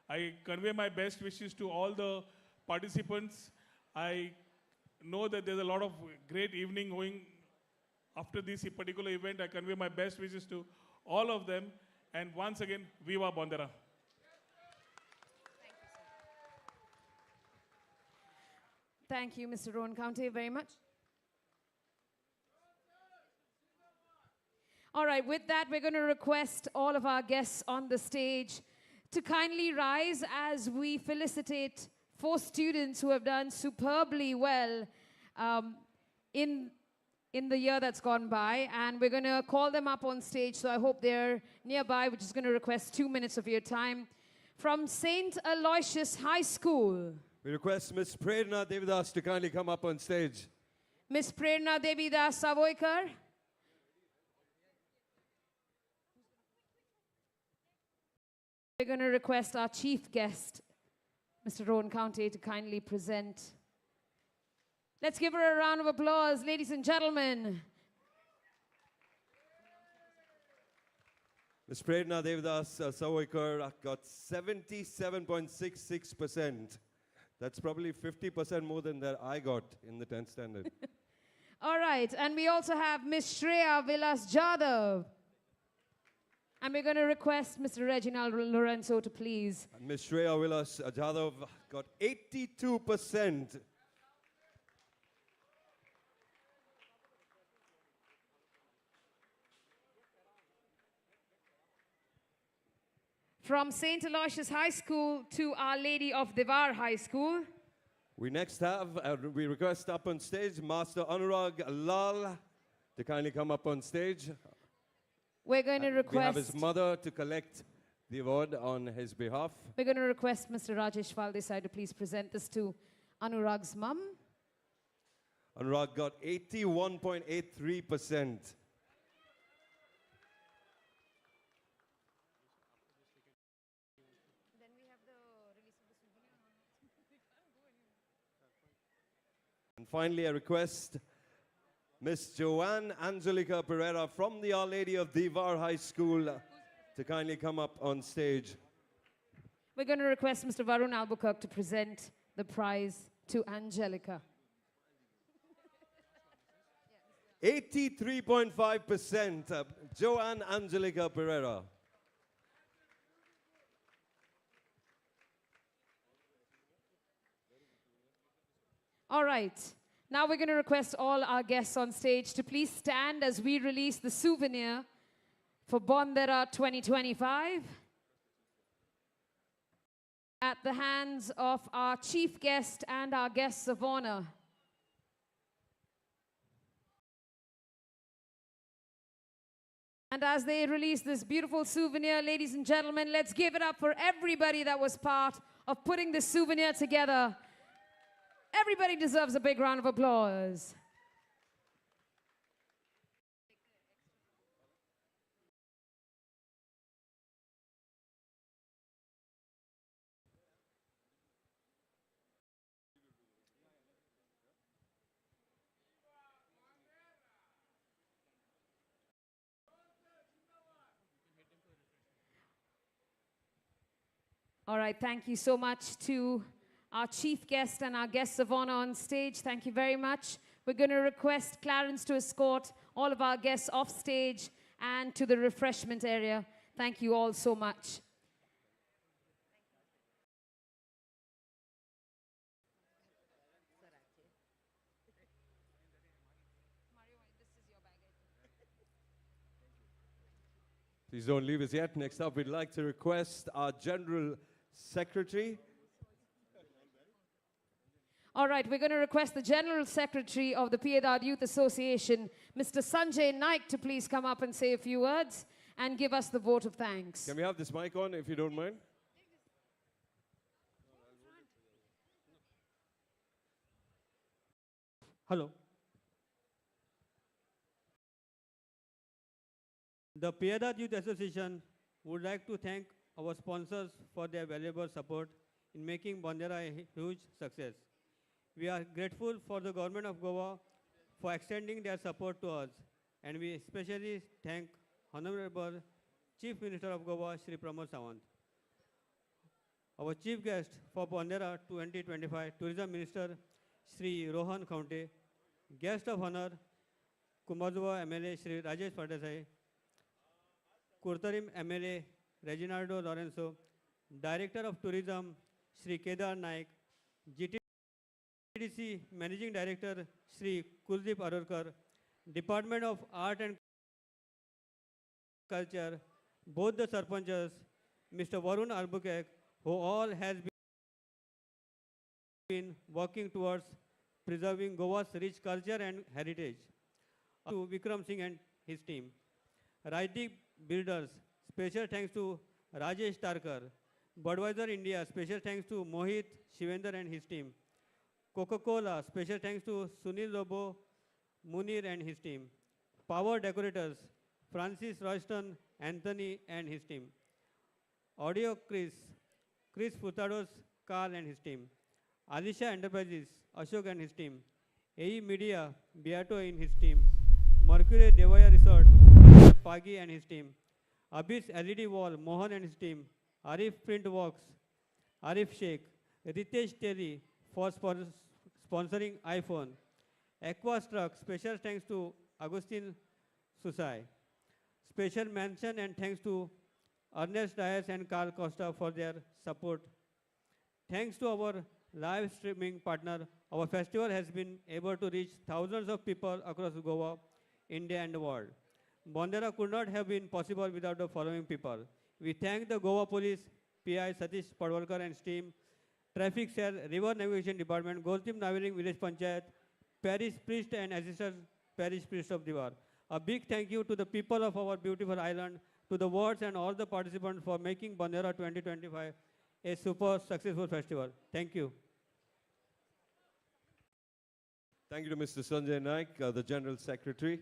I convey my best wishes to all the participants. I know that there's a lot of great evening going after this particular event. I convey my best wishes to all of them. And once again, Viva Bondera. Thank you, Mr. Rohan Khaunte, very much. All right, with that, we're going to request all of our guests on the stage to kindly rise as we felicitate 4 students who have done superbly well in the year that's gone by. And we're going to call them up on stage, so I hope they're nearby. We're just going to request 2 minutes of your time. From St. Aloysius High School, we request Ms. Prerna Devidas to kindly come up on stage. Ms. Prerna Devidas Savoikar. We're going to request our chief guest, Mr. Rohan Khaunte, to kindly present. Let's give her a round of applause, ladies and gentlemen. Ms. Prerna Devidas Savoikar got 77.66%. That's probably 50% more than that I got in the 10th standard. All right, and we also have Ms. Shreya Vilas Jadhav. And we're going to request Mr. Reginald Lorenzo to please. And Ms. Shreya Vilas Jadhav got 82%. From St. Aloysius High School to Our Lady of Divar High School. We next have, we request up on stage, Master Anurag Lal to kindly come up on stage. We're going to request... We have his mother to collect the award on his behalf. We're going to request Mr. Rajesh Faldesai to please present this to Anurag's mum. Anurag got 81.83%. And finally, I request Miss Joanne Angelica Pereira from the Our Lady of Divar High School to kindly come up on stage. We're going to request Mr. Varun Albuquerque to present the prize to Angelica. 83.5%, Joanne Angelica Pereira. All right. Now we're going to request all our guests on stage to please stand as we release the souvenir for Bondera 2025 at the hands of our chief guest and our guests of honor. And as they release this beautiful souvenir, ladies and gentlemen, let's give it up for everybody that was part of putting this souvenir together. Everybody deserves a big round of applause. All right, thank you so much to our chief guest and our guests of honor on stage. Thank you very much. We're going to request Clarence to escort all of our guests off stage and to the refreshment area. Thank you all so much. Please don't leave us yet. Next up, we'd like to request our General Secretary. All right, we're going to request the General Secretary of the Piedad Youth Association, Mr. Sanjay Naik, to please come up and say a few words and give us the vote of thanks. Can we have this mic on, if you don't mind? Hello. The Piedad Youth Association would like to thank our sponsors for their valuable support in making Bondera a huge success. We are grateful for the government of Goa for extending their support to us, and we especially thank Honorable Chief Minister of Goa, Shri Pramod Sawant. Our chief guest for Bondera 2025, Tourism Minister Shri Rohan Khaunte, guest of honor, Kumbazua MLA Shri Rajesh Faldesai, Curtorim MLA Reginaldo Lorenzo, Director of Tourism Shri Kedar Naik, GTDC Managing Director Shri Kuldeep Arorkar, Department of Art and Culture, both the Sarpanchas, Mr. Varun Albuquerque, who all has been working towards preserving Goa's rich culture and heritage. To Vikram Singh and his team. Rajdeep Builders, special thanks to Rajesh Tarkar. Budweiser India, special thanks to Mohit Shivender and his team. Coca-Cola, special thanks to Sunil Lobo, Munir and his team. Power Decorators, Francis Royston, Anthony and his team. Audio Chris, Chris Furtados, Carl and his team. Alisha Enterprises, Ashok and his team. AE Media, Beato and his team. Mercury Devaya Resort, Pagi and his team. Abyss LED Wall, Mohan and his team. Arif Print Works, Arif Sheikh, Ritesh Terry for sponsoring iPhone. Aquastruck, special thanks to Agustin Susai. Special mention and thanks to Ernest Dias and Carl Costa for their support. Thanks to our live streaming partner, our festival has been able to reach thousands of people across Goa, India and the world. Bondera could not have been possible without the following people. We thank the Goa Police, PI Satish Padwalkar and his team, Traffic Cell, River Navigation Department, Goltim Naveling Village Panchayat, Parish Priest and Assistant Parish Priest of Diwar. A big thank you to the people of our beautiful island, to the wards and all the participants for making Bondera 2025 a super successful festival. Thank you. Thank you to Mr. Sanjay Naik, the General Secretary.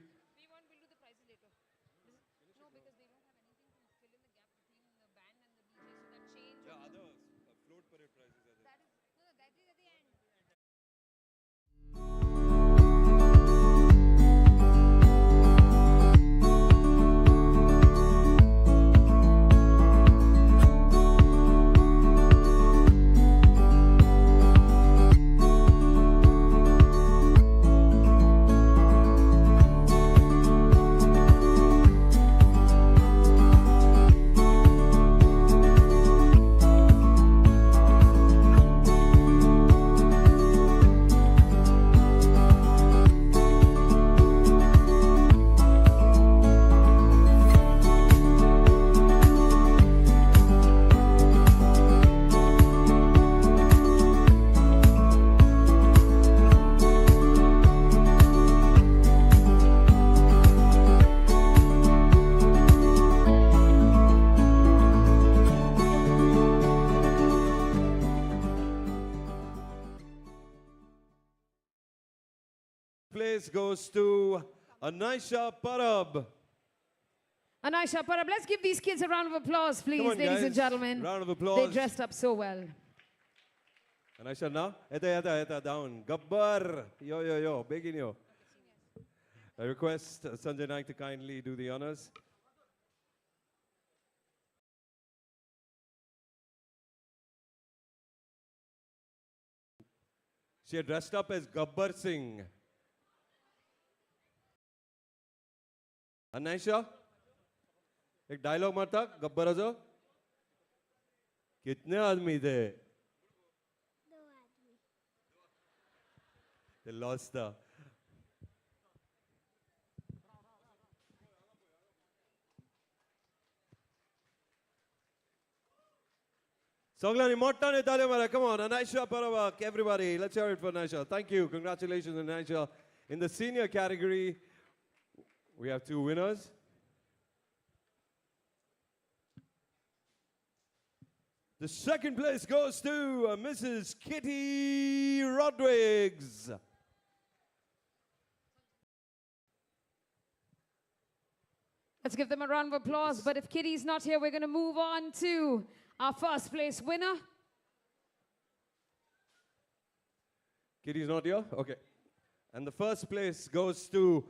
Place goes to Anaisha Parab. Anaisha Parab, let's give these kids a round of applause, please, Come on, ladies guys. And gentlemen. Round of applause. They dressed up so well. Anaisha, now? Eta, eta, eta, down. Gabbar. Yo, yo, yo. Begin yo. I request Sanjay Naik to kindly do the honors. She had dressed up as Gabbar Singh. Anaisha, एक dialogue मारता गब्बराचो. कितने आदमी थे? They lost the. Soglani Mottane Talia Mara, come on, Anaisha Paravak, everybody, let's hear it for Anaisha. Thank you, congratulations, Anaisha. In the senior category, we have two winners. The second place goes to Mrs. Kitty Rodriguez. Let's give them a round of applause. But if Kitty's not here, we're going to move on to our first place winner. Kitty's not here? Okay. And the first place goes to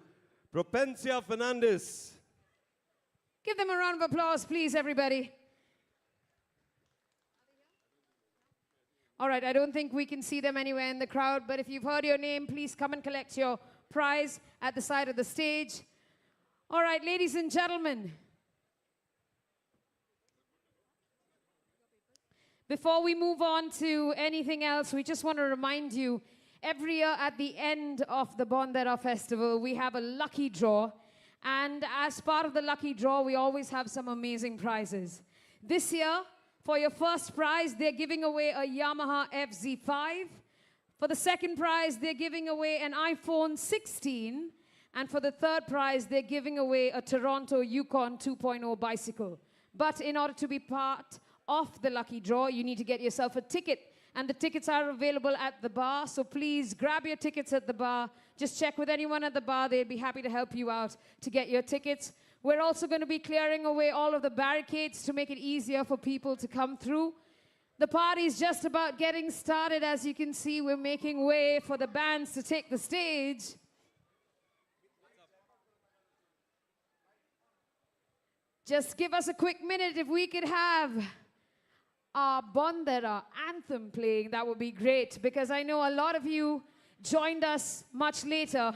Propencia Fernandez. Give them a round of applause, please, everybody. All right, I don't think we can see them anywhere in the crowd, but if you've heard your name, please come and collect your prize at the side of the stage. All right, ladies and gentlemen. Before we move on to anything else, we just want to remind you, every year at the end of the Bondera Festival, we have a lucky draw. And as part of the lucky draw, we always have some amazing prizes. This year, for your first prize, they're giving away a Yamaha FZ5. For the second prize, they're giving away an iPhone 16. And for the third prize, they're giving away a Toronto Yukon 2.0 bicycle. But in order to be part of the lucky draw, you need to get yourself a ticket. And the tickets are available at the bar, so please grab your tickets at the bar. Just check with anyone at the bar. They'd be happy to help you out to get your tickets. We're also going to be clearing away all of the barricades to make it easier for people to come through. The party's just about getting started. As you can see, we're making way for the bands to take the stage. Just give us a quick minute. If we could have our Bondera anthem playing, that would be great, because I know a lot of you joined us much later,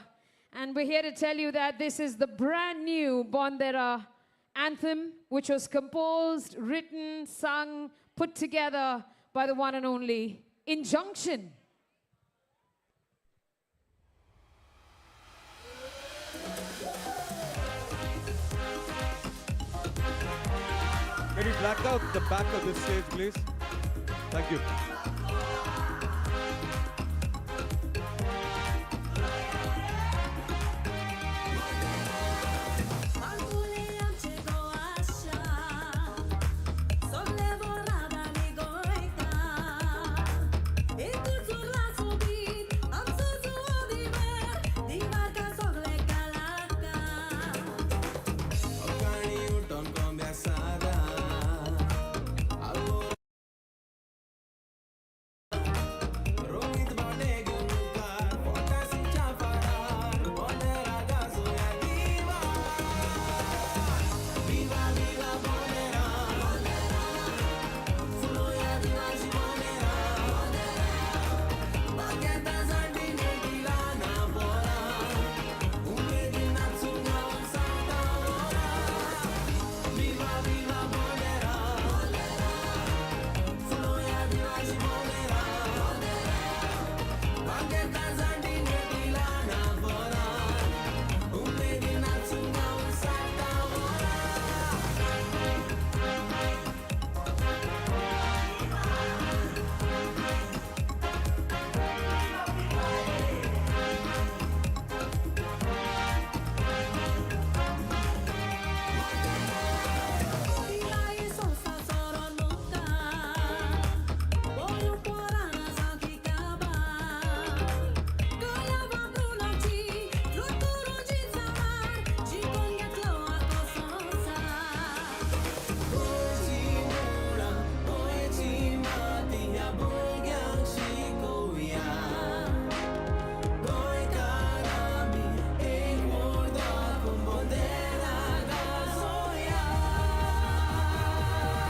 and we're here to tell you that this is the brand new Bondera anthem, which was composed, written, sung, put together by the one and only Injunction. Can you black out the back of this stage, please? Thank you.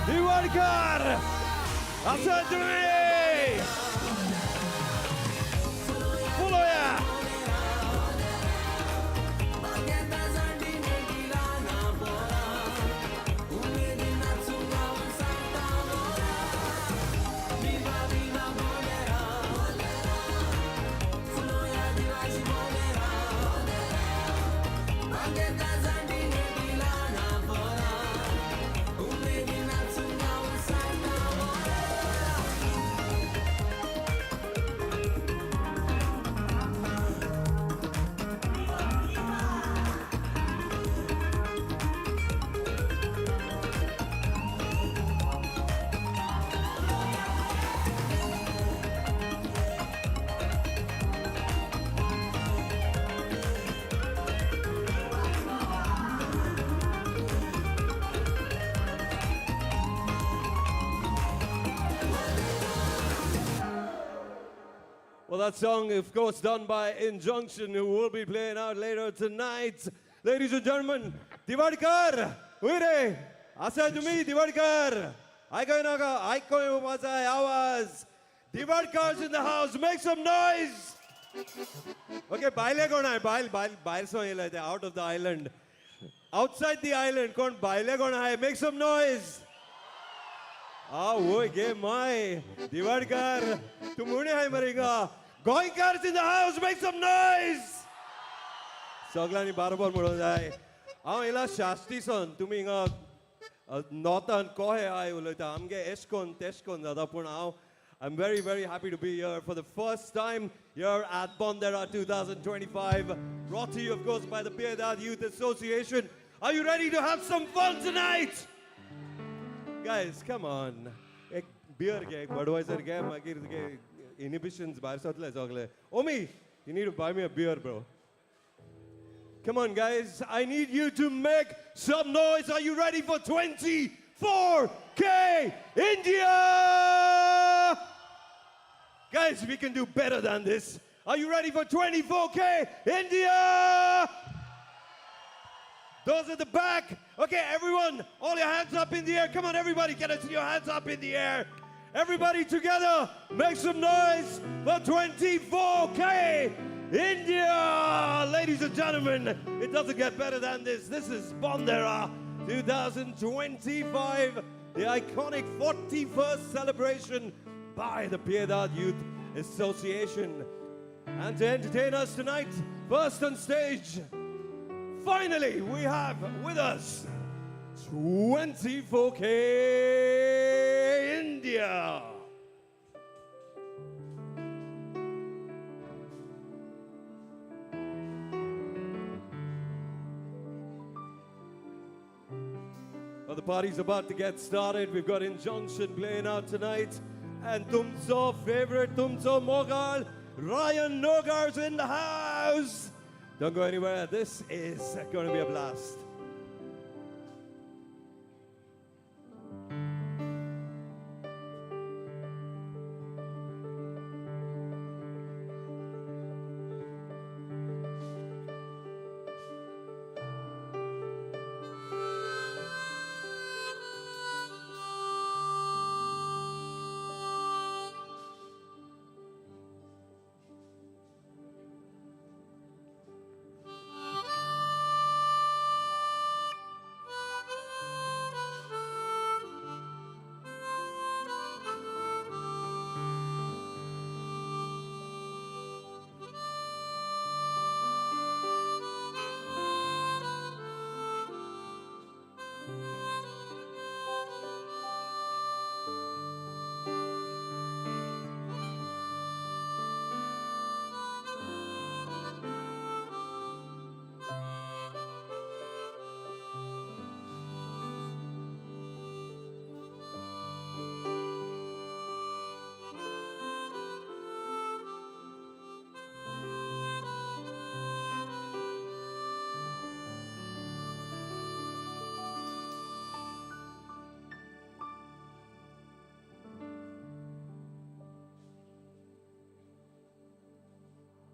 Diwadkar! Asa tumi! Fuloya! Well, that song, of course, done by Injunction, who will be playing out later tonight. Ladies and gentlemen, Diwadkar! Uire! Asa tumi Diwadkar! Aikoy naga, aikoy umasay awaaz. Diwadkar's in the house. Make some noise! Okay, baile kon hai? Bail, bail, bail so yela out of the island. Outside the island, kon baile kon hai? Make some noise! Ah, woy ge my Diwadkar, tum une hai maringa. Goenkars in the house, make some noise! Soglani barobar म्हणून जाय. हांव येयला शास्तीसन तुमी हिंगा नॉर्थान कोहे I उलयता आमगे एश कोन तेश कोन जाता पूण हांव I'm very, very happy to be here for the first time here at Bondera 2025. Brought to you, of course, by the Piedad Youth Association. Are you ready to have some fun tonight? Guys, come on. एक beer घे, एक Budweiser घे, मागीर तुगे inhibitions भायर सरतले सगळे. Omi, you need to buy me a beer, bro. Come on, guys. I need you to make some noise. Are you ready for 24K India? Guys, we can do better than this. Are you ready for 24K India? Those at the back. Okay, everyone, all your hands up in the air. Come on, everybody, get us your hands up in the air. Everybody together, make some noise for 24K India. Ladies and gentlemen, it doesn't get better than this. This is Bondera 2025, the iconic 41st celebration by the Piedad Youth Association. And to entertain us tonight, first on stage, finally, we have with us 24K India. Well, the party's about to get started. We've got Injunction playing out tonight. And Tumso favorite, Tumso Mogal, Ryan Nogar's in the house. Don't go anywhere. This is going to be a blast.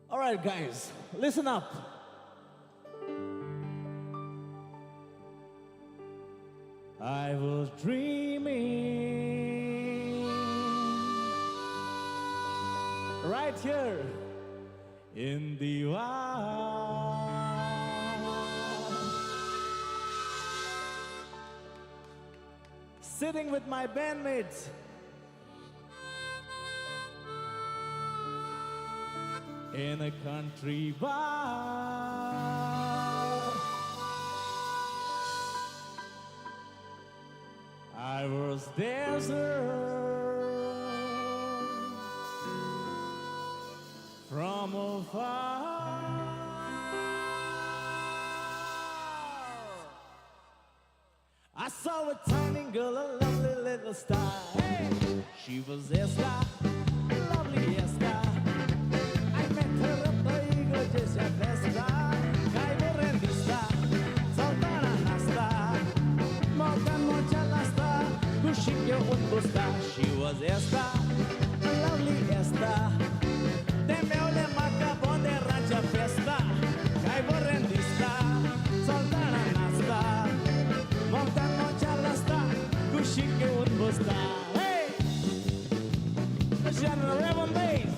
All right, guys, listen up. I was dreaming right here in the wild, sitting with my bandmates. In a country bar. I was dancing from afar. I saw a tiny girl, a lovely little star. Hey! She was Esther, lovely Esther. I met her at the Iglesia Festa. Caigo rendista, saltana nasta, moca mocha lasta, kushikyo ungusta. She was Esther, lovely Esther. Temeole macabonde racha festa. Caigo rendista, saltana nasta, moca mocha lasta, kushikyo ungusta. Hey! General 11 days.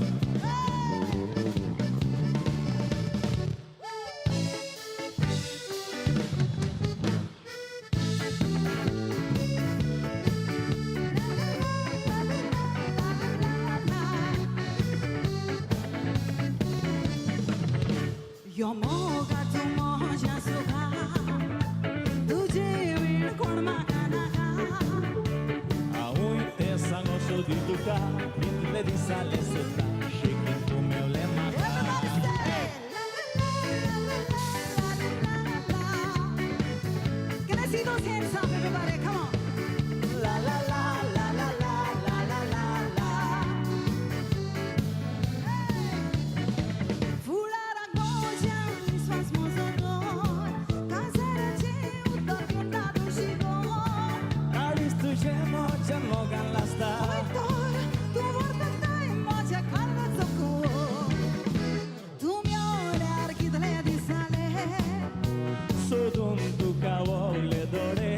Yo moga tu moja suha. जालें सुद्दां शेकीन तूं मेवलें म्हाका. Can I see those hands up, everybody? Come on. La la la la la la la la la la. Fulara goja, suas mozodor, casera उदक शिगोर. काळीज तुजें म्हज्या मोगान लासता. तूं व्हरता म्हज्या काळजाचो कोर. तूं मेवल्यार कितले दिसाले. सोदून तुका वोवले दोळे,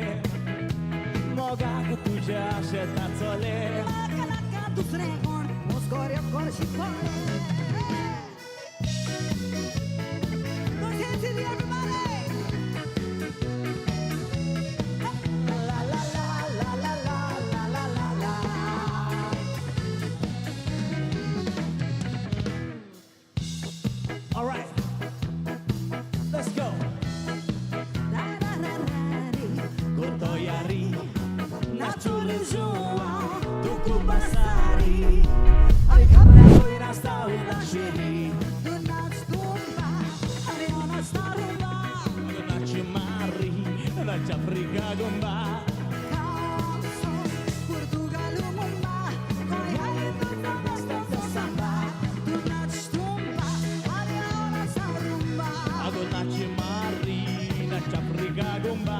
मोगाक तुज्या शेता चले. नाका नाका दुसरें कोण मोस्कोर कोण शिकवले. Those hands in the air, everybody. La la la la la la la la la la. All right, let's go. Gotoyari, Nachuri João, Tucubasari, Aricabra, Shiri, Nachimari, Nachafrica Gomba. Ago Nachimari, Nachafrica Gomba.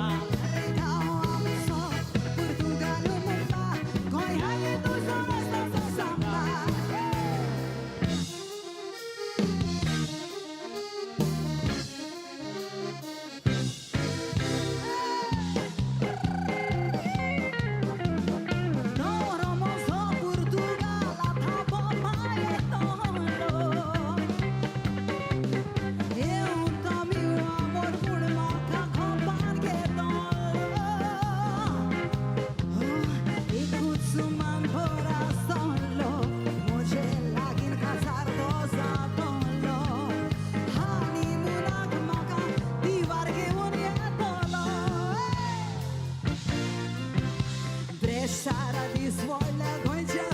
सारा दीस व्हडल्या गोंयच्या.